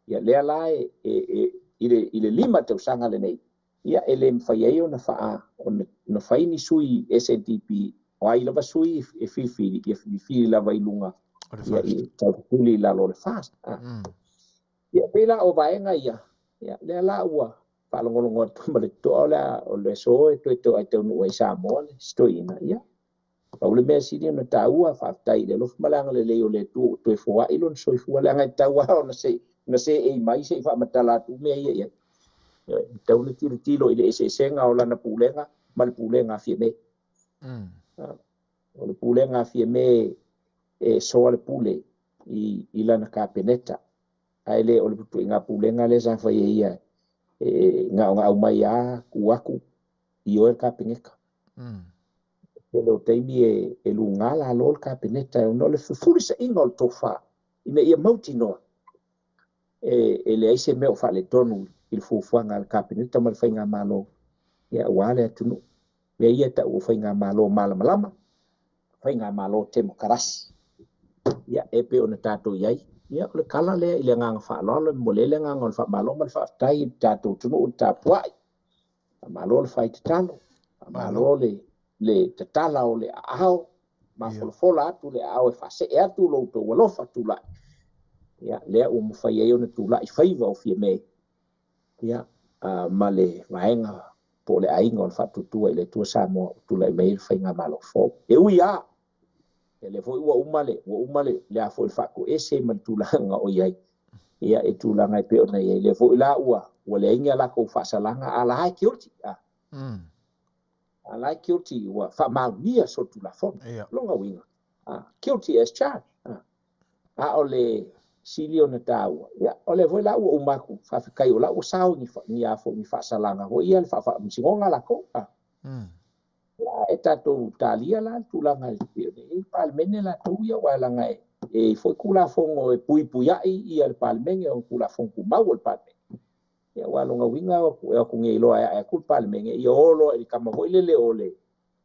ia lea la e, e, e, i le, i le 5 tausaga lenei, ia e le mafai ai ona faa, ona, ona fai ni sui SNDP, o ai lava sui e filifili, ia filifili lava i luga, O le ia FAST. i taufuli i lalo o le FAST. Ia, pei la o vaega ia, ia, lea la ua faalogologo atu ma le totoa o le a, o le aso e toe toai taunuu ai i Samoa le si toeaina, ia, pau le mea sili ona taua, faafetai i le alofa ma le agalelei o le Atua ua toe foai lona soifua, leaga e tatau lava ona se, ona seei mai se i faamatala atu mea ia i ai. Ioe, e tatau ona tilotilo i le eseesega o lana pulega ma le pulega a Fiame. O le pulega a Fiame e soa le pule i, i lana Kapeneta, ae le o le ituaiga pulega lea sa fai e ia e gaogao mai lava tu atu ioe le Kapeneta. Tele o taimi e, e luga lalo le Kapeneta ona o le fefulisaiga o le tofa ina ia mautinoa e, e leai se mea o faaletonu i le fuafuaga a le Kapeneta ma le Faigamalo, ia, aua le atunuu. Mea ia e tau o Faigamalo malamalama, Faigamalo temokarasi, ia, e pei ona tatou i ai. Ia, o le tala lea i le agaga faaaloalo, e momoli ai le agaga o le faamalo ma le faafetai i le tatou atunuu i le tapuai. Faamalo le fai tatalo, faamalo le, le tatala o le aao, mafolafola atu le aao e faasee atu lo outou alofa tulai. Ia, lea ua mafai ai ona tulai faiva o Fiame, ia, ma le vaega po o le aiga o le Faatuatua i le Atua Samoa ua tulai mai ai le Faigamalo fou. E ui lava, ia lea foi ua uma le, ua uma le, le a foi le faatoese ma le tulaga o i ai, ia, e tulaga e pei ona i ai. Lea foi la ua, ua leai ni a latou faasalaga, a la e guilty, a. A la e guilty, ua faamaonia solitulafono. Lona uiga, a, guilty as charged. A. A o le sili ona taua, ia, o lea foi la ua uma atu, faafetai o la ua sao ni, ni a foi ni faasalaga foi ia le faamasinoga latou. A. Ia, e tatou talia la le tulaga e pei ona i ai le Palemene latou ia, aua leaga e e i ai foi Tulafono e puipuiai ia le Palemene, o Tulafono Tumau o le Palemene. Ia, aua o lona uiga e o atu nei loa e ae atu le Palemene, ia o loa i le tama foi lele o le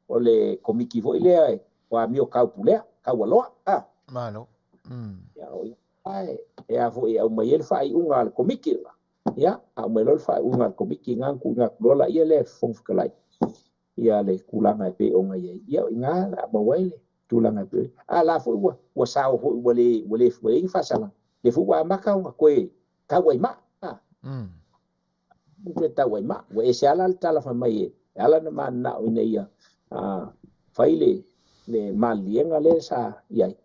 o le komiti foi lea o amio taupulea, taualoa, a. Malo. Ia, o i e, e a foi e aumai ai le faaiuga a le komiti lena. Ia, aumai loa le faaiuga a le komiti lena, ona tuuina atu loa laia lea e Fofoga Fetalai ia le tulaga e pei ona i ai. Ia, o i ina o le a maua ai le tulaga e pei. A la foi ua, ua sao foi ua le, ua le, ua leai ni faasalaga. Lea foi ua amata ona toe tau ai maa. A. Toe tau ai maa. Ua ese lava la le tala fai mai e ala ona mananao ina ia fai le, le maliliega lea sa i ai,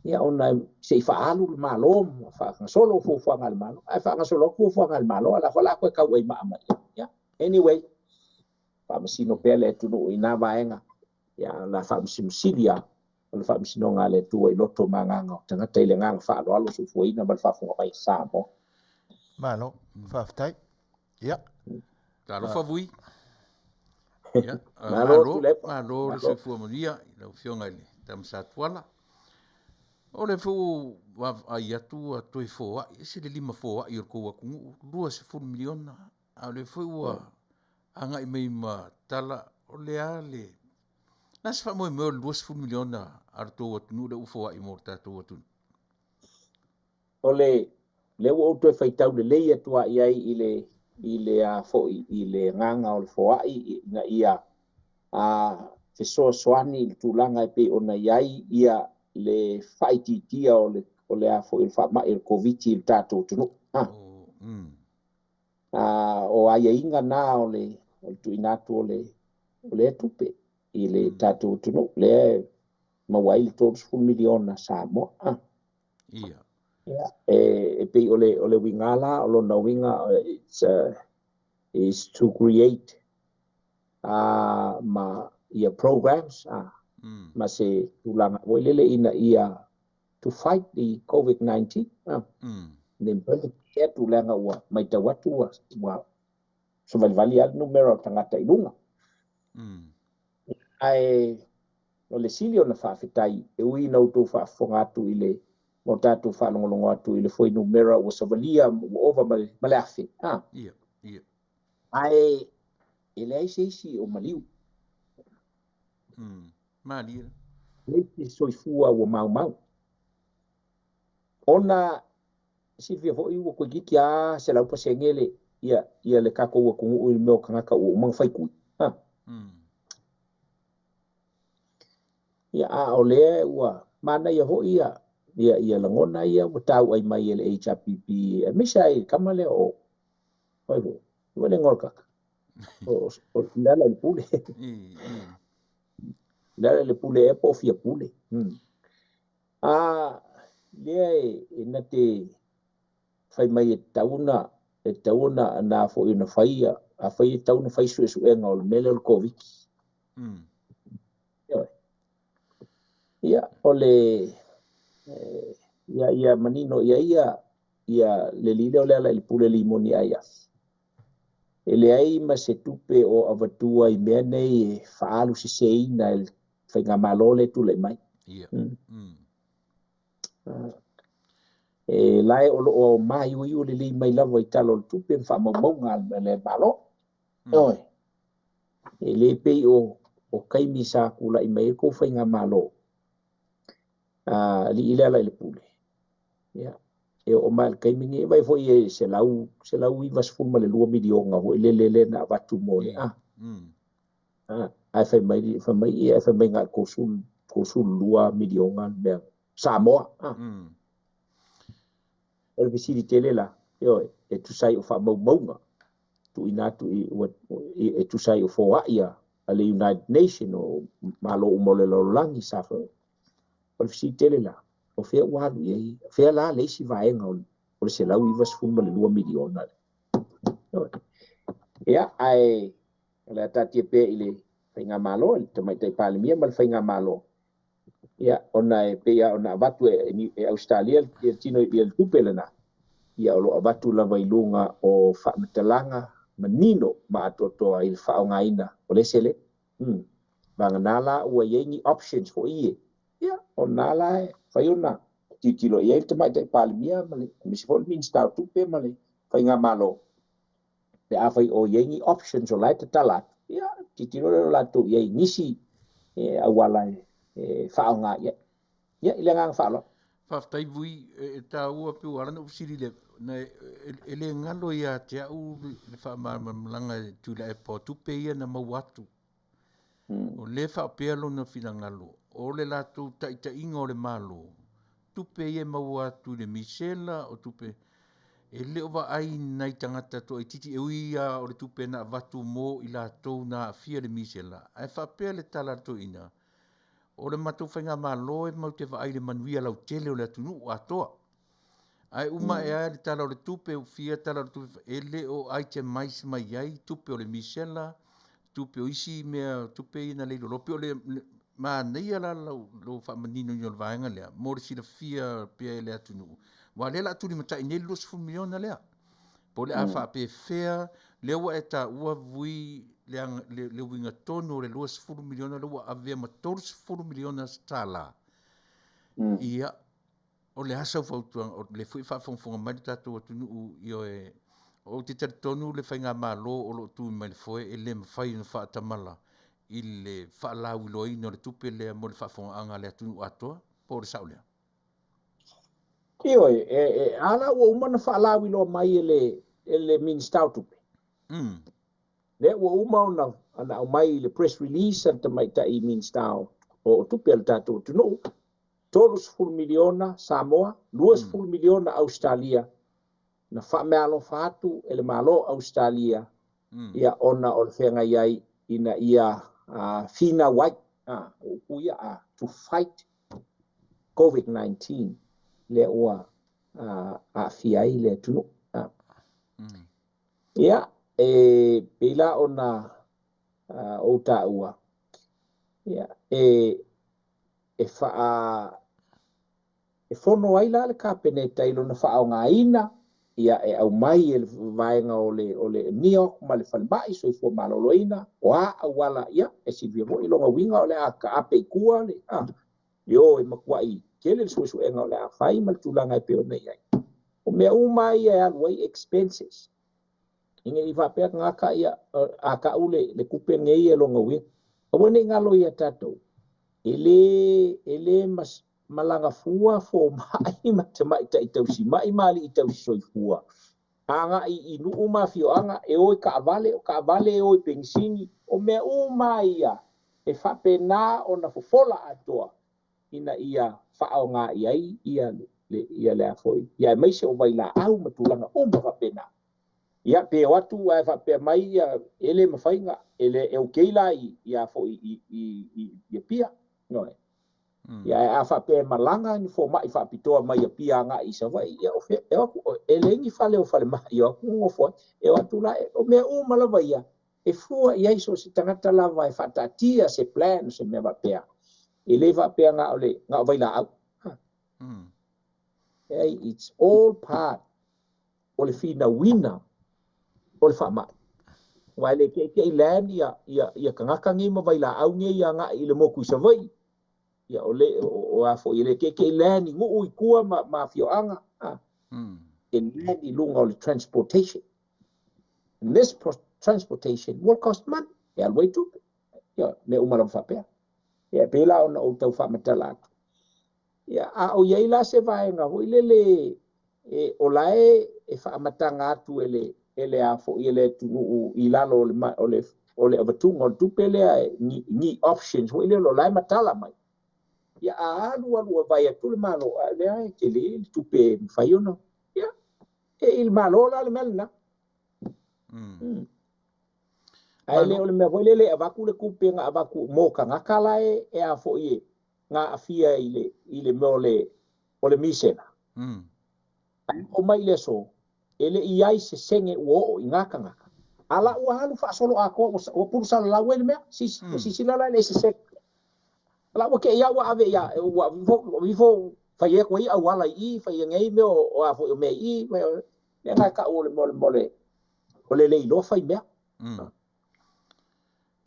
ia ona se i faaalu le Malo ma faagasolo fuafuaga a le Malo. Ae faagasolo atu fuafuaga a le Malo, a o la foi o le a toe tau ai maa mai. Ia, anyway, faamasino pea le atunuu i na vaega, ia o le a faamasinosili lava o le faamasinoga a le Atua i loto ma agaga o tagata i le agaga faaaloalo, soifuaina ma le faafofoga mai a Samoa. Malo, faafetai. Ia. Talofa Vui. Ia, malo, malo, malo le soifua manuia i lau Afioga i le Tama Sa Tuala. O le foi ua vaavaai atu ua toe foai, ese le lima foai o le tou atunuu, 20 miliona, a o lea foi ua agai mai ma tala, o le a le... O le a se faamoemoe o le 20 miliona a lo tou atunuu lea ua foai mo le tatou atunuu? O le, lea ua ou toe faitau lelei atu lava i ai i le, i le a foi, i le agaga o le foai ina ia a fesoasoani i le tulaga e pei ona i ai ia le faaitiitia o le, o le a foi, o le faamai o le Koviti i le tatou atunuu. A. O aiaiga na o le, o le tuuina atu o le, o lea tupe i le tatou atunuu, lea e maua ai le 30 miliona Samoa. A. Ia. Ia, e, e pei o le, o le uiga la, o lona uiga, it's, is to create ma ia programs ma se tulaga foi lele ina ia to fight the COVID-19. Ne mafai atu leaga ua matau atu ua, ua savalivali lava le numera o tagata i luga. Ae o le sili ona faafetai, e ui ina outou faafofoga atu i le, ma o tatou faalogologo atu i le fuainumera ua savalia ua ova ma le, ma le 1,000. A. Ia, ia. Ae e leai se isi o maliu. Malie. Leai se soifua ua maumau. Ona silafia foi ua toeitiiti lava 100% le, ia, ia le tatou atunuu i le mea o tagata ua uma ona fai tui. Ha. Ia, a o lea ua manaia foi ia Ia, ia lagona ia ua tauai mai e le HRPP, aemaise ai le tama lea o, oi foi, ua le igoa o le tagata, o Lealailepule. Lealailepule ea po o Fiapule. A lea e na te fai mai e tatau ona, e tatau ona na foi ona fai ia, afai e tatau ona fai suesuega o le mea lea o le Koviti. Ia, o le, ia, ia manino ia ia, ia le alii lea o Lealailepule Limoni Aiafi. E leai ma se tupe o avatua i mea nei e faaalu seseina e le faigamalo lea e tulai mai. Ia. E lae o lo o māiuiu lelei mai lava i Tala o le Tupe ma faamaumauga a le Malo. Ioe. E le pei o o taimi sa tulai mai ai kou faigamalo, alii Lealailepule. Ia, e oo mai i le taimi nei, vaai foi e $192 miliona foi lele lea na avatu mo le a. Ae fai mai, fai mai, ia, fai mai na o le 32 miliona le mea Samoa. O le fesili tele la, ioe, e tusa ai o faamaumauga tuuina atu i, e tusa ai o foai a le United Nation o Malo uma o le lalolagi sa fai. O le fesili tele la, o fea ua alu i ai, fea la le isi vaega o le $192 miliona. Ia, ae o le a taatia pea i le faigamalo, i le Tamaitai Palemia ma le faigamalo. Ia, ona e pei lava ona avatu e Ausetalia le tino i le tupe lena, ia o lo o avatu lava i luga o faamatalaga manino ma atoatoa i le faaaogaina o le seleni. Vagana la ua i ai ni options foi ie, ia, o lena la e fai ona tilotilo i ai le Tamaitai Palemia ma le aemaise foi le Minisita o Tupe ma le faigamalo, pe afai o i ai ni options o la e tatala atu, ia, tilotilo lea o latou i ai i nisi auala e faaaoga i ai. Ia, i le agaga faaaloalo. Faafetai Vui, e taua pe ua ala ona ou fesili i le, na e le galo ia te au le faamalamalamaga e Tuilaepa o tupe ia na maua atu. O lea e faapea lona finagalo, o le latou taitaiga o le Malo, tupe ia e maua atu i le misela, o tupe e le o vaai nai tagata toaitiiti, e ui lava o le tupe na avatu mo i latou na aafia i le misela, ae faapea le tala a le toeaina, o le matou faigamalo e matou te vaai i le manuia lautele o le atunuu atoa. Ae uma ae lava le Tala o le Tupe, ua fia Tala o le Tupe, e le o itemize mai ai tupe o le misela, tupe o isi mea, tupe ia na leiloloa. Pei o le manaia la lou faamaninoina o le vaega lea mo le silafia pea e le atunuu, aua o lea o le a tulimatai nei le $20 miliona lea. Po o le a faapefea, lea ua e taua Vui le uiga tonu o le $20 miliona lea ua avea ma $30 miliona tala. Ia, o le a sau fautuaga, o lea foi e faafogafoga mai le tatou atunuu, ioe, ou te talitonu le faigamalo o lo o tu mai le foe e le mafai ona faatamala i le faalauiloaina o le tupe lea mo le faafofogaaga a le atunuu atoa, po o le sao lea? Ioe, e a la ua uma ona faalauiloa mai e le Minisita o Tupe. Lea ua uma ona aumai i le press release a le tamaitai Minisita o Tupe a le tatou atunuu, $30 miliona Samoa, $20 miliona Ausetalia, na faameaalofa atu e le Malo o Ausetalia, ia ona o le feagai ai ina ia finau ai, o upu ia, to fight COVID-19, lea ua aafia ai le atunuu. Ia, e pei la ona ou taua, ia, e e fono ai la le Kapeneta i lona faaaogaina, ia e aumai e le vaega o le NEOC ma le Falemai Soifua Maloloina, o a auala, ia e silafia foi lona uiga o le a taape i tua le o e matuai tele le suesuega o le a fai ma le tulaga e pei ona i ai. O mea uma ia e alu ai expenses. Ina i faapea tagata, ia, a tau le tupe nei e lona uiga. Aua ne i galo ia tatou, e le malaga fua fomai ma tamaitai tausimai ma alii tausisoifua. Agai i nuu ma afioaga e o i taavale, o taavale e o i penisini, o mea uma ia e faapena ona fofola atoa. ina ia faaaoga i ai ia le ia le a foi ia aemaise o vailaau ma tulaga uma faapena. Ia pe o atu ae faapea mai ia e le mafai na e le e okay la i ia foi i Apia. Ioe. Ia ae a faapea e malaga ni fomai faapitoa mai Apia agai i Savaii, ia o fea e o atu e leai ni fale o falemai e o atu nofo ai. E o atu la o mea uma lava ia e fua i ai so o se tagata lava e faataatia se plan o se mea faapea. E le faapea na o le na o vailaau. Hey, it's all part o le finauina o le faamai. Aua e le teitei land ia, ia, ia tagata nei ma vailaau nei agai i le motu i Savaii. Ia o le o, o a foi e le teitei land i nuu i tua ma afioaga. Ah. E land i luga o le transportation. And this transportation will cost money. E alu ai tupe. Ia, mea uma lava faapea. Ia, pe la ona ou tau faamatala atu. Ia, a o i ai la se vaega foi lele e, o la e faamataga atu e le e le a foi e le atunuu i lalo o le o le o le avatuga o le tupe lea e, ni options foi lele o la e matala mai. Ia, a alu alu a vai atu le Malo, a lea e tele le tupe e mafai ona. Ia, e i le Malo la le mea lena. Ae le o le mea foi lele e avatu le tupe na avatu mo tagata la e a foi e na aafia i le mea o le misena. Ae oo mai i le aso, e le i ai se sene ua oo i ngā tagata. A la ua alu faasolo atoa ua pulu salalau ai le mea. Ua sisila la e leai se sene. A la ua te i ua ave ia, ua vifo fai atu ai auala i i, fai nei mea o a foi o mea i i, lea na e tau o le mea o le le iloa fai mea.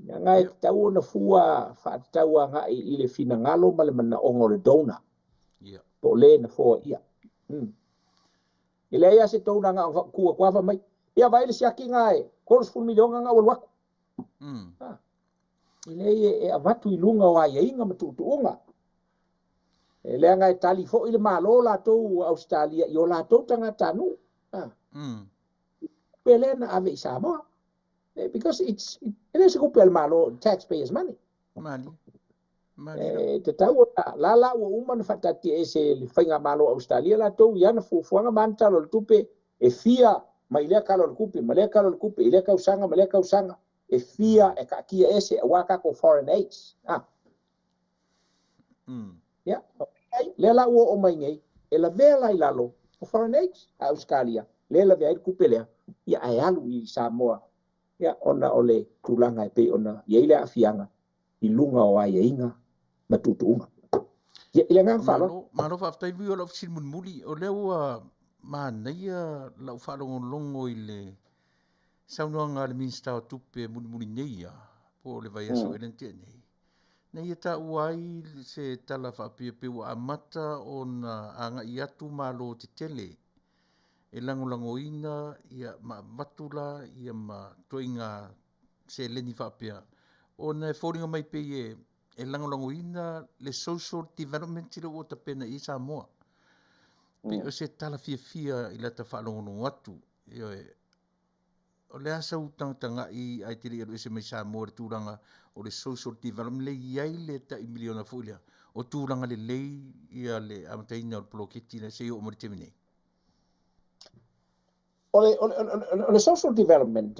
Leaga e tatau ona fua faatatau agai i le finagalo ma le manaoga o le donor. Po o le na foaia. E leai lava se donor na o tu atu lava mai. Ia vaai le siaki na e 30 miliona na ua alu atu. E leai e avatu i luga o aiaiga ma tuutuuga. E leaga e tali foi le Malo latou Ausetalia i o latou tagatanuu. Pe lea na ave i Samoa. Because it's e le se tupe a le Malo, taxpayers money. Mali. Mali. E tatau ona la la ua uma ona faataatia ese le faigamalo Ausetalia latou i ana fuafuaga ma ana tala o le tupe e fia mai lea tala o le tupe ma lea tala o le tupe i lea tausaga ma lea tausaga e fia e taatia ese aua tatou foreign aids. Ia, lea la ua oo mai nei, e lavea la i lalo o foreign aids a Ausetalia, lea e lavea ai le tupe lea, ia ae alu i Samoa, ia ona o le tulaga e pei ona i ai le aafiaga i luga o aiaiga ma tuutuuga. Ia, i le agaga faaaloalo. Malo, malo faafetai Vui o lau fesili mulimuli. O lea ua manaia lau faalogologo i le saunoaga a le Minisita o Tupe mulimuli nei ia, po o le vaiaso ea lea na tea nei, na ia taua ai se tala faapea pe ua amata ona agai atu Malo tetele e lagolagoina ia ma avatu la ia ma ituaiga seleni faapea ona e foliga mai pei e lagolagoina le social development lea ua tapena i ai Samoa. Pei o se tala fiafia i lata faalogologo atu. Ioe. O le a sau tagatagai ae te le i alu ese mai Samoa i le tulaga o le social development lea e i ai le tai miliona foi lea o tulaga lelei ia le amataina o le poloketi lea seia oo mai le taimi nei. O le social development,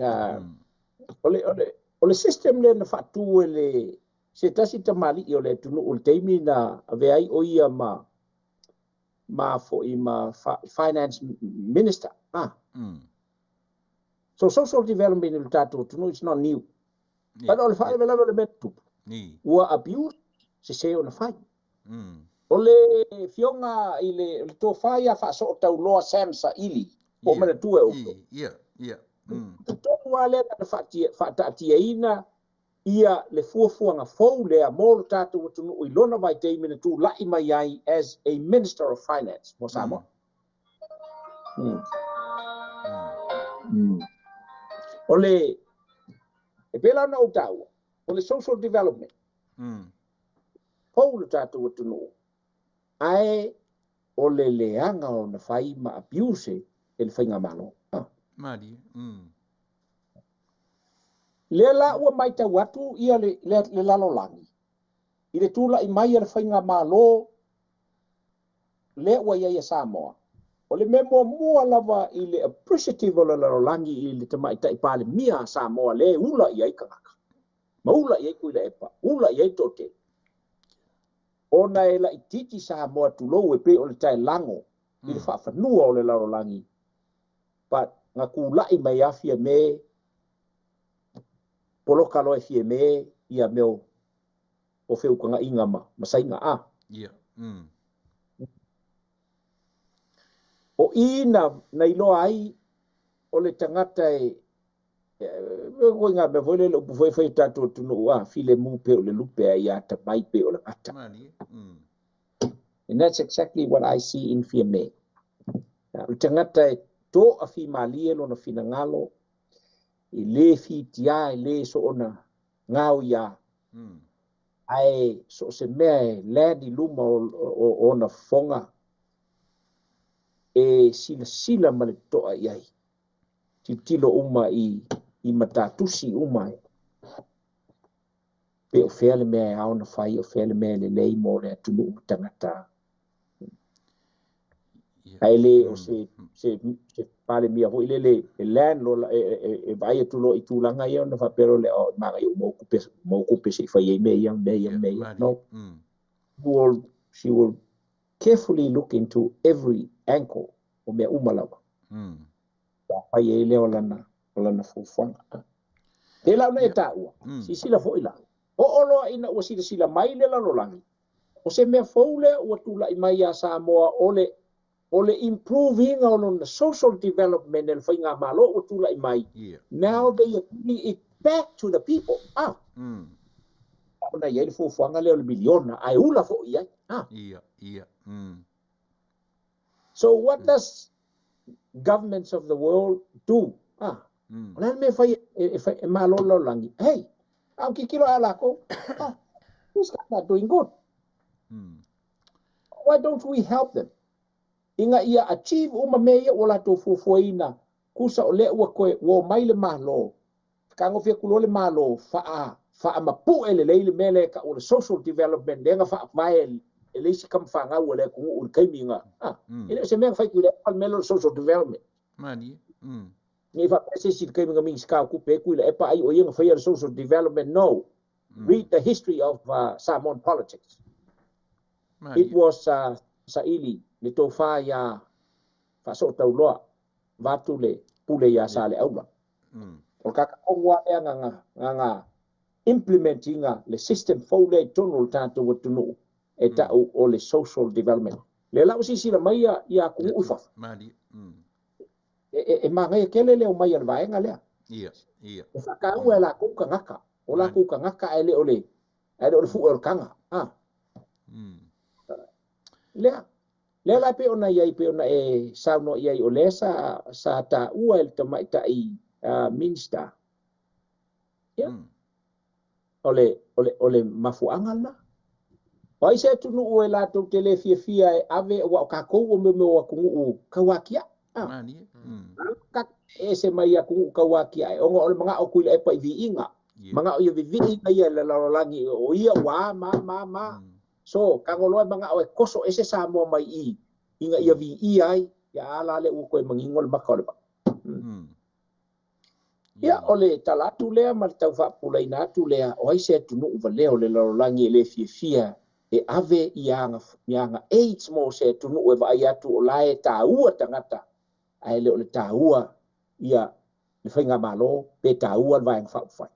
o le system lea na faatu e le se tasi tamalii o le atunuu i le taimi na avea ai o ia ma foi ma finance minister. So social development i le tatou atunuu, it's not new. But o le faalavelave o le mea tupu, ua abuse se se ona fai. O le fioga i le tofa ia faasoo tauloa Sam Saili, po o manatua e outou. Ia. Totonu lava lea na faataatiaina ia le fuafuaga fou lea mo le tatou atunuu i lona vaitaimi na tulai mai ai as a Minister of Finance mo Samoa. O le, e pei la ona ou taua, o le social development, fou le tatou atunuu, ae o le leaga ona fai ma abuse e le faigamalo. Mali. Lea la ua matau atu ia le lalolagi. I le tulai mai a le faigamalo lea ua i ai a Samoa, o le mea muamua lava i le appreciative o le lalolagi i le Tamaitai Palemia a Samoa lea e ula i ai tagata, ma ula i ai Tuilaepa, ula i ai le toatele, ona e laitiiti Samoa tulou e pei o le taelago i le faafanua o le lalolagi, but na tulai mai lava Fiame, poloka loa e Fiame ia mea o feutagaiga ma Saina a. Ia. O i na iloa ai o le tagata e ituaiga mea foi lele upu foi e fai e tatou atunuu a, filemu pei o le lupe ae ia atamai pei o le gata. Malie. And that's exactly what I see in Fiame. O le tagata e toafimalie lona finagalo, e le fitia, e le soona gaoia, ae so o se mea e land i luma o ona fofoga, e silasila ma le totoa i ai. Tilotilo uma i matatusi uma e. Pe o fea le mea e ao ona fai, o fea le mea e lelei mo le atunuu ma tagata. Ae le o se Palemia foi lele e land loa e vaai atu loa i tulaga ia ona faapea loa lea, oh, manaia ua maua tupe se i fai ai mea ia, mea ia, mea ia. No. She will carefully look into every angle o mea uma lava. Fai ai lea o lana fuafuaga. Te lau na e taua, silasila foi la. Oo loa ina ua silasila mai le lalolagi, o se mea fou lea ua tulai mai ia Samoa o le improving o lona social development e le faigamalo ua tulai mai. Now they are giving it back to the people. Ah. Ona i ai le fuafuaga lea o le miliona, ae ula foi i ai. Ah. Ia, ia. So what does governments of the world do? Ah. O le a le mea e fai e malo le lalolagi? Hey, a o tilotilo a lakou. Ah, these guys are doing good. Why don't we help them? Ina ia achieve uma mea ia ua latou fuafuaina, kusa o lea ua koe ua omai le Malo, fetagofi atu loa le Malo, faamapue lelei le mea lea e tau o le social development lea na faavae e le isi tamafanau a le atunuu i le taimi na. Ah, e le o se mea na fai Tuilaepa le mea lea o le social development. Malie. Ne i faapea se isi i le taimi na Minisita o Tupe ai Tuilaepa ai o ia na faia le social development. No. Read the history of Samoan politics. Malie. It was saili le tofa ia Faasootauloa vaeatu le pule ia Saleaula. O le kakatonu lava lea na implement ina le system fou lea i totonu o le tatou atunuu e tau o le social development. Lea la ua silasila mai ia atunuu i fafo. Malie. E manaia tele le omai a le vaega lea. Ia, ia. E faataua e latou tagata, o latou tagata ae le o le fue o le taga. Ah. Lea la pei ona i ai, pei ona e saunoa i ai, o lea sa taua e le tamaitai Minister. Ia. O le mafuaaga lena. O ai se atunuu e latou te le fiafia e ave, ua o tatou o mea o atunuu tauatiae. Ah. Malie. E ese mai atunuu tauatiae, ona o le manao Tuilaepa i viiga. Manao ia viviiga ia le lalolagi, o ia ua ma. So, tago loa e manao e koso ese Samoa mai i, ina ia viia ai, ia ala le ua koe mangingo le maka o le vaa. Ia, o le tala atu lea ma le tau faapupulaina atu lea, o ai se atunuu valea o le lalolagi e le fiafia e ave i aga AIDS mo se atunuu e vaai atu o la e taua tagata, ae le o le taua ia le faigamalo pe taua le vaega faaupufai.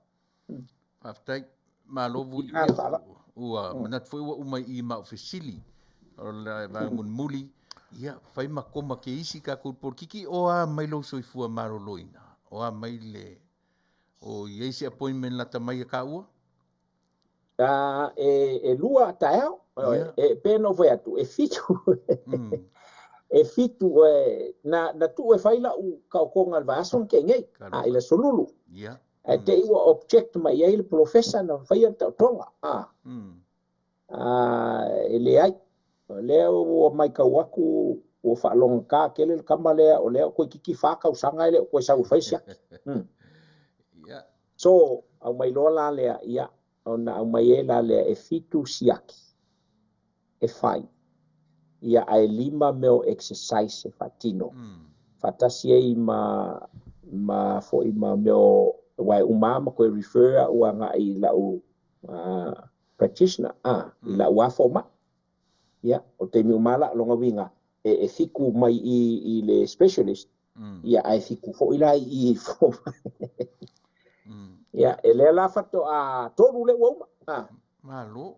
Faafetai. Malo vui. Ia, Ua manatu foi ua uma i mau fesili. O le vaega mulimuli, ia, fai ma koma ke isi tatou polokiki, o a mai lou soifua maloloina? O a mai le, o i ai se appointment lata mai a taua? E lua taeao. E pe na ou fai atu, e 7. E 7, na tuu e fai lau taotoga i le vaiaso na tea nei, a i le aso Lulu. Ae te i ua object mai ai le professor na faia le taotoga. E leai. O lea ua matau atu, ua faalogata tele le tama lea, o lea o toeitiiti 4 tausaga e le o toe sau e fai siaki. So, aumai loa la lea, ia, Ona aumai ai la lea e fitu siaki e fai, ia ae lima mea o exercise e faatino. Faatasi ai ma ma foi ma mea o aua e uma lava ma toe refer au agai i lau practitioner, i lau lava fomai. Ia, o le taimi uma lava la, lona uiga, e fiku mai i i le specialist, ia ae fiku foi la i i i le fomai. Ia, e lea la faatoa tolu lea ua uma. Malo.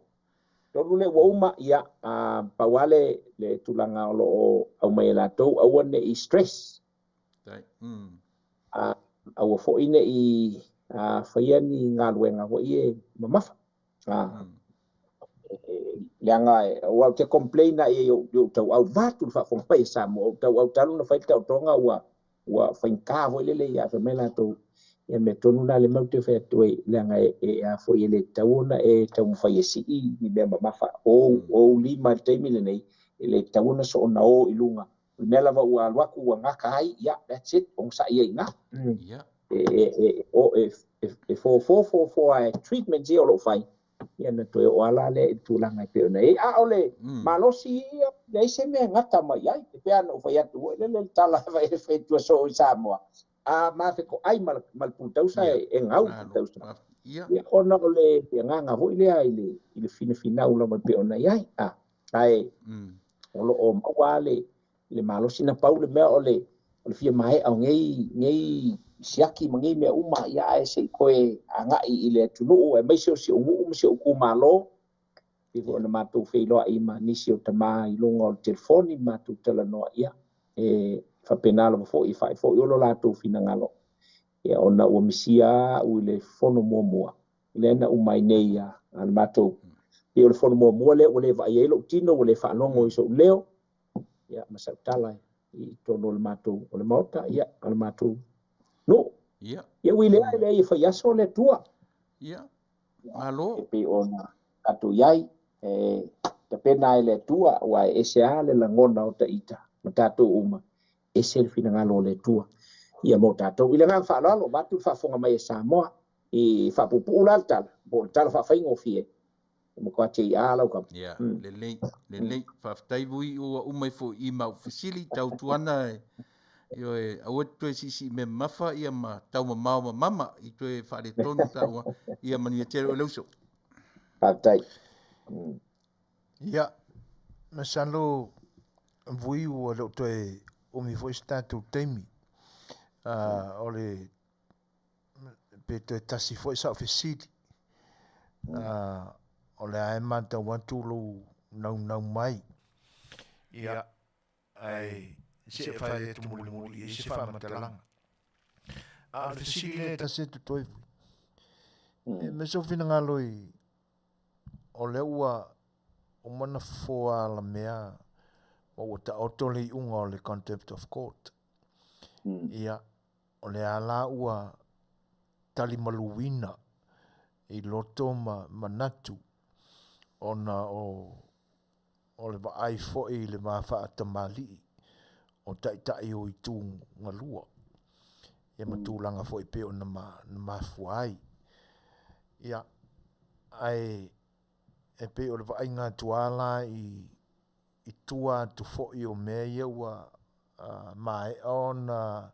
Tolu lea ua uma, ia, pau lava le tulaga o lo o aumai e latou, aua ne i stress. Aua foi ne i faia ni galuega foi e mamafa. Leaga aua ou te complain lava i ai i ou tauau, vaeatu le faafofoga mai a Samoa, ou tauau talu ona fai le taotoga ua ua faigata foi lele ia fai mai latou, ia mea tonu la lea matou te fai atu ai, leaga e a foi e le tatau ona e taumafai e sii ni mea mamafa o ou lima i le taimi lenei, e le tatau ona soona o i luga. O le mea lava ua alu atu ua gata ai, ia, that's it, onosai ai i ina. E fofo fofo lava e treatments ia o lo o fai, ia ona toe oo lava la lea i le tulaga e pei ona i ai. A o le malosi ia, e leai se mea e gata mai ai. E pei lava ona ou fai atu foi lele le tala e fai atu soo i Samoa, a ma fetoai ma le pulutausa e gau le pulutausa. Ia, ona o le agaga foi lea i le finafinau lava e pei ona i ai. Ae o lo o maua lava le malosi. Na pau le mea o le fia maea o nei siaki ma nei mea uma, ia ae se i toe agai i le atunuu, aemaise o si ou nuu ma si ou itumalo. E pei foi ona matou feiloai ma nisi o tama i luga o le telefoni ma matou talanoa, ia e faapena lava foi, e fai foi o lo latou finagalo, ia ona ua misia au i le fono muamua lea na uma ai nei a le matou, pei o le fono muamua lea ua le vaai ai lou tino, ua le faalogo i sou leo, ia ma sau tala i totonu o le matou o le Maota, ia o le matou nuu. Ia ui lea, e leai e fai aso le Atua. Ia, malo. E pei ona tatou i ai, e tapena ai le Atua, aua e ese lava le lagona o taita ma tatou uma, ese le finagalo o le Atua ia mo tatou. I le agaga faaaloalo, vaeatu le faafofoga mai a Samoa, i faapuupuu la le tala, po o le tala faafaigofie, e matua te i a lau kama. Ia, lelei, lelei. Faafetai Vui ua uma ifo i ma ou fesili, tautuana ioe, aua te toe siisii mea mamafa ia ma taumamao ma mama i toe faaletonu taua. Ia manuia tele oe le uso. Faafetai. Ia, masalo Vui ua le o toe umi foi se tatou taimi. O le pe toe tasi foi sau fesili. O lea e matau atu lou naunau mai. Ia, ae se i fai atu mulimuli i ai se faamatalaga. A o le fesili lea e tasi atu toe Vui. E me sou finagalo i o lea ua uma ona fofoa alamea ma ua taoto le iuga o le contempt of court. Ia, o lea la ua talimaluina i loto ma manatu ona o le vaai foi i le va faatamalii o taitai o itu galua, ia ma tulaga foi pei ona mafua ai. Ia, ae e pei o le vaaiga atu lava la i tua atu foi o mea ia ua maea ona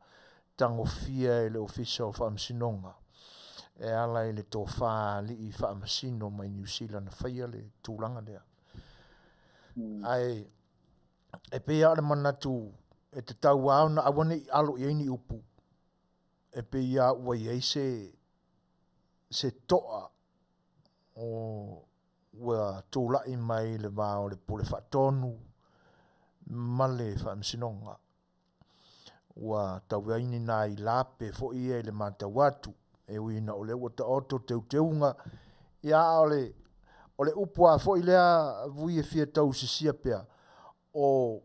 tagofia e le Ofisa o Faamasinoga e ala i le tofa a alii faamasino mai Niu Sila na faia le tulaga lea. Ae e pei lava o le manatu e tatau lava ona aua ne i alo i ai ni upu, e pei lava ua i ai se toa o ua tulai mai i le va o le Pule Faatonu ma le Faamasinoga. Ua tau ai ni nai lape foi ia i le matau atu, e ui ina o lea ua taoto teuteuga, ia a o le upu lava foi lea Vui e fia tausisia pea, o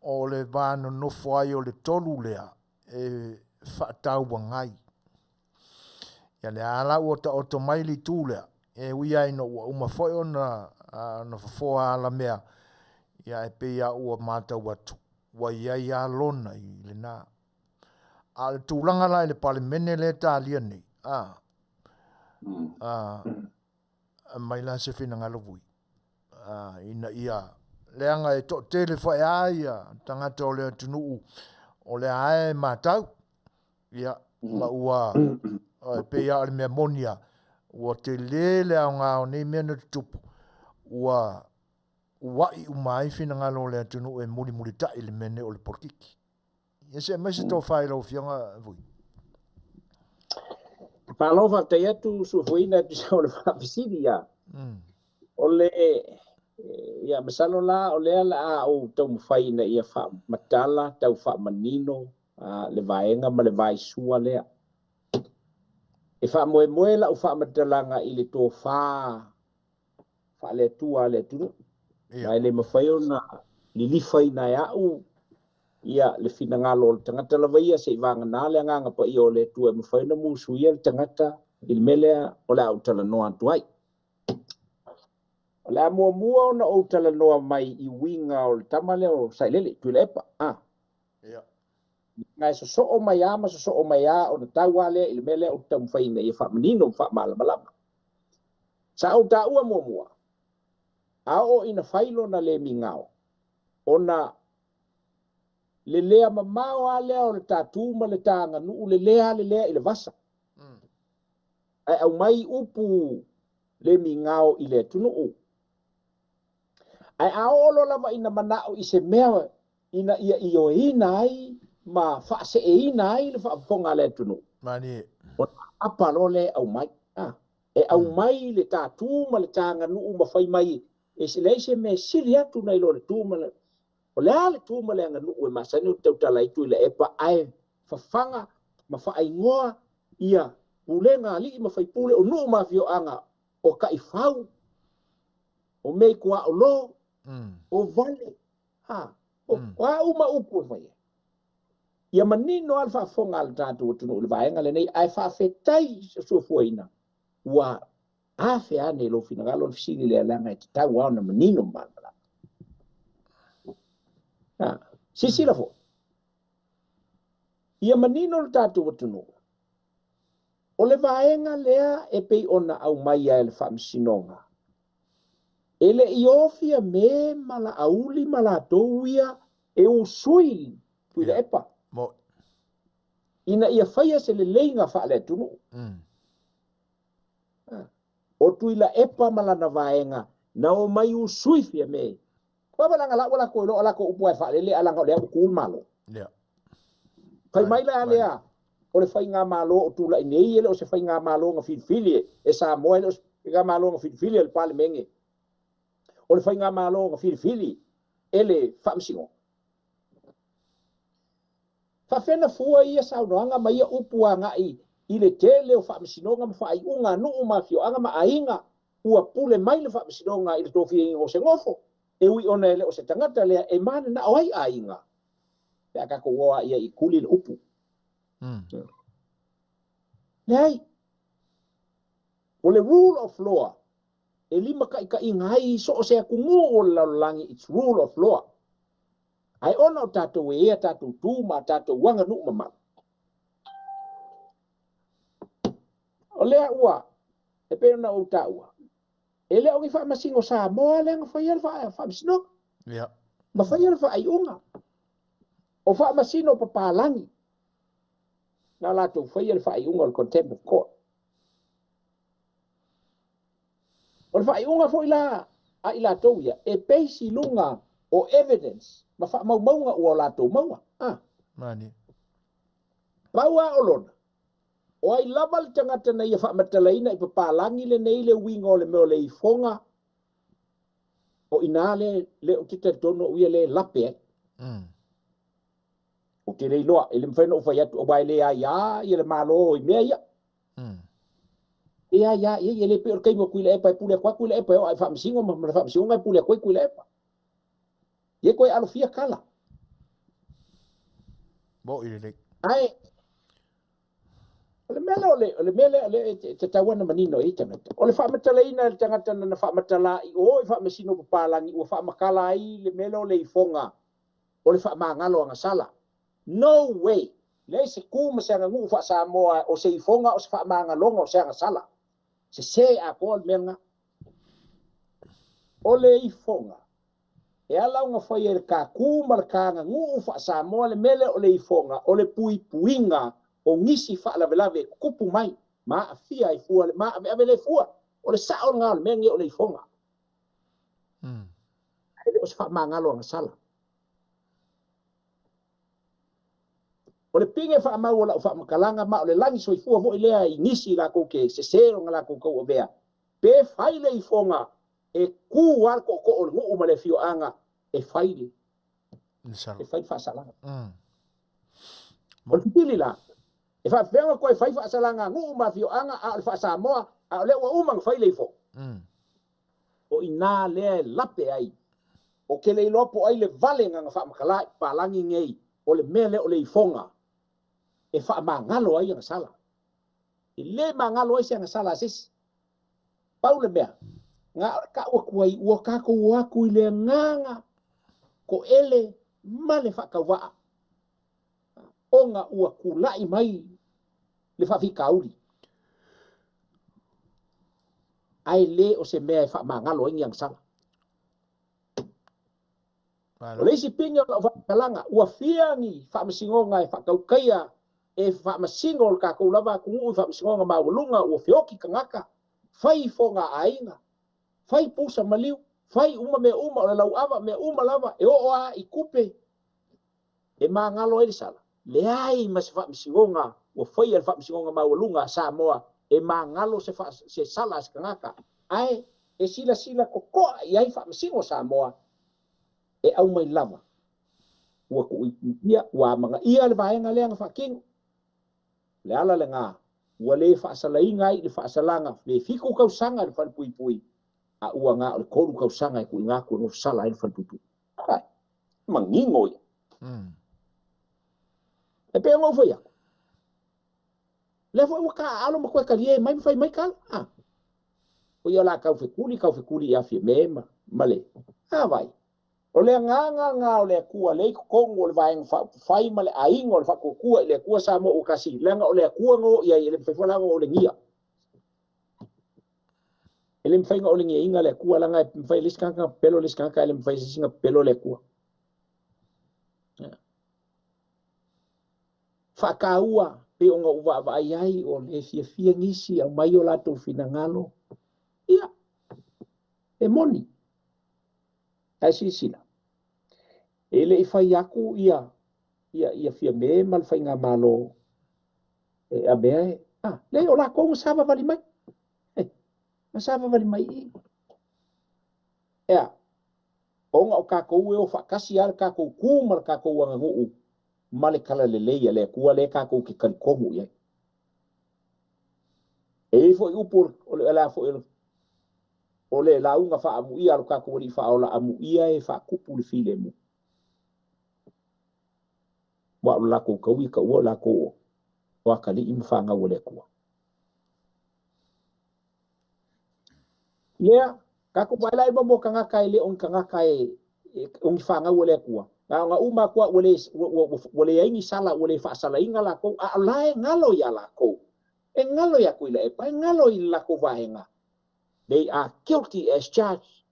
o le va nonofo ai o le tolu lea e faatauagai. Ia lea la ua taoto mai le itu lea, e ui lava ina ua uma foi ona fofoa alamea, ia ae pei lava ua matau atu, ua i ai lava lona i lena. A o le tulaga la i le Palemene lea e talia nei, a, a, Aumai la se finagalo Vui, ina ia leaga e toatele foi lava ia tagata o le atunuu o lea lava e matau, ia, ma ua e pei lava o le mea moni lava, ua tele le aoga o nei mea na tutupu, ua ua'i uma ai finagalo o le atunuu e mulimulitai i le mea nei o le polokiki. Ia se aumai se tofa i lau Afioga Vui. Malo faafetai atu Suafuaina e tusa o le faafesili ia. O le ia masalo la o lea la a ou taumafai ina ia faamatala tau faamanino le vaega ma le vaisua lea. E faamoemoe lau faamatalaga i le tofa faale-Atua a le atunuu. Ma e le mafai ona lilifaina e au ia le finagalo o le tagata lava ia se i vagana le Agaga Paia o le Atua e mafai ona musuia le tagata i le mea lea o le a ou talanoa atu ai. O le a muamua ona ou talanoa mai i uiga o le tama lea o Sailele, Tuilaepa. Leaga e sosoo mai lava ma sosoo mai lava ona tau lava lea i le mea lea ou te taumafai ina ia faamanino ma faamalamalama. Sa ou taua muamua, a oo ina fai lona le migao, ona lelea mamao lava lea o le ta tu ma le ta aganuu, lelea lava lelea i le vasa. Ae aumai upu le migao i le atunuu. Ae a oo loa lava ina manao i se mea ina ia ioeina ai ma faaseeina ai le faafofoga a le atunuu, ona apa loa lea e aumai. E aumai le ta tu ma le ta aganuu ma fai mai e leai se mea e sili atu nai lo le tu ma le. O le a le tu ma le aganuu e masani ona tautala ai Tuilaepa ae fafaga ma faaigoa ia pulega a alii ma faipule o nuu ma afioaga o taifau, o mea i tuaolo, o vale, o a uma upu e fai ai. Ia manino lava le faafofoga a le tatou atunuu i le vaega lenei, ae faafetai Suafuaina ua afe ane i lou finagalo le fesili lea, leaga e tatau lava ona manino ma malamalama. Silasila foi, ia manino le tatou atunuu, o le vaega lea e pei ona aumaia e le Faamasinoga, e le i o Fiame ma Laauli ma latou ia e usui Tuilaepa ina ia faia se leleiga faale-atunuu. O Tuilaepa ma lana vaega na omai usui Fiame. Kua leaga la ua latou iloa o latou upu lava e faalele ae leaga o lea ua tu le Malo. Fai mai la lea o le faigamalo o tulai nei e le o se faigamalo na filifili e Samoa, e le o se faigamalo na filifili e le Palemene, o le faigamalo na filifili e le Faamasinoga. Faafena fua ia saunoaga ma ia upu agai i le tele o faamasinoga ma faaiuga a nuu ma afioaga ma aiga ua pule mai le Faamasinoga i le tofiaina o se nofo, e ui ona e le o se tagata lea e mananao ai aiga pe a tatou o lava ia i tuli le upu. Leai, o le rule of law e limataitaiina ai so o se atunuu o le lalolagi, it's rule of law. Ae ona o tatou e ea tatou tu ma a tatou aganuu mamalu, o lea ua, e pei ona ou taua, e le o ni faamasino Samoa lea na faia le faamasinoga. Ma faia le faaiuga. O faamasino papalagi na latou faia le faaiuga o le contempt of court. O le faaiuga foi la a i latou ia, e base i luga o evidence ma faamaumauga ua latou maua. Pau lava o lona, o ai lava le tagata na ia faamatalaina i papalagi lenei le uiga o le mea o le ifoga, o i ina le le ou te talitonu au ia le lape ai. Ou te le iloa, e le mafai ona ou fai atu, aua e le aia ia le Malo i mea ia. E aia ia, e le pei o le taimi o Tuilaepa e pule atu ai Tuilaepa e oo lava i faamasino ma le faamasinoga e pule atu ai Tuilaepa. Ia toe alofia tala. Mo'i lelei. Ae o le mea lea o le, o le mea lea o lea e tatau ona manino i ai tagata. O le faamatalaina e le tagata na na faamatala i o i faamasino papalagi ua faamatala ai le mea lea o le ifoga o le faamagalo agasala. No way! Leai se tu ma se aganuu faa-Samoa o se ifoga o se faamagaloga o se agasala. Sese atoa le mea lena. O le ifoga, e ala ona fai e le kakū ma le kaganu'u fa'asamoa le mele o le ifoga o le puipuiga o nisi fa'alavelave e tutupu mai ma a'afia ai fua le ma'ave'ave le fua. O le sa'o lagā o le mea lenei o le ifoga. Ae le o se fa'amagalo agasala. O le pine fa'amau o la'u fa'amatalaga ma o le lagi soifua fo'i lea i nisi lakou ke sesē lona lakou tau'avea. Pe fai le ifoga e kū a le to'oto'o o le nu'u ma le afio'aga e fai le e fai le fa'asalaga. O le fitili la, e fa'afefea ona toe fai fa'asalaga a nu'u ma afio'aga a o le fa'asamoa a o lea ua uma ona fai le ifoga? O inā lea e lape ai. O ke le iloa po o ai le vale na fa'amatalā i papalagi nei o le mea lea o le ifoga e fa'amagalo ai agasala. E lē magalo ai se agasala a se isi. Pau le mea, na o le ta'u atu ai ua tatou o atu i le agaga to'ele ma le fa'atauva'a ona ua tula'i mai le fa'afitauli. Ae lē o se mea e fa'amagalo ai ni agasala. O le isi pine o la'u fa'amatalaga, ua fia ni fa'amasinoga e fa'ataukaia e fa'amasino o le tatou lava atunu'u i fa'amasinoga maualuga ua feoti tagata, fai ifoga a aiga, fai pusa maliu, fai uma mea uma o le lau'ava mea uma lava e o'o a i tupe e magalo ai le sala. Leai ma se fa'amasinoga ua faia le fa'amasinoga maualuga a Samoa e magalo se se sala a se tagata ae e silasila toto'a i ai fa'amasino Samoa e aumai lava ua tu'uitiitia ua amaga'ia le vaega lea na fa'atino. Le ala lagā ua lē fa'asalaina ai i le fa'asalaga le 7 tausaga i le falepuipui a ua na o le 3 tausaga e tu'uina atu e nofosala ai le falepuipui. Ai, manino ia. E pei ona ou fai atu. Lea foi ua taaalo ma toe talie mai ma fai mai tala. Ah. O ia la taufetuli, taufetuli ia Fiamē ma le. A vai. O le agaga lagā o le Atua lea i totonu o le Vaega Faaupufai ma le Aiga o le Faatuatua i le Atua Samoa ua tasi, leaga o le Atua na o i ai, e le mafai foi la ona olegia. E le mafai ona olegiaina le Atua, leaga e mafai e le isi tagata ona pepelo le isi tagata, ae le mafai e se isi ona pepelo le Atua. Fa'ataua pei ona ou vaavaai ai o le fiafia nisi aumai o latou finagalo. Ia, e moni. Ae silasila, e le i fai atu ia ia ia Fiamē ma le faigamalo e avea e a leai o lakou na savavali mai. Na savavali mai i. Ea, ona o tatou e o fa'atasi a le tatou kū ma le tatou aganu'u ma le talalelei a le Atua lea tatou te talitonu i ai. E i ai fo'i upu o le a fo'i o le lauga fa'aamu'ia a lo tatou Ali'i fa'aola amu'ia e fa'atupu le filemu. Ua o le latou taui ta'ua o latou o akali'i ma fanau a le Atua. Lea, tatou vaai la i mo tagata e le o ni tagata e o ni fanau a le Atua. Na ona uma atu ua le ua leai ni sala ua le fa'asalaina lakou a o la e galo iā lakou. E galo iā Tuilaepa, e galo i le lakou vaega. They are guilty as charged.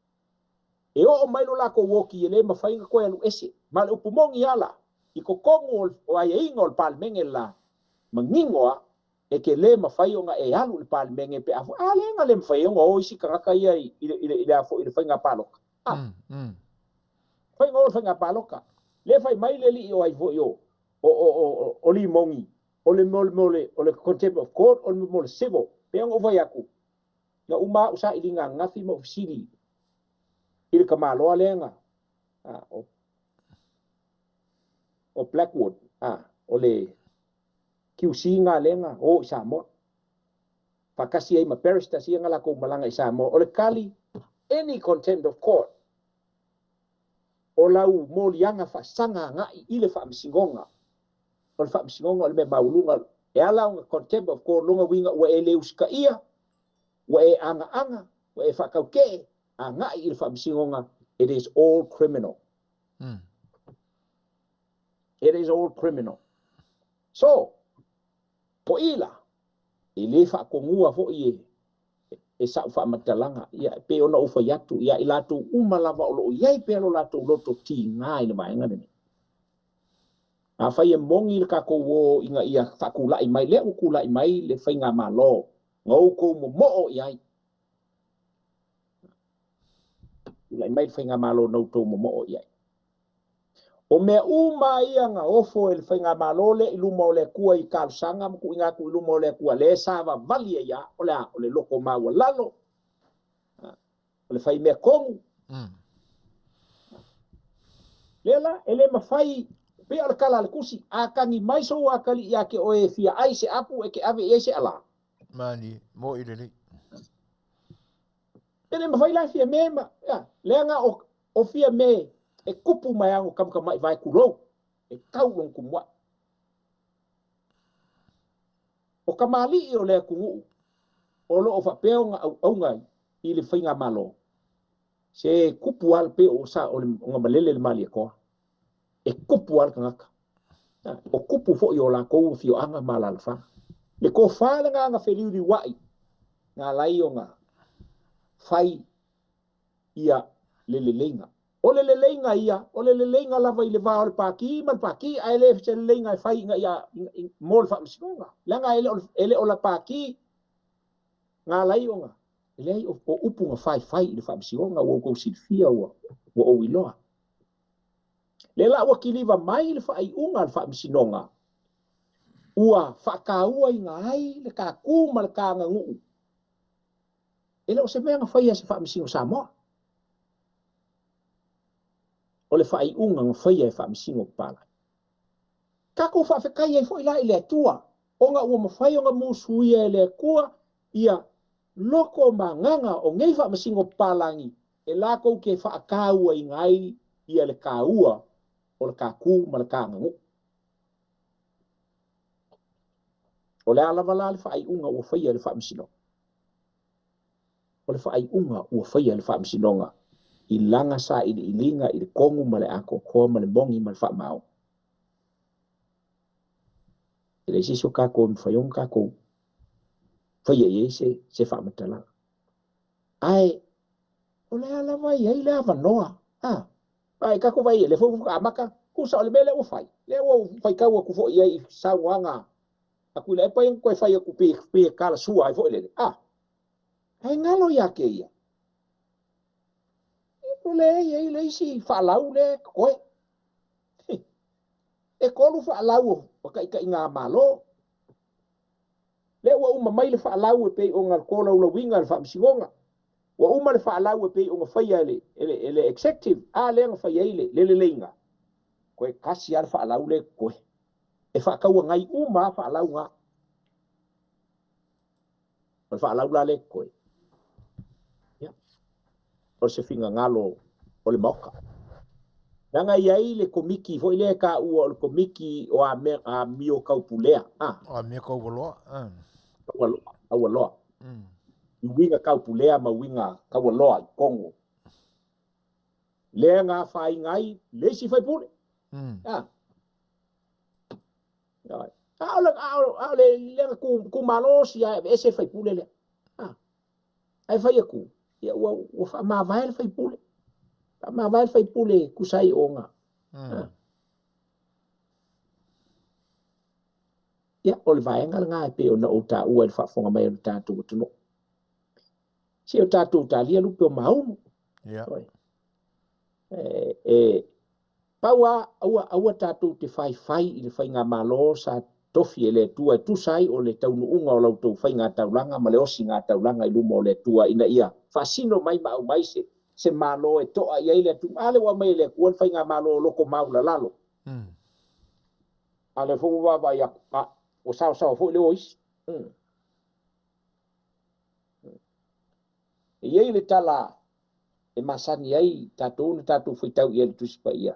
E o'o mai lo lakou oki e lē mafai ona toe alu ese. Ma le upu moni ala i totonu o aiaiga o le Palemene la manino a e ke lē mafai ona e alu i le Palemene pe a foi a lea na le mafai ai ona o isi tagata ia i le a foi i le faiga palota. Fai ona o le faiga palota. Lea fai mai le ali'i o ai foi o o Limogi o le mea o le contempt of court o le mea o le civil. Pei ona ou fai atu, na uma a'u sa'iliga ananafi ma ou fesili i le tamāloa lea na o Blackwood, o le QC ga lea na o i Samoa fa'atasi ai ma barristers ia na lakou malaga i Samoa. O le tali, any contempt of court o lau moliaga fa'asaga aga'i i le fa'amasinoga. O le fa'amasinoga o le mea maualuga. E ala ona contempt of court lona uiga ua e lē usita'ia, ua e aga'aga, ua e fa'ataute'e aga'i i le fa'amasinoga. It is all criminal. It is all criminal. So, po i la, e lē fa'atonua fo'i e e sa'u faamatalaga, ia, e pei ona ou fai atu ia i latou uma lava o loo i ai pea lo latou loto tiga i le vaega lenei. Afai e moni le tatou o ina ia faatula'i mai, lea ua tula'i mai le faigamalo na outou momo'o i ai, tula'i mai le faigamalo na outou momo'o i ai. O mea uma ia na ofo e le faigamalo lea i luma o le Atua i talosaga ma tuuina atu i luma o le Atua, lea savavali ai lava, o le a? O le loto maualalo, o le faimea tonu. Lea la, e le mafai, pei o le tala a le Tusi, a tagi mai sou atalii ia te oe e fia ai se apu e te ave i ai se alā. Malie, mo'i lelei. E le mafai la Fiame ma, ia, leaga o Fiame e tupu mai lava ona tamatamai vae tulou, e tau lona tumuai. O kamali'i o le atunuu o lo o faapea ona auauna i le faigamalo, se tupu lava le pei o sa o le ona malele le Malietoa. E tupu lava le tagata. O tupu foi o latou afioaga ma alaalafaga. Le tofa lena na feliuliuai na ala ai ona fai ia le leleiga. O le leleiga ia, o le leleiga lava i le va o le Pati ma le Pati, ae le se leleiga e fai ina ia mo le Faamasinoga. Leaga e le o la Pati na ala ai ona, e leai, o upu na faifai i le Faamasinoga ua outou silafia ua ou iloa. Lea la ua kiliva mai le faaiuga a le Faamasinoga ua faatauaina ai le ta tu ma le ta aganuu. E le o se mea na faia e se Faamasino Samoa. O le faaiuga na faia e Faamasino papalagi. Tatou faafetai ai foi la i le Atua, ona ua mafai ona musuia e le Atua ia loko ma agaga o nei Faamasino papalagi e latou te faatauaina ai ia le taua o le ta tu ma le ta aganuu. O le a lava la le faaiuga ua faia e le Faamasinoga? O le faaiuga ua faia e le Faamasinoga i lana sailiiliga i le tonu ma le atoatoa ma le moni ma le faamaoni. E leai se isi o tatou e mafai ona tatou faia i ai se faamatalaga. Ae o le a lava e i ai le avanoa. Ae tatou vaai, lea foi ua amata, tusa o le mea lea ua fai, lea ua ou faitau atu foi i ai i saunoaga a Tuilaepa ia na toe fai atu pei e talasua ai foi lele. Ae galo ia te ia. O lea e i ai le isi faalau lea e totoe. E 3 faalau o taitaiga Malo. Lea ua uma mai le faalau e pei ona tolaulauina e le Faamasinoga. Ua uma le faalau e pei ona faia e le executive, a lea na fai ai le leleiga. Toe tasi lava le faalau lea e totoe. E faatauagai uma lava faalau na. O le faalau la lea e totoe. Ia, o se finagalo o le Maota. Leaga e i ai le komiti foi lea e taua o le komiti o amio taupulea. Amio taualoa. Taualoa. I uiga taupulea ma uiga taualoa i totonu. Lea na afaina ai le isi faipule. A o le lea na tumalosi lava e aveese le faipule lea. Ae fai atu, ia ua faamavae le faipule. Faamavae le faipule tusa ai ona. Ia, o le vaega lena e pei ona ou taua i le faafofoga mai o le tatou atunuu. Se o tatou talia lupe o maunu. E pau lava, aua tatou te faifai i le faigamalo sa tofi e le Atua e tusa ai o le taunuuga o la outou faigataulaga ma le osiga taulaga i luma o le Atua ina ia faasino mai ma aumai se malo e to'a i ai le atunuu. A lea ua aumai e le Atua le faigamalo o loko maulalalo. A lea foi ua vaavaai atu, ua saosaoa foi le o isi. E i ai le tala e masani ai tatou na tatou faitau i ai i le Tusi Paia.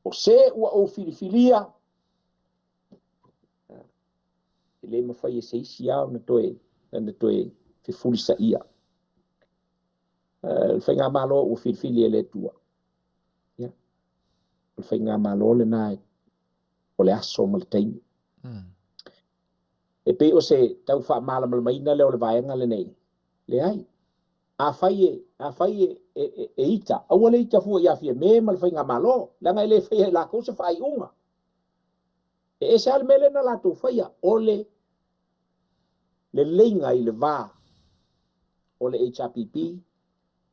O se ua ou filifilia, e le mafai e se isi lava ona toe fefulisaia. Le faigamalo ua filifili e le Atua. Ia, o le faigamalo lena o le aso ma le taimi. E pei o se tau faamalamalamaina lea o le vaega lenei. Leai. Afai e, afai e, e, e, e ita, aua le ita fua ia Fiame ma le Faigamalo, leaga e le faia e latou se faaiuga. E ese lava le mea lea na latou faia, o le leleiga i le va o le HRPP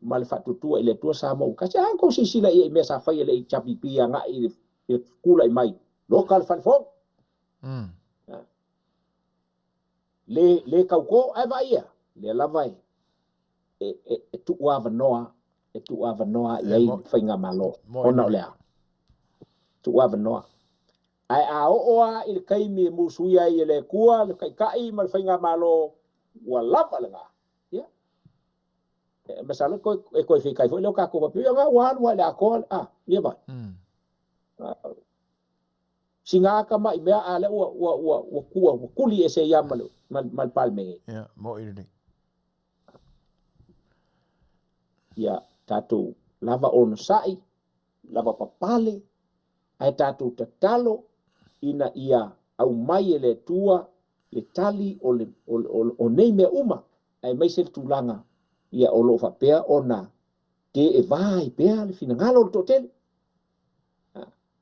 ma le Faatuatua i le Atua Samoa ua tasi. A outou silasila i ai i mea sa faia e le HRPP agai i le tulai mai, loka le fale fou. Le, le tauto, ae vaai ia, lea lava e, e, e, e tuu avanoa, e tuu avanoa i ai le faigamalo. Ona o le a? Tuu avanoa. Ae a oo lava i le taimi e musuia ai e le Atua le Taitai ma le faigamalo, ua lava lena. Ia, e masalo e toe feitai foi lea o tatou faapea, ia ua alu lava i le atoa, a, ia vai. Sina tamai mea, a lea ua, ua, ua, ua, ua, ua tuli ese ia ma le, ma, ma le Palemene. Ia, mo'i lelei. Ia, tatou lava onosai, lava papale, ae tatou tatalo ina ia aumai e le Atua le tali o, le, o, o, o nei mea uma, aemaise le tulaga ia o lo o faapea ona teevā ai pea le finagalo o le toatele,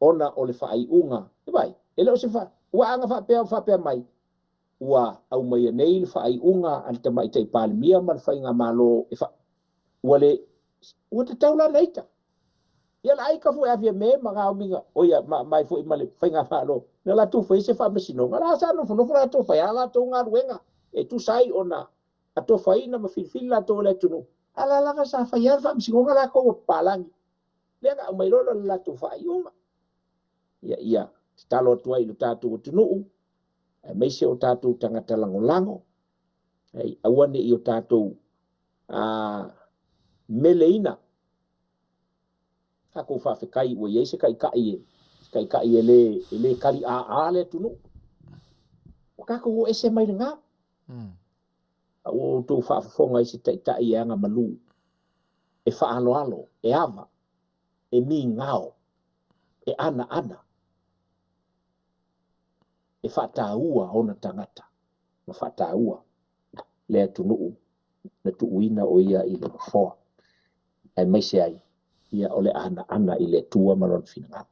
ona o le faaiuga. Vai, e le o se fa, ua aga faapea faapea mai, ua aumaia nei le faaiuga a le Tamaitai Palemia ma le Faigamalo e fa, ua le, ua tatau la ona ita. Ia la ita foi a Fiame ma gaomiga, o ia, ma, mai foi ma le Faigamalo, na latou faia se faamasinoga, la sa nofonofo latou fai a latou galuega e tusa ai ona atofaina ma filifili latou e le atunuu, a la lava sa faia le faamasinoga latou a papalagi, lea na aumai loa le latou faaiuga. Ia, ia tatalo atu ai i lo tatou atunuu, aemaise o tatou tagata lagolago, ai, aua ne i o tatou meleina. Tatou faafetai ua i ai se taitai e, se taitai e le, e le tali aa le atunuu. Ua tatou o ese mai lena. A ua outou faafofoga i se taitai e agamalu, e faaaloalo, e ava, e migao, e anaana, e faataua ona tagata ma faataua le atunuu na tuuina o ia i le nofoa, aemaise ai ia o le anaana i le Atua ma lona finagalo.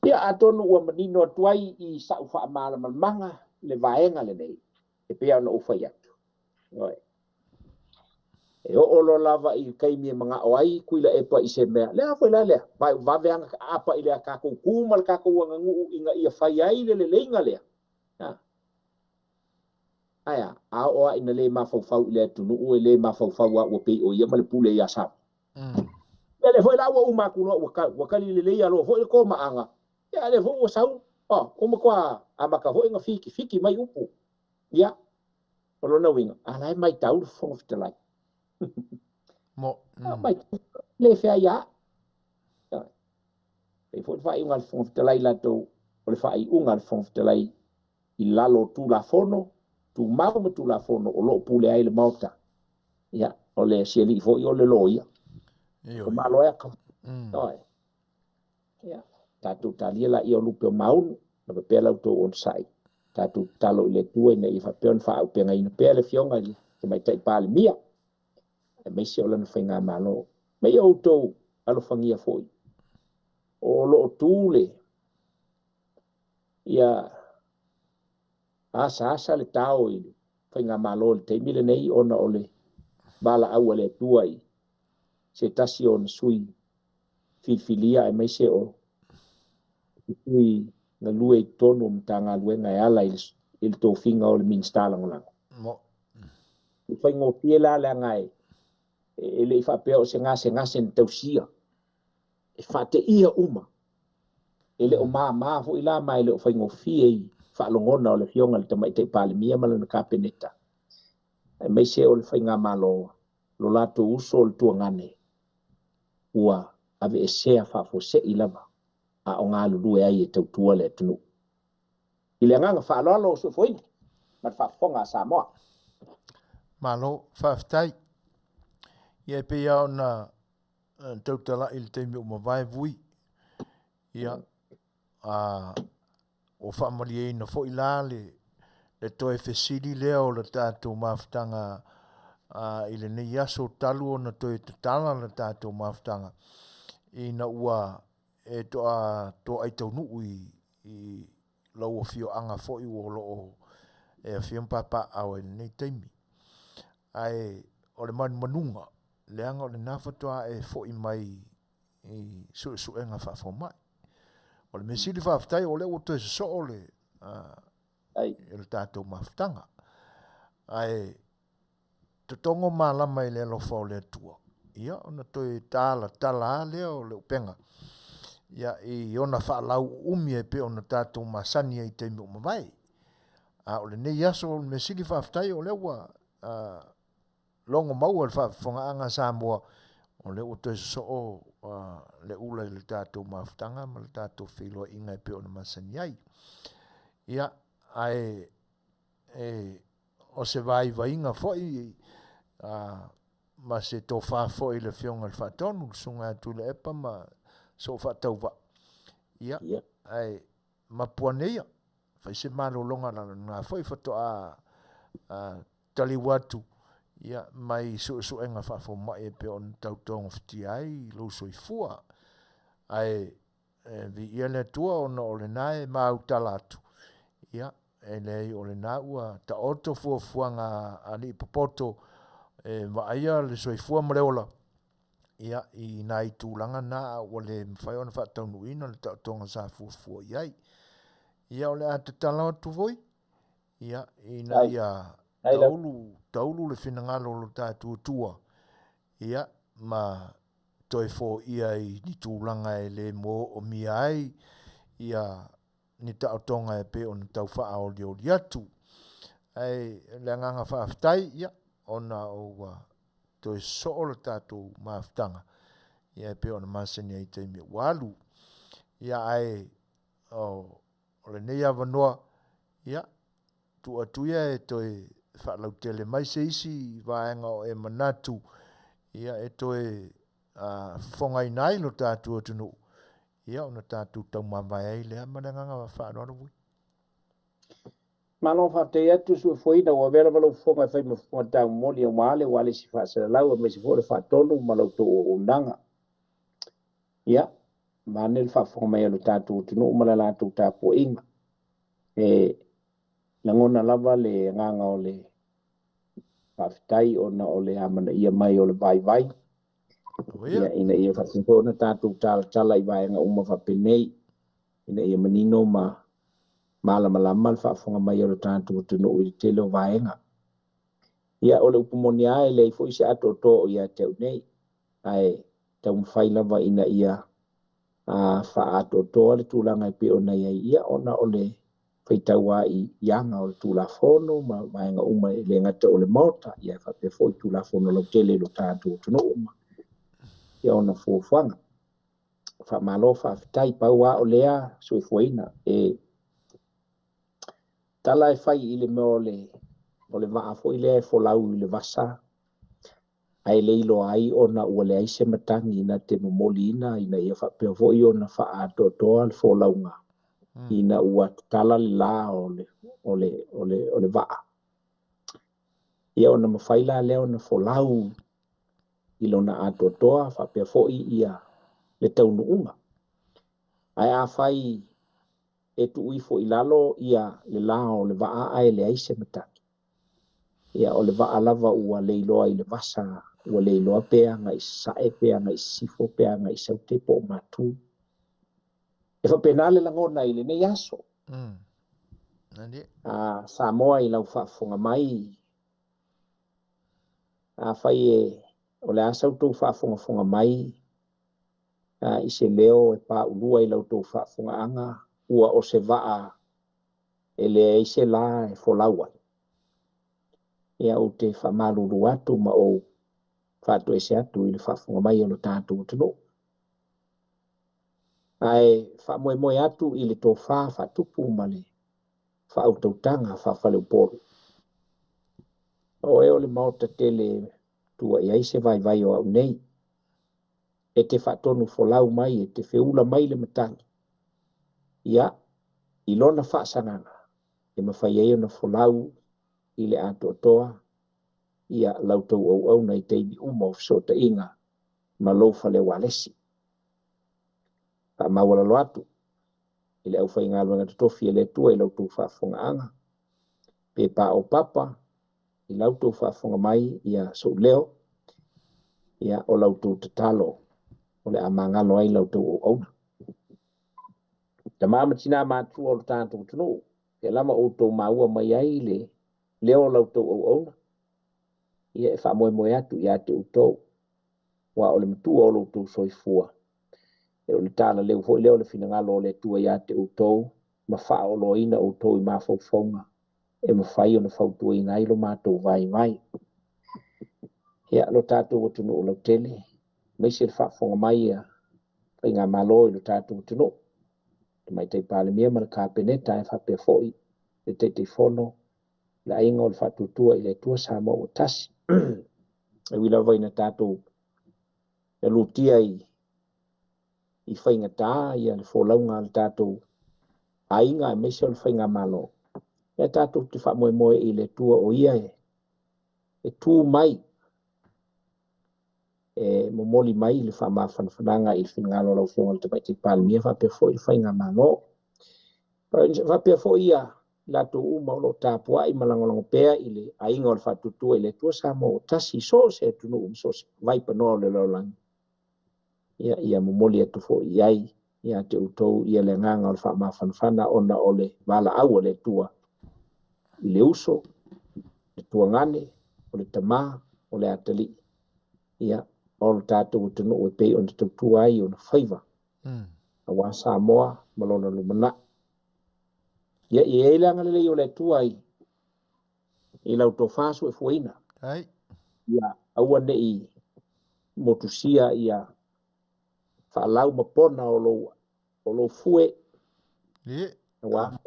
Ia, atonu ua manino atu ai i sa'u faamalamalamaga le vaega lenei e pei ona ou fai atu. Ioe. E oo loa lava i le taimi e manao ai Tuilaepa i se mea, le a foi la lea, vave lava ona aapa i le tatou tu ma le tatou aganuu ina ia fai ai le leleiga lea. Ae a? A oo lava ina le mafaufau i le atunuu, e le mafaufau lava ua pei o ia ma le pule ia Samoa. Ia lea foi la ua uma atu loa ua, ua tali lelei loa foi le komaaga, ia lea foi ua sau, oh, ua matua amata foi ona fitifiti mai upu. Ia, o lona uiga, a la e matau le Fofoga Fetalai. Mo, Matau, le feai lava. Pei foi le faaiuga a le Fofoga Fetalai latou, o le faaiuga a le Fofoga Fetalai i lalo o Tulafono Tumau ma Tulafono o lo o pule ai le Maota. Ia, o le sialii foi o le loia. O malo e aka. Oi. Ia, tatou talia laia o lupe o maunu, lava pea la outou onosai. Tatou tatalo i le Atua ina ia faapea ona faaaupegaina pea le Afioga i le Tamaitai Palemia, aemaise o lana faigamalo. Ma ia outou alofagia foi, o lo o tu le ia asaasa le tao i le faigamalo i le taimi lenei ona o le valaau a le Atua i se tasi o ona sui filifilia aemaise o sui galue i totonu o Matagaluega e ala i le tofiga o le Minisita Lagolago. E faigofie la leaga e le i faapea o se gasegase na tausia, e faateia uma. E le o māmā foi la ma e le o faigofie i faalogona o le Afioga i le Tamaitai Palemia ma lana Kapeneta, aemaise o le faigamalo, lo latou uso o le tuagane ua aveesea faafuasei lava a o galulue ai e tautua le atunuu. I le agaga faaaloalo o soifuaina ma le faafofoga a Samoa. Malo, faafetai. Ia e pei lava ona tautalai i le taimi ua mavae Vui. Ia, a ua faamalieina foi la le Le toe fesili lea o le tatou mafutaga i lenei aso talu ona toe tatala le tatou mafutaga ina ua e toa toai taunuu i, i lou afioaga foi ua o lo o e afio ma papaaao ai i lenei taimi. Ae o le manumanuga, leaga o lena faatoa e foi mai i suesuega faafomai. O le mea sili faafetai o lea ua toe sosoo le, le tatou mafutaga. Ae totogo malama i le alofa o le Atua, ia ona toe talatala lava lea o le upega ia i ona faalauuumi e pei ona tatou masani ai i taimi ua mavae. A o lenei aso, o le mea sili faafetai o lea ua logo maua i le faafofogaaga a Samoa, o lea ua toe sosoo le ula i le tatou mafutaga ma le tatou feiloaiga e pei ona masani ai. Ia, ae e, o se vaivaiga foi ma se tofa foi i le Afioga i le Faatonu, le Susuga ia Tuilaepa ma sou faatauvaa, ia, ae mapu ane ia, fai se malologa lena foi faatoa taliu atu ia mai suesuega faafomai e pei ona tau togafitia ai lou soifua. Ae e viia le Atua ona o lena e mautala atu, ia, e leai o lena ua taoto fuafuaga a alii popoto e vaaia le soifua ma le ola, ia, i nai tulaga na a ua le mafai ona faataunuuina le taotoga sa fuafua i ai. Ia, o le a tatalo atu foi, ia, ina ia taulu, taulu le finagalo o lo tatou Atua, ia, ma toe foia i ni tulaga e le moomia ai ia ni taotoga e pei ona tau faaolioli atu. Ae le agaga faafetai, ia, ona ua toe sosoo le tatou mafutaga, ia, e pei ona masani ai i taimi ua alu. Ia, ae o lenei avanoa, ia, tuu atu ia e toe faalautele mai se isi vaega o e manatu, ia, e toe fofogaina ai lo tatou atunuu, ia, ona tatou taumavae ai lea ma le agaga faaaloalo foi. Malo faafetai atu Soifuaina, ua avea lava lou fofoga e fai ma fofoga taumoli aua le ualesi faasalalau aemaise foi o le faatonu ma la outou auaunaga. Ia, vaeane le faafofoga mai a lo tatou atunuu ma le latou tapuaiga. E lagona lava le agaga o le faafetai ona o le amanaia mai o le vaivai. Ia, ina ia faapea foi ona tatou talatala i vaega uma faapenei, ina ia manino ma malamalama le faafofoga mai o le tatou atunuu i le tele o vaega. Ia, o le upu moni lava e leai foi se atoatoa o ia te au nei, ae taumafai lava ina ia faaatoatoa le tulaga e pei ona i ai, ia, ona o le faitau lava i aga o le Tulafono ma vaega uma e le gata o le Maota, ia faapea foi Tulafono lautele i lo tatou atunuu ma ia ona fuafuaga. Faamalo faafetai, pau lava o lea Soifuaina e tala e fai i le mea o le o le vaa foi lea e folau i le vasa ae le iloa ai ona ua leai se matagi na te momoliina ina ia faapea foi ona faaatoatoa le folauga ina ua tatala le la o le, o le, o le, o le vaa. Ia ona mafai la lea ona folau i lona atoatoa faapea foi ia le taunuuga. Ae afai e tuu ifo i lalo ia le la o le vaa ae leai se matagi, ia o le vaa lava ua leiloa i le vasa, ua leiloa pe agai i sasae, pe agai i sisifo, pe agai i saute po o matu. E faapena le lagona i lenei aso. Samoa i lau faafofoga mai, afai e o le a sa outou faafogafoga mai i se leo e paulua i la outou faafofogaaga, ua o se vaa e leai se la e folau ai. Ia, ou te faamalulu atu ma ou faatoese atu i le faafofoga mai o lo tatou atunuu. Ae faamoemoe atu i le tofa faatupu ma le faautautaga faafaleupolu. O oe o le Maota tele tua i ai se vaivai o au nei, e te faatonu folau mai, e te feula mai le matagi, ia, i lona faasagaga, e mafai ai ona folau i le atoatoa ia la outou auauna i taimi uma o fesootaiga ma lou fale ualesi. Faamaualalo atu i le aufaigaluega totofi a le Atua i la outou faafofogaaga, pe paopapa i la outou faafofoga mai ia sou leo, ia o la outou tatalo o le a magalo ai la outou auauna. Tama ma tina matutua o le tatou atunuu, e lava outou maua mai ai le leo o la outou auauna, ia e faamoemoe atu ia te outou, aua o le matua o lo outou soifua. E o le talaleu foi lea o le finagalo o le Atua ia te outou, ma faaoloaina outou i mafaufauga e mafai ona fautuaina ai lo matou vaivai. Ia, lo tatou atunuu lautele, aemaise le faafofoga mai a Faigamalo i lo tatou atunuu, Tamaitai Palemia ma le Kapeneta, ae faapea foi le Taitaifono, le Aiga o le Faatuatua i le Atua Samoa ua Tasi. E ui lava ina tatou lutia i faigata ia le folauga a le tatou aiga aemaise o le Faigamalo, ia tatou te faamoemoe i le Atua o ia e tu mai e momoli mai le faamafanafanaga i le finagalo o lau Afioga i le Tamaitai Palemia faapea foi le Faigamalo. Faapea foi ia latou uma o lo o tapuai ma lagolago pea i le Aiga o le Faatuatua i le Atua Samoa ua Tasi i so o se atunuu ma so o se vaipanoa o le lalolagi. Ia, ia momoli atu foi i ai ia te outou ia le agaga o le faamafanafana ona o le valaau a le Atua i le uso, le tuagane, o le tama, o le atalii. Ia, o le tatou atunuu e pei ona tautua ai ona faiva, aua Samoa ma lona lumanai. Ia, e i ai le agalelei o le Atua i lau tofa soifuaina. Ia, aua ne i motusia ia faalau ma pona o lou fue. Aua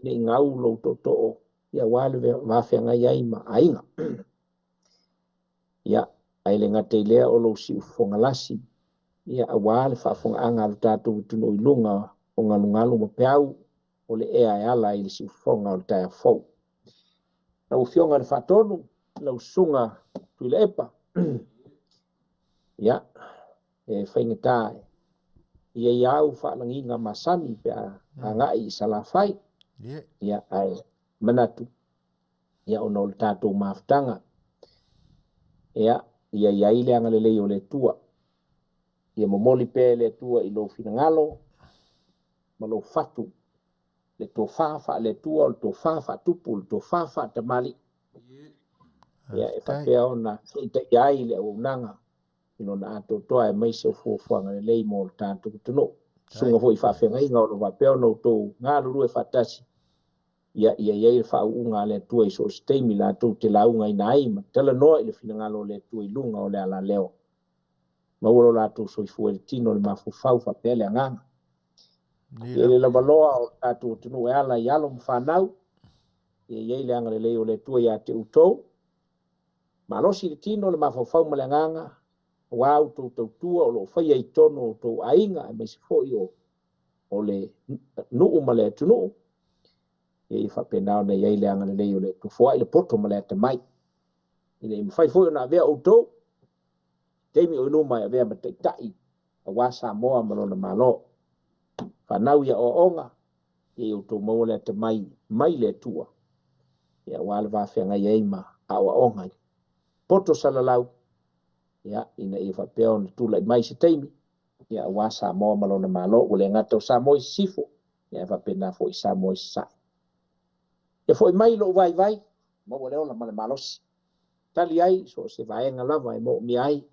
ne i gau lou tootoo, ia aua le vafeagai ai ma aiga. Ia, ae le gata i lea o lou siufofoga lasi, ia aua le faafofogaaga a lo tatou atunuu i luga o galugalu ma peau o le ea e ala i le siufofoga o le taeao fou. Lau Afioga i le Faatonu, lau Susuga Tuilaepa, ia, e faigata ia i au faalagiga masani pe a agai i Salafai. Ia, ae manatu, ia ona o le tatou mafutaga, ia, ia i ai le agalelei o le Atua. Ia momoli pea le Atua i lou finagalo ma lou fatu, le tofa faale-Atua, o le tofa faatupu, le tofa faatamali. Ia, e faapea ona feitaia ai le auaunaga i lona atoatoa aemaise o fuafuaga lelei mo le tatou atunuu. Susuga foi i faafeagaiga o lo o faapea ona outou galulue faatasi, ia ia i ai le faauuga a le Atua i so o se taimi latou te laugaina ai ma talanoa i le finagalo o le Atua i luga o le alaleo. Maua lo latou soifua i le tino le mafaufau faapea le agaga. Ia le lavaloa o le tatou atunuu e ala i alo ma fanau, ia i ai le agalelei o le Atua ia te outou. Malosi le tino le mafaufau ma le agaga, aua outou tautua o lo o faia i totonu o outou aiga, aemaise foi o le nuu ma le atunuu. Ia ia faapena ona i ai le agalelei o le Atua, foai le poto ma le atamai. Ina ia mafai foi ona avea outou, taimi o i luma e avea ma taitai, aua Samoa ma lona Malo. Fanau ia oaoga, ia ia outou maua le atamai mai le Atua, ia aua le vafeagai ai ma aoaoga. Poto salalau, ia ina ia faapea ona tulai mai se taimi, ia aua Samoa ma lona Malo. Ua le gata o Samoa i sisifo, ia faapena foi Samoa i sasae. Ia foi mai lou vaivai, maua le ola ma le malosi. Tali ai so o se vaega lava e moomia ai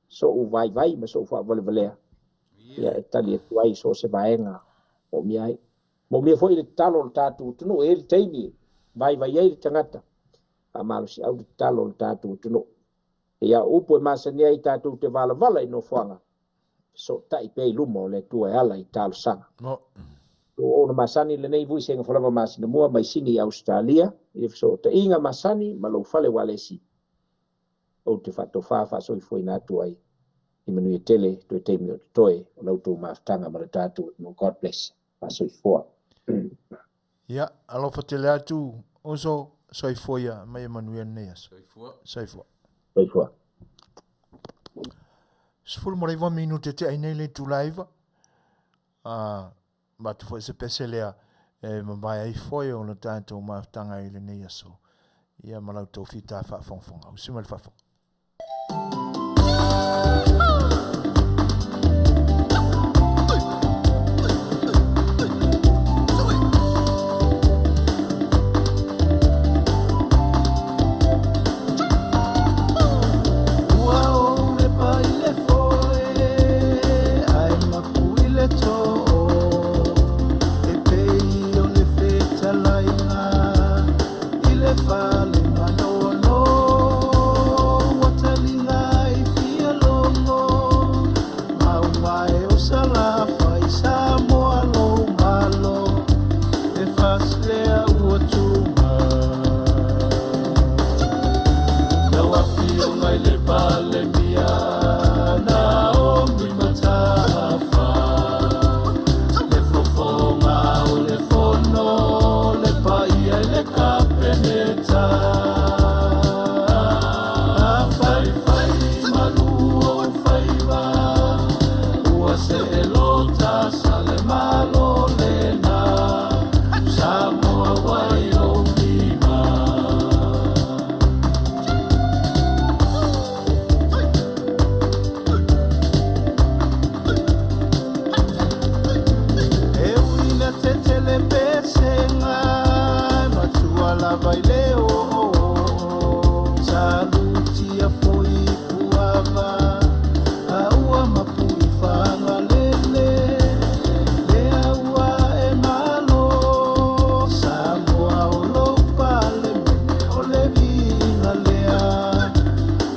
so'u vaivai ma so'u faavalevalea, ia e tali atu ai so o se vaega moomia ai. Moomia foi le tatalo o le tatou atunuu, e i ai le taimi vaivai ai le tagata, faamalosiau le tatalo o le tatou atunuu. Ia upu e masani ai tatou te valavala i nofoaga, fesootai pea i luma o le Atua e ala i talosaga. O ona masani lenei vui sega folava masina mua mai Sini i Ausetalia, i le fesootaiga masani ma lou fale ualesi, ou te faatofa faasoifuaina atu ai i manuia tele toe taimi o totoe o la outou mafutaga ma le tatou atunuu. God bless. Faasoifua. Ia, alofa tele atu, uso, soifua ia, ma ia manuia lenei aso. Soifua. Soifua. Soifua. 19 minute te ai nei le itula e 9. A, avatu foi se pese lea e mavae ai foe o le tatou mafutaga i lenei aso. Ia ma la outou fita faafogafoga. Usi mai le faafofoga. Ua ou lepa i le foe, ae mapu i le too, e pei o le fetalaiga i le fale manono. Ua taliga i fialogo, maumae o Salafai, Samoa lou malo, e fasi lea ua tuga. Lau Afioga i le Palemia, Naomi Mataafa, le fofoga o le Fono, le paia i le Kapeneta. Faifai malu ou faiva, ua see lota sa le Malo lena, Samoa ua i lou lima. E ui ina tetele pesega, e matua lava i le oo. Salutia foi i Puava, a ua mapu i Fagalele, lea ua e malo. Samoa o lou Palemene, o le viiga lea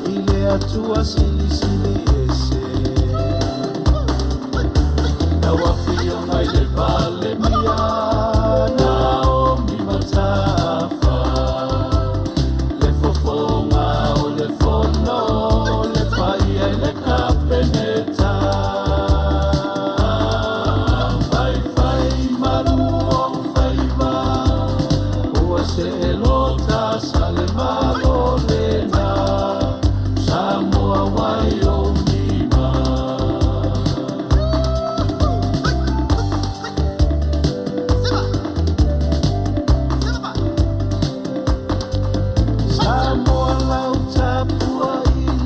i le Atua silisili ese. Lau Afioga i le Palemia, Naomi Mataafa, le fofoga o le Fono, le paia i le Kapeneta. Faifai malu ou faiva, ua see lota sa le Malo lena, Samoa ua i ou lima. Samoa lau tapuaiga.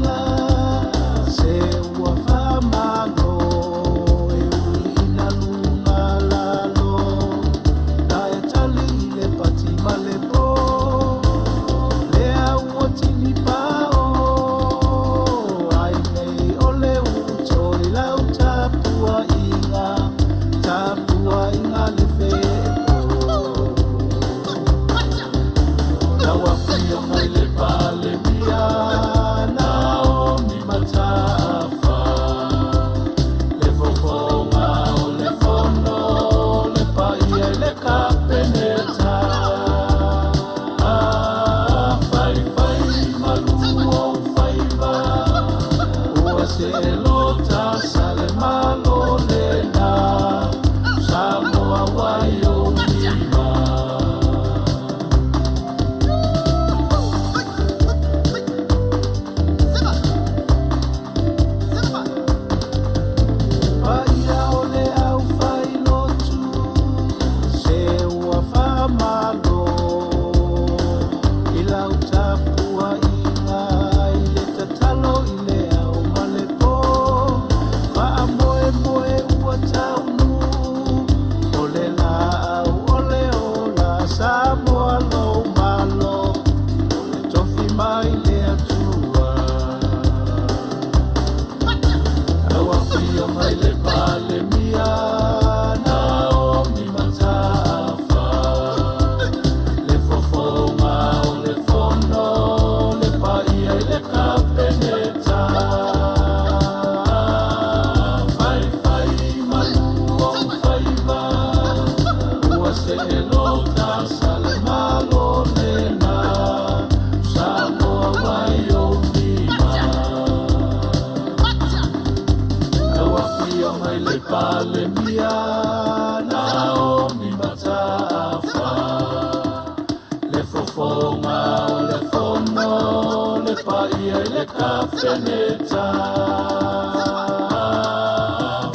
le Kapeneta.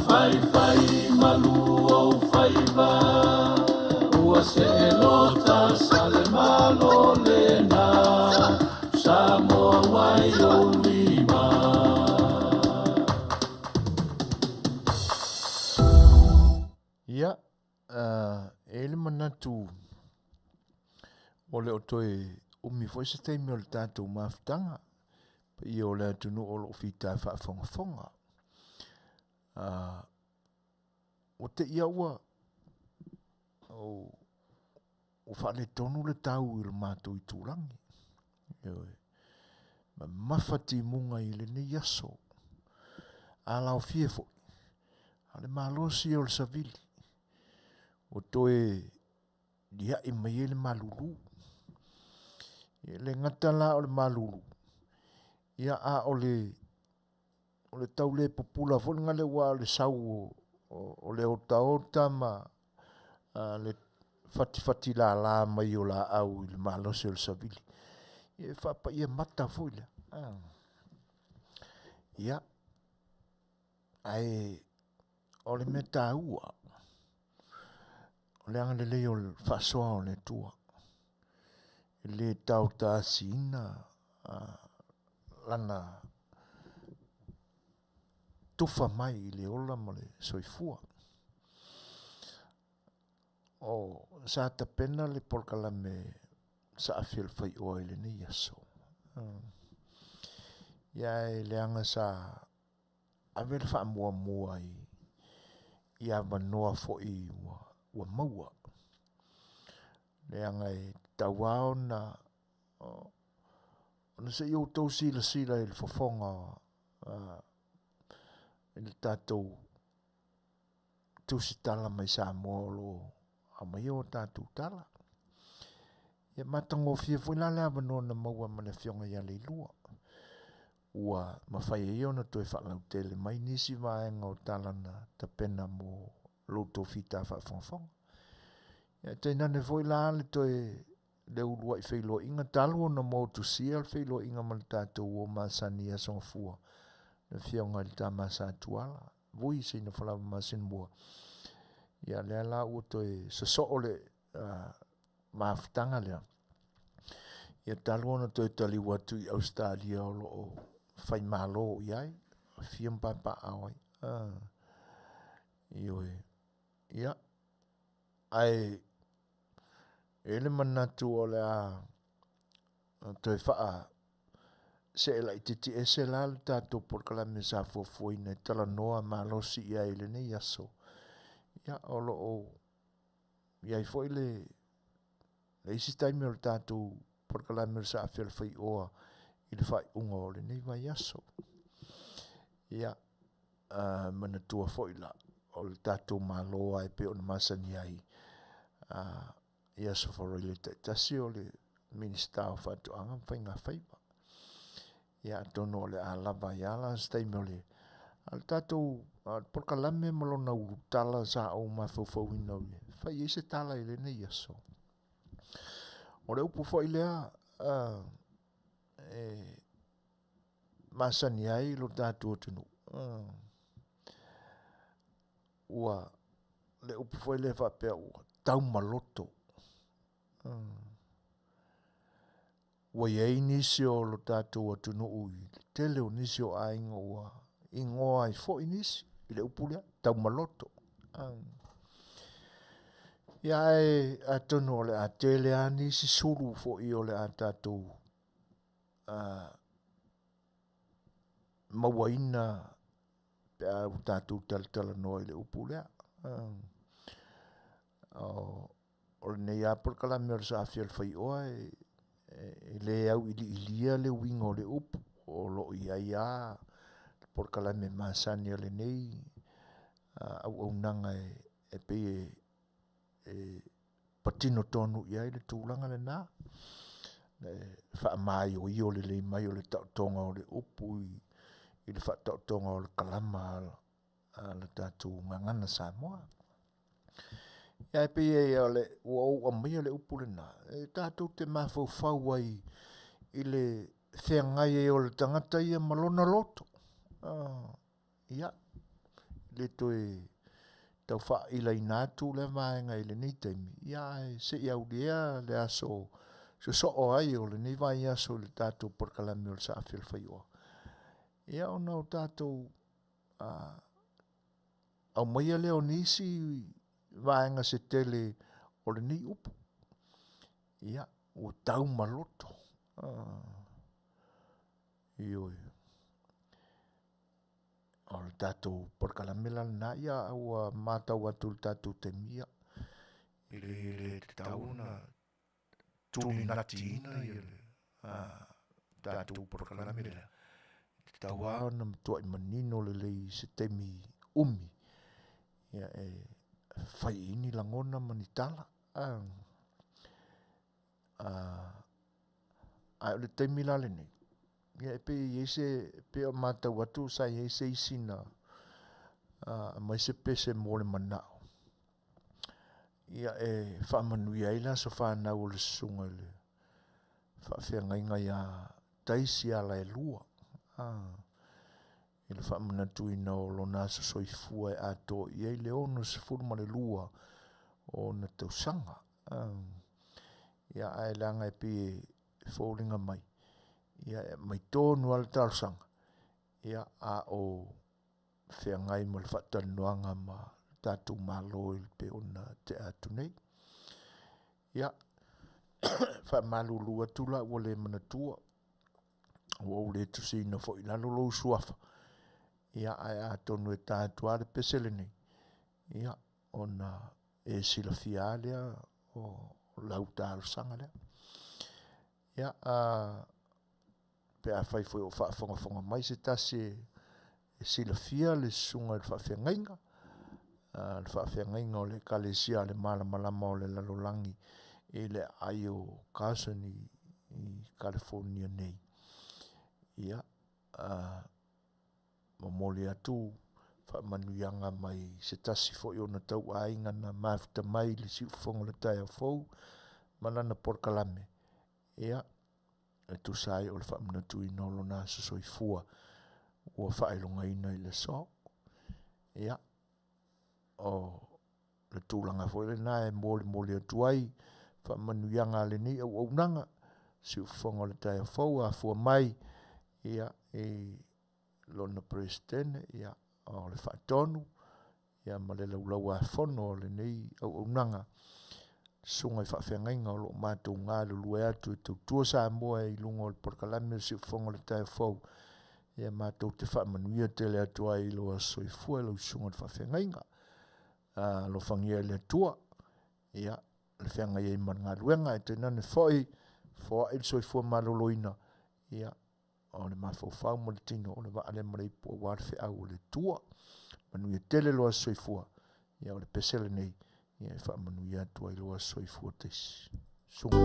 Faifai malu ou faiva, ua see lota sa le Malo lena, Samoa ua i ou lima. Ia, e i ai le manatu ua le o toe umi foi se taimi o le tatou mafutaga, paia o le atunuu o lo o fita faafogafoga. Ua te i lava ua ua faaletonu le tau i le matou itulagi. Ioe. Mamafa timuga i lenei aso. A laofie foi, a o le malosi o le savili ua toe liai mai ai le malulu. E le gata la o le malulu, ia a o le o le tau le pupula foi lena lea aua o le sau o le otaota ma le fatifati lala mai o laau i le malosi o le savili. E faapaia mata foi lea. Ia, ae o le mea taua, o le agalelei o le faasoa o le Atua. E le taotaasiina lana tufa mai i le ola ma le soifua. O sa tapena le polokalame Saafi o le Faioa i lenei aso. Ia e leaga sa ave le faamuamua i avanoa foi ua maua. Leaga e tatau lava ona se i outou silasila i le fofoga i le tatou tusitala mai Samoa o lo o aumaia o tatou tala. Ia matagofie foi la le avanoa na maua ma le Afioga ia Leilua, ua mafai ai ona toe faalautele mai nisi vaega o tala na tapena mo lo outou fita faafogafoga. Ia tainane foi la le toe le uluai feiloaiga talu ona motusia le feiloaiga ma le tatou uo masani i Aso Gafua, le Afioga i le Tama Sa Tuala, Vui Seinofalava Masinamua. Ia lea la ua toe sosoo le mafutaga lea, ia talu ona toe taliu atu i Ausetalia o lo o faimalo i ai, afifio ma papaaao ai. Ioe. Ia, ae e i ai le manatu o le a toe faa see laitiiti ese la le tatou polokalame sa fuafuaina e talanoa malosi i ai i lenei aso. Ia, o lo o i ai foi le isi taimi o le tatou polokalame o le Saafi o le Faioa i le faaiuga o lenei vaiaso. Ia, manatua foi la, o le tatou Malo lava e pei ona masani ai i Aso Faraile taitasi o le Minisita o Faatoaga ma Faiga Faiva. Ia atonu o le a lava ai lava la se taimi o le a le tatou polokalame ma lona ulutala sa ou mafaufauina e fai ai se tala i lenei aso. O le upu foi lea e masani ai lo tatou atunuu, ua le upu foi lea faapea ua taumaloto. Ua i ai nisi o lo tatou atunuu i le tele o nisi o aiga ua igoa ai foi nisi i le upu lea, taumaloto. Ia ae atonu o le a tele lava nisi sulu foi o le a tatou mauaina pe a ua tatou talatalanoa i le upu lea. O lenei lava polokalame o le Saafi o le Faioa e le auiliilia le uiga o le upu, o lo o i ai lava le polokalame masani a lenei auaunaga e pei e patino tonu i ai le tulaga lena, le faamaioio lelei mai o le taotoga o le upu i le faataotoga o le kalama a le tatou gagana Samoa. Ia ae pei o le ua ou aumaia le upu lena, e tatou te mafaufau ai i le feagai ai o le tagata ia ma lona loto. Ia, le toe tau faailaina atu lea vaega i lenei taimi, ia ae se i aulia le aso sosoo ai o lenei vaiaso i le tatou polokalame o le Saafi o le Faioa. Ia ona o tatou aumaia lea o nisi vaega se tele o lenei upu. Ia, ua tau ma loto. Ioe. O le tatou polokalame la lena, ia ua matau atu i le tatou taimi, ia, e le tatau ona tulinatiina ia le tatou polokalame lea. E tatau lava ona matuai manino lelei i se taimi umi, ia e fai ai ni lagona ma ni tala. Ae o le taimi la lenei, ia e pei e i ai se, e pei o matau atu sa i ai se isi na aumai se pese mo le manao, ia e faamanuia ai le aso fanau o le susuga i le faafeagaiga ia Taisi Alaelua, i le faamanatuina o lona aso soifua e atoa i ai le 62 o ona tausaga. Ia ae leaga e pei e foliga mai, ia e aumai tonu lava le talosaga, ia a o feagai ma le faatalanoaga ma le tatou Malo e pei ona tea atu nei. Ia, faamalulu atu la ua le manatua, ua ou le tusiina foi i lalo lou suafa, ia ae atonu e ta atu lava le pese lenei, ia ona e silafia lava lea o lau talosaga lea. Ia, pe afai foi o faafogafoga mai se tasi e silafia le susuga i le faafeagaiga, le faafeagaiga o le Ekalesia a le Malamalama o le Lalolagi i le aai o Carson i Kalifonia nei, ia, momoli atu faamanuiaga mai se tasi foi o ona tauaiga na mafuta mai i le siufofoga o le taeao fou ma lana polokalame, ia, e tusa ai o le faamanatuina o lona aso soifua ua faailogaina i le aso. Ia, o le tulaga foi lena e molimoli atu ai faamanuiaga a lenei auaunaga, siufofoga o le taeao fou, afua mai ia, i lona Peresetene, ia, o le Faatonu, ia ma le Laulau-a-Fono a lenei auaunaga, susuga i faafeagaiga o lo o matou galulue atu e tautua Samoa i luga o le polokalame o le Siufofoga o le Taeao Fou, ia matou te faamanuia tele atu ai i lou aso soifua i lau susuga i le faafeagaiga. Alofagia e le Atua, ia, le feagai ai ma le galuega, ae tainane foi foai le soifua maloloina, ia, o le mafaufau ma le tino o le vaa lea ma le ipu aua le feau a le Atua. Manuia tele lou aso soifua, ia o le pese lenei, ia e faamanuia atu ai lou aso soifua taisi. Susuga.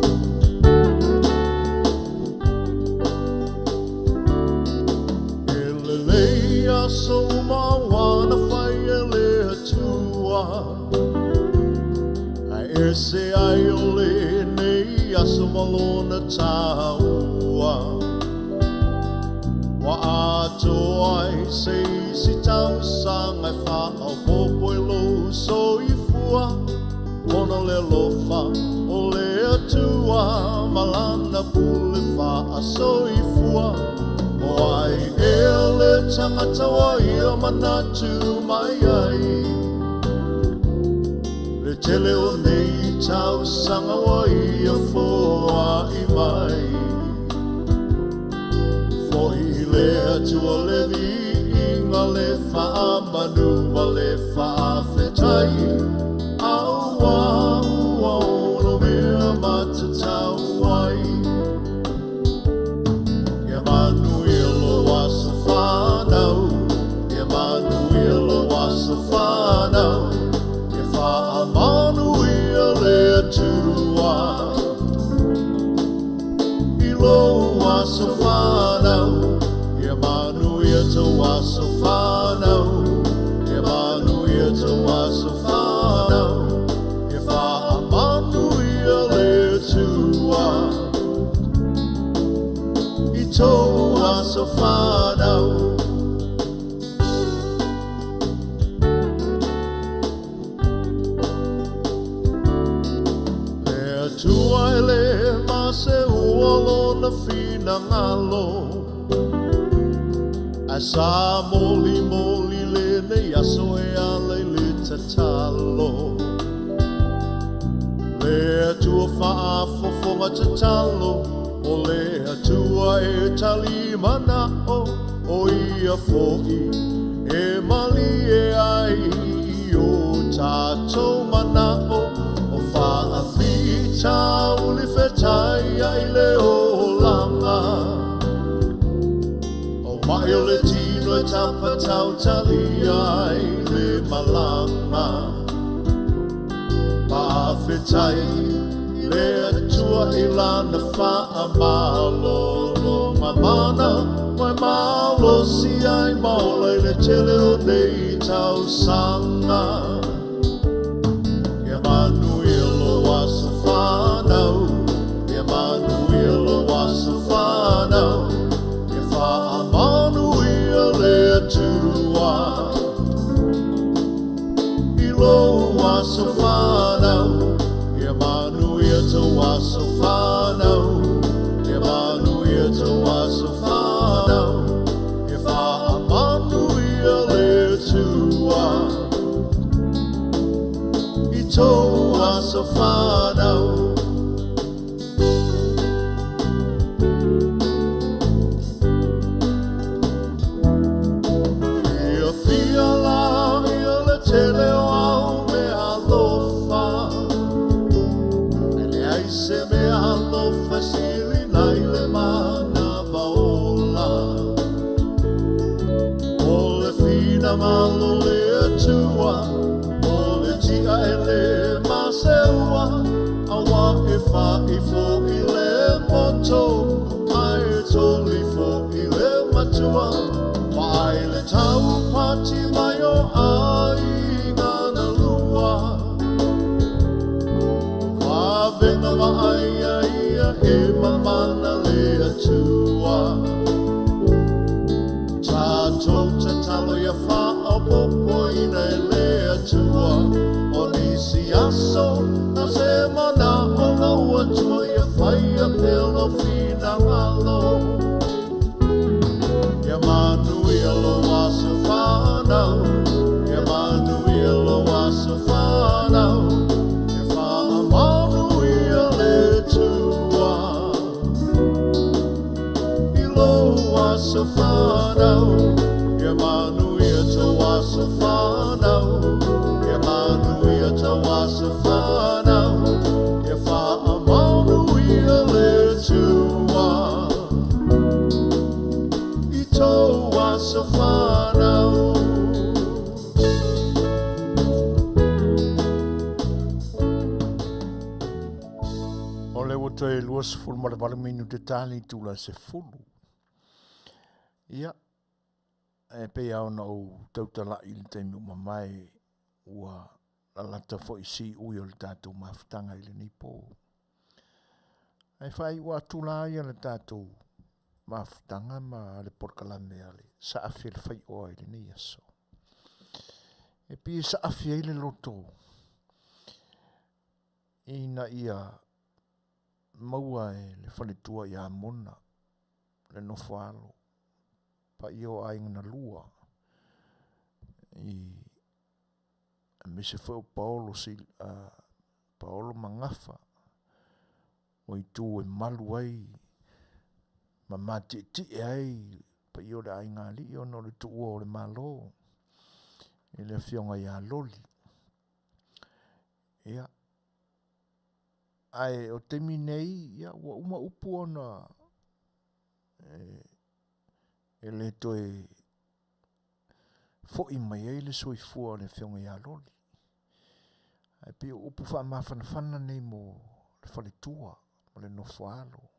E lelei aso uma ua na fai e le Atua, Ae ese ai o lenei aso ma lona taua. Ua atoa ai se isi tausaga e faaopoopo i lou soifua, Ona o le alofa o le Atua ma Lana pule faasoifua. O ai ea le tagata ua ia manatu mai ai? Le tele o nei tausaga ua ia foai mai. Foi i le Atua le viiga, le faamanu ma le faafetai, Auā ua ono mea matatau ai. Ia manuia lou aso fanau, Ia manuia lou aso fanau, Ia faamanuia le Atua i lou aso fanau, Ia manuia tou aso fanau, Ia manuia tou aso fanau, Ia faamanuia le Atua i tou. aso fanau. Le Atua e le ma se ua lona finagalo, Ae sa molimoli lenei aso e ala i le tatalo. Le Atua faafofoga tatalo, O le Atua e tali mana'o, O ia fo'i e malie ai i o tatou mana'o. O faafitauli fetaia i le olaga, O ma'i o le tino e tapatautalia ai le malaga. Faafetai le Atua i lana faamalologa mana, Ua e malosi ai ma ola i le tele o nei tausaga. Ia manuia lou aso fanau, Ia manuia lou aso fanau, Ia faamanuia le Atua i lou aso fanau. Ia manuia tou aso fanau, Ia manuia tou aso fanau, Ia faamanuia le Atua i tou aso fanau. Fiafia la ia le tele o au mea alofa, E leai se mea alofa e sili nai le manava ola. O le finagalo o le Atua, o le tia e le maseua, Auā e fa'i fo'i le moto, ae toli fo'i le matua. Vaai le taupati mai o aiga na lua, Vavega vaaia ia e mamana le Atua. Tatou tatalo ia faaopoopoina e le Atua, O nisi aso na se mana'o lou Atua ia faia pea lou finagalo. Ia manuia lou aso fanau, Ia manuia lou aso fanau, Ia faamanuia le Atua i lou aso fanau. Ia manuia tou aso fanau, Ia manuia tou aso fanau, Ia faamanuia le Atua i tou aso fanau. O lea ua toe 28 minute ta le itula e 10. Ia, e pei lava ona ou tautala'i i le taimi ua mamae, ua lalata foi siui o le tatou mafutaga i lenei pō. Ae faaiu atu la ia le tatou mafutaga ma le polokalame a le Saafi a le Faioa i lenei aso. E pei e saafi ai le loto ina ia maua e le faletua ia Mona le nofo alo paia o aiga na lua i aemaise foi o Paolo Paolo ma Gafa o itu e malu ai ma matietie ai paia o le aiga alii ona o le tuua o le Malo i le afioga ia Loli. Ia, ae o taimi nei, ia, ua uma upu ona e le toe fo'i mai ai le soifua o le afioga ia Loli. Ae pei o upu faamafanafana nei mo le faletua ma le nofoalo.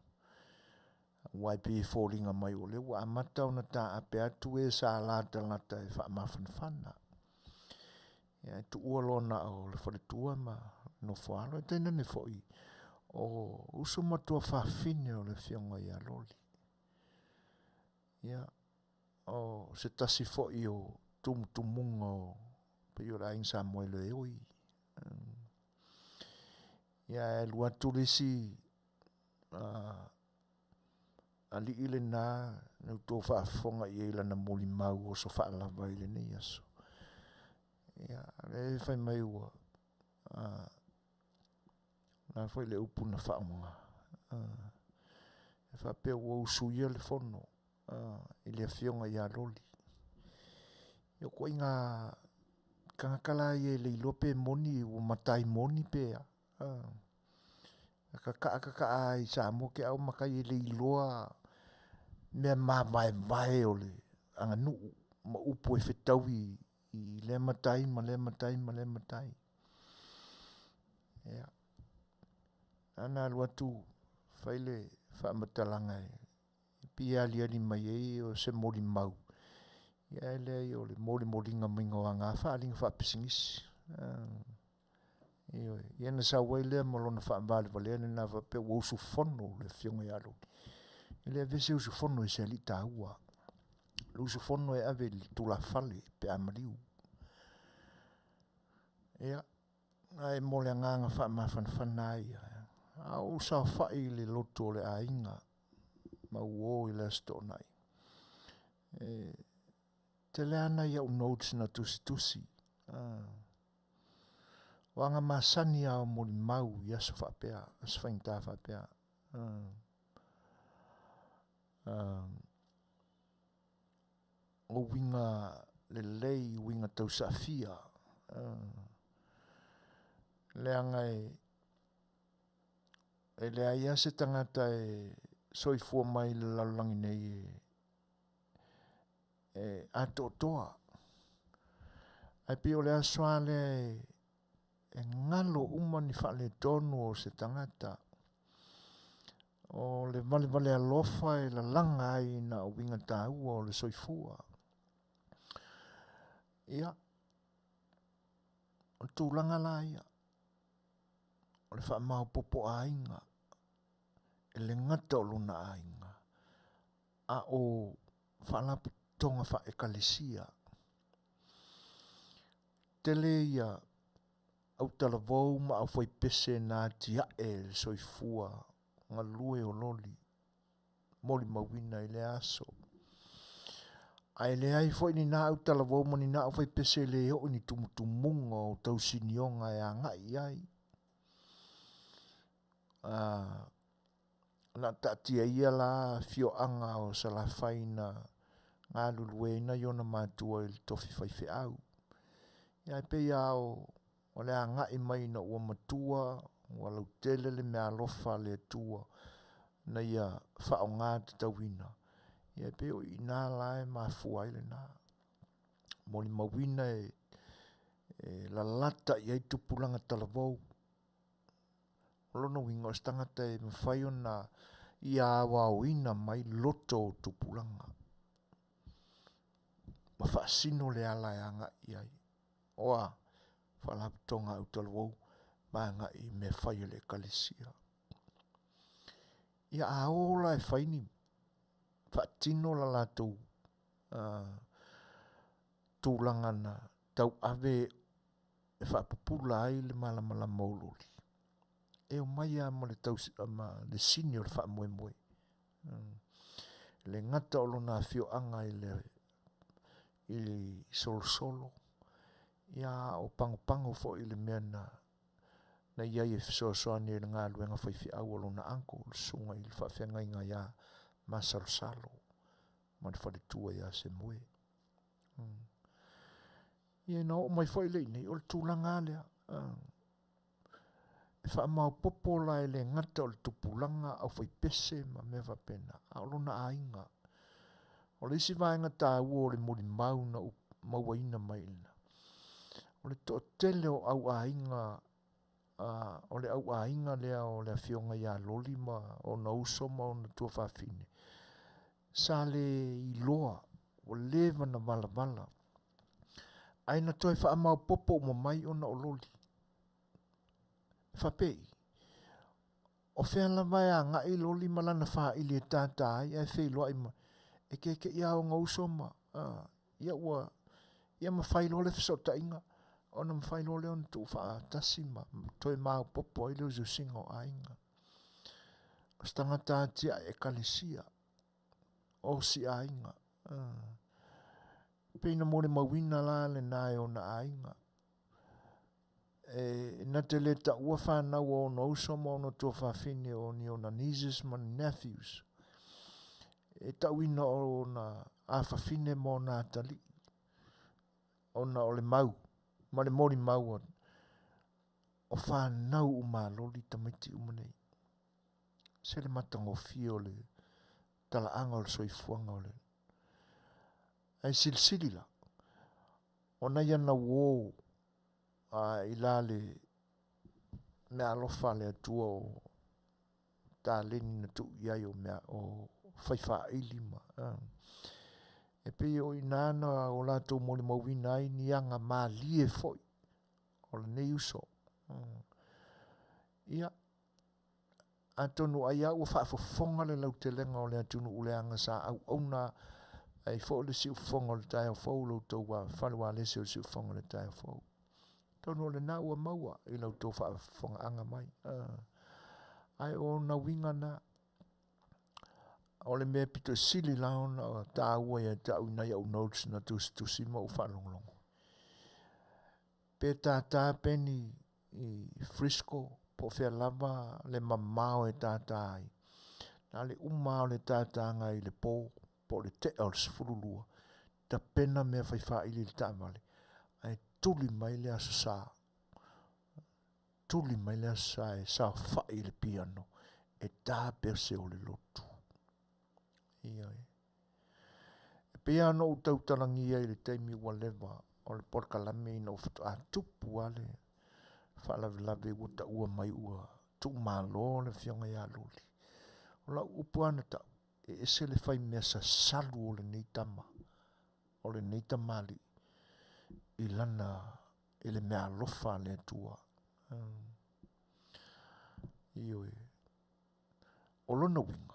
Aua e pei e foliga mai o lea ua amata ona taape atu e sa latalata e faamafanafana. Ia, e tuua loa na o le faletua ma nofoalo. E tainane foi o uso ma tuafafine o le afioga ia Loli. Ia, o se tasi foi o tumutumuga o pei o le aiga Samoeleoi. Ia ae alu atu le isi alii lena na outou faafofoga i ai i lana molimau oso faalava i lenei aso. Ia, lea e fai mai ua na foi le upu na faaaoga e faapea ua usuia le fono i le afioga ia Loli. Ia o ituaiga tagata la ia e le iloa pe moni ua matai moni pe a. E kaka'a kaka'a lava i Samoa ke'au matai e le iloa mea mavaevae o le aganuu ma upu e fetaui i lea matai ma lea matai ma lea matai. Ia, na alu atu fai le faamatalaga e pei e aliali mai ai o se molimau, ia ae leai o le molimoliga mai o ana faaaliga faapisinisi. Ioe. Ia na sau ai lea ma lona faavalevalea lena faapea ua usufono le afioga ia Loli. E le avea se usufono i se alii taua. O le usufono e ave i le tulafale pe a maliu. Ia, ae mo le agaga faamafanafana lava ia. A ou saofai i le lotu o le aiga ma uo i le Aso Toonai, e tele lava nai au notes na tusitusi. O aga masani lava o molimau i aso faapea, aso faigata faapea. O uiga lelei, uiga tausaafia. Leaga e e leai lava se tagata e soifua mai i le lalolagi nei e atoatoa. Ae pei o le aso lava lea e galo uma ni faaletonu o se tagata. O le valevale alofa e lalaga ai na o uiga taua o le soifua. Ia, o tulaga la ia, o le faamaopoopo aiga, e le gata o lona aiga, a o faalapotopotoga faale-Ekalesia. Tele ia autalavou ma aufaipese na atiae le soifua galue o Loli, molimauina i lea aso. Ae leai foi ni na autalavou ma ni na aufaipese e le oo i ni tumutumuga o tausinioga e agai i ai. O le a taatia ia la afioaga o Salafai na galulue ai nai ona matua i le tofi faifeau. Ia ae pei lava o le agai mai ina ua matua, ua lautele le meaalofa a le Atua na ia faaaoga tatauina, ia e pei o i ina la e mafua ai lena. Molimauina e lalata i ai tupulaga talavou. O lona uiga o se tagata e mafai ona ia aoaoina mai loto o tupulaga ma faasino le ala e agai i ai. O a? Faalapotopotoga autalavou ma agai i mea fai a le Ekalesia. Ia a o la e fai ni faatino la latou tulaga na tauave e faapupula ai le malamalama o Loli, e omai lava ma le, ma le sini o le faamoemoe. E le gata o lona afioaga i le i Solosolo, ia a o Pagopago foi i le mea na na i ai e fesoasoani ai i le galuega faifeau a lona uncle, le susuga i le faafeagaiga ia Masalosalo ma le faletua ia Semue. Ia ina oo mai foi lea i inei, o le tulaga lava lea. E faamaopoopo la e le gata o le tupulaga, aufaipese ma mea faapena, a o lona aiga. O le isi vaega taua o le molimau na ou mauaina mai i lena, o le toatele o au aiga o le au aiga lea o le afioga ia Loli ma ona uso ma ona tuafafine, sa le iloa, ua leva ona valavala, ae na toe faamaopoopo uma mai ona o Loli. E faapei, o fea lava e agai Loli ma lana faili e tata ai ae feiloai ma... E kekeʻi lava ona uso ma, a, ia ua, ia mafai loa le fesootaiga, ona mafai loa lea ona tuufaatasi ma toe maopoopo ai le usiusiga o aiga. O se tagata atiae ekalesia, osi aiga, a. Pei na molimauina la lena e ona aiga. E na te le taua fanau a ona uso ma ona tuafafine o ni ona nieces ma ni nephews. E tauina o ona afafine ma ona atalii ona o le mau ma le molimau o fanau uma a Loli tamaiti uma nei. Se le matagofie o le talaaga o le soifuaga o le Ae silisili la, o nai ana uō a i la le meaalofa a le Atua o taleni na tuu i ai o mea o fai faaili ma e pei o i ina na o latou molimauina ai ni aga malie foi o lenei uso. Ia, Atonu ai lava ua faafofoga le lautelega o le atunuu leaga sa auauna ai foi le siufofoga o le taeao fou i lo outou fale ualesi o le siufofoga o le taeao fou. Atonu o lena ua maua i la outou faafofogaaga mai. Ae o ona uiga na, o le mea pito sili la ona taua ia te au i nai au notes na tusitusi ma ou faalogologo, Pe tātā Penny i Frisco po o fea lava le mamao e tātā ai, na o le uma lava o le tātāga i le pō po o le tea o le 12, tapena mea fai faili i le taavale, ae tuli mai le Aso Sa, tuli mai le Aso Sa e saofai i le piano e tā pea se o le lotu. Ioe. E pei lava ona ou tautalagia i le taimi ua leva o le polokalame ina ua faatoa tupu lava le faalavelave ua taua mai ua tuumalo le afioga ia Loli. O lau upu lava na tau, e ese le faimea sasalu o lenei tama, o lenei tamalii i lana i le meaalofa a le Atua. Ioe. O lona uiga,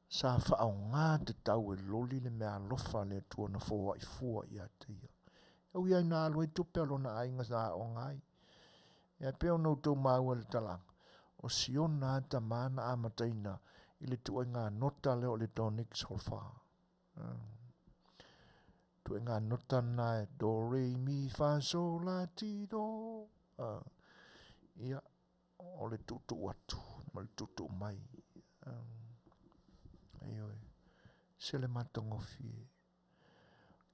sa faaaoga tatau e Loli le meaalofa a le Atua na foai fua ia te ia. E ui lava ina alu ai tupe a lona aiga sa aoga ai. Ia e pei ona outou maua i le talaaga, o si ona lava tama na amataina i le tuaiga nota lea o le tonic sol-fa. Tuaiga nota lena e do, re, mi, fa, sol, la, ti, do. Ia, o le tuutuu atu ma le tuutuu mai. Ioe, se le matagofie.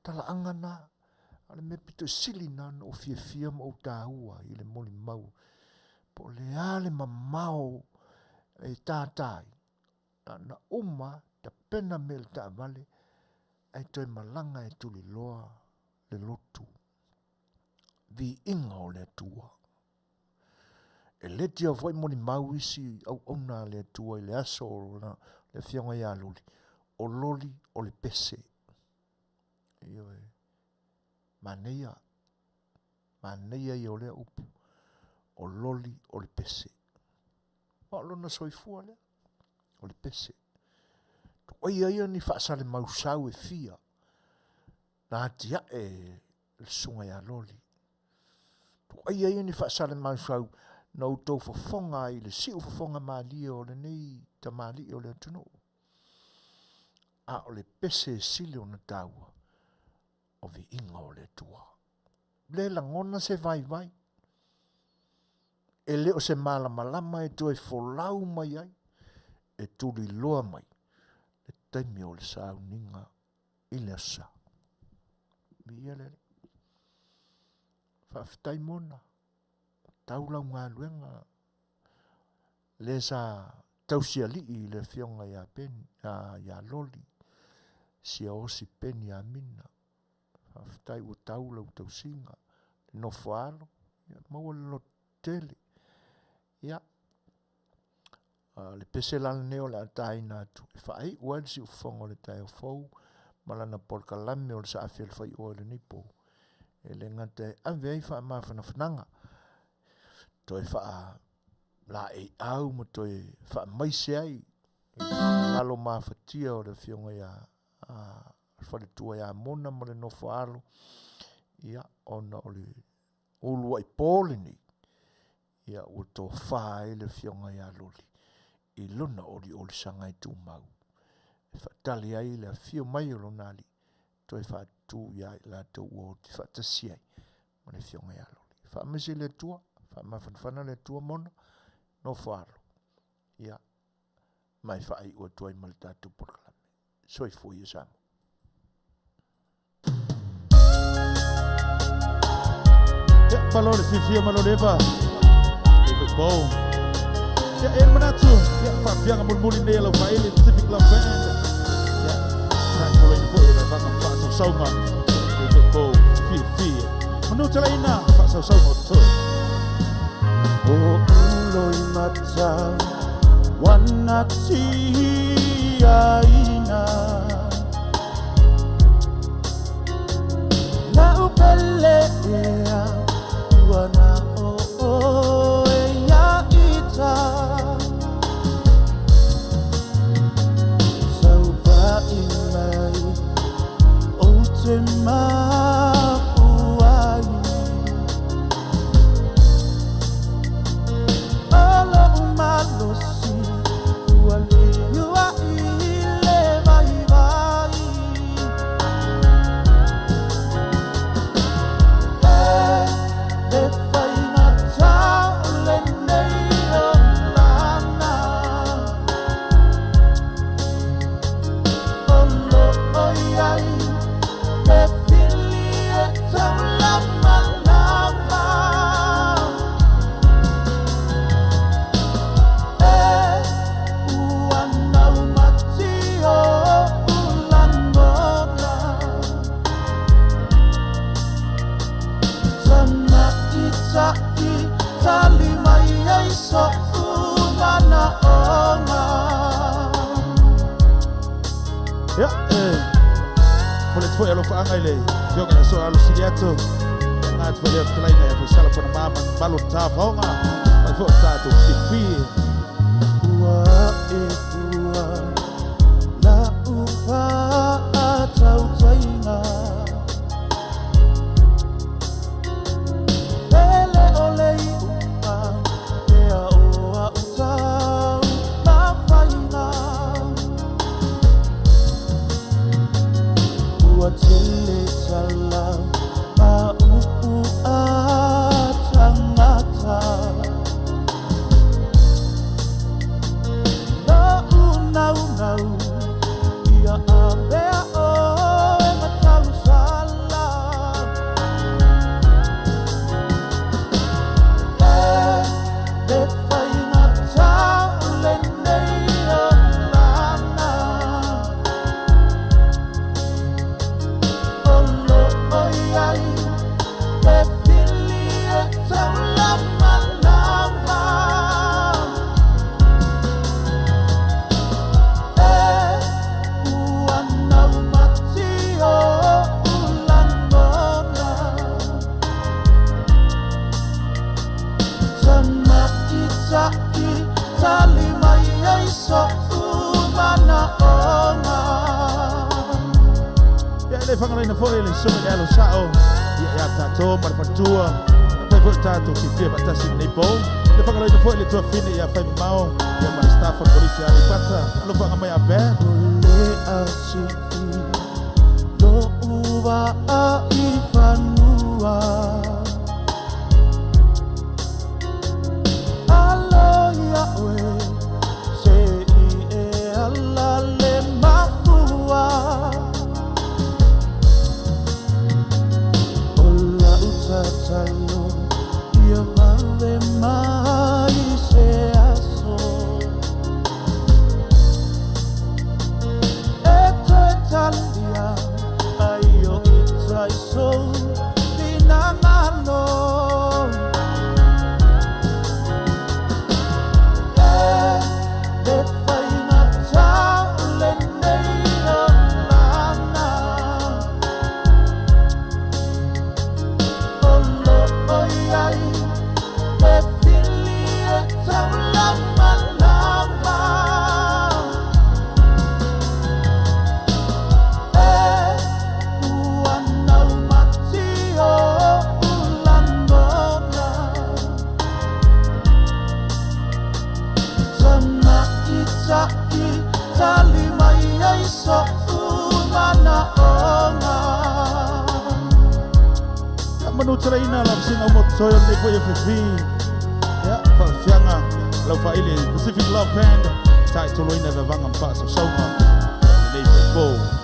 Talaaga na, a o le mea pito sili na na ou fiafia ma ou taua i le molimau, po o le a le mamao e tātā ai, na ona uma tapena mea i le taavale, ae toe malaga e tuliloa le lotu. Viiga o le Atua. E le tia foi molimau isi auauna a le Atua i le aso o le afioga ia Loli, o Loli o le pese. Ioe. Manaia, manaia ia o lea upu, o Loli o le pese. Ma o lona soifua lea, o le pese. Tuaia ia ni faasalemausau e fia, na atiae le susuga ia Loli. Tuaia ia ni faasalemausau na outou fofoga ai i le siufofoga malie o lenei tamalii o le atunuu. A o le pese e sili ona taua, o viiga o le Atua. Le lagona se vaivai, e le o se malamalama e toe folau mai ai, e tuliloa mai le taimi o le sauniga i le Aso Sa. Viia le Alii. Faafetai Mona, tau lau galuega le sa tausialii i le afioga ia Peni, a, ia Loli, Siaosi Peni Amina. Faafetai ua tau lau tausiga, le nofo a alo, ia maua le loto tele. Ia, le pese la lenei o le a taina atu e faaiu ai le siufofoga o le taeao fou ma lana polokalame o le saafi o le faioe i lenei po. E le gata e ave ai faamafanafanaga, toe faalaeiau ma toe faamaise ai i le finagalo mafatia o le afioga ia le faletua ia Mona ma le nofo a alo, ia, ona o le uluai po lenei, ia, ua tofa ai le afioga ia Loli i lona oliolisaga e tumau e faatali ai le afio mai o lona alii toe faatutu ia i latou ua oti faatasi ai ma le afioga ia Loli. Faamaise i le Atua, faamafanafana le Atua Mona, nofo a alo, ia, ma e faaiu atu ai ma le tatou polokalame. Soifua ia Samoa. Ia, malo le fiafia, malo le eva. E foi pou. Ia, e le manatu, ia, faafiaga mulimuli nei a lau faaele, Pacific Love Band. Ia, taitoloina foi le vaevaga ma faasausauga. E foi pou, fiafia. Manu talaina, faasausauga o totoe. O ulo i mata, wana tiaina. Na upele ea, ua na o o e ia ita. Saupai mai, o te mapuai. O lo'u malosi, ua liua i le vaivai. E le faigata lenei olaga, o loo i ai le fili e taulamalama. E ua naumati o'u lagona, tamaita'i tali mai ai so'u manaoga. Ia, e momoli atu foi alofaaga i le afioga ia Soa Alo Siliato. Ia, na atu foi lea fetalaiga ia Foisala Panama ma mamalu o le tafaoga. Mai foi o tatou fiafia. Ua e ua la'u faatautaiga, e le o le iuga ea o a'u taumafaiga. Ua tele tala ma upu a tagata, lo'u naunau ia avea oe ma tausala. E le faigata lenei olaga, o loo i ai le fili e taulamalama. E ua naumati o'u lagona, tamaita'i tali mai ai so'u manaoga. Ia, e le fagaloina foi le susuga i le alo sao, ia, ia tatou ma le faletua. Ia fai foi tatou fiafia faatasi i lenei po. Le fagaloina foi le tuafine ia Faimamao, ia ma le staff o le Kolisi a Aleipata. Alofaga mai a Ben. O le asii lo'u vaa i fanua, alo ia oe se i e ala le mafua. O la'u tatalo ia vave mai se aso e toe talia ai o ita i sou finagalo. E le faigata lenei olaga, o loo i ai le fili e taulamalama. manuteleina lau vasina uma totoe o lenei foi afiafi. Ia, faafiafiaga lau faaili Pacific Love Band, taitoloina e vavaga ma faasausauga lenei foi po.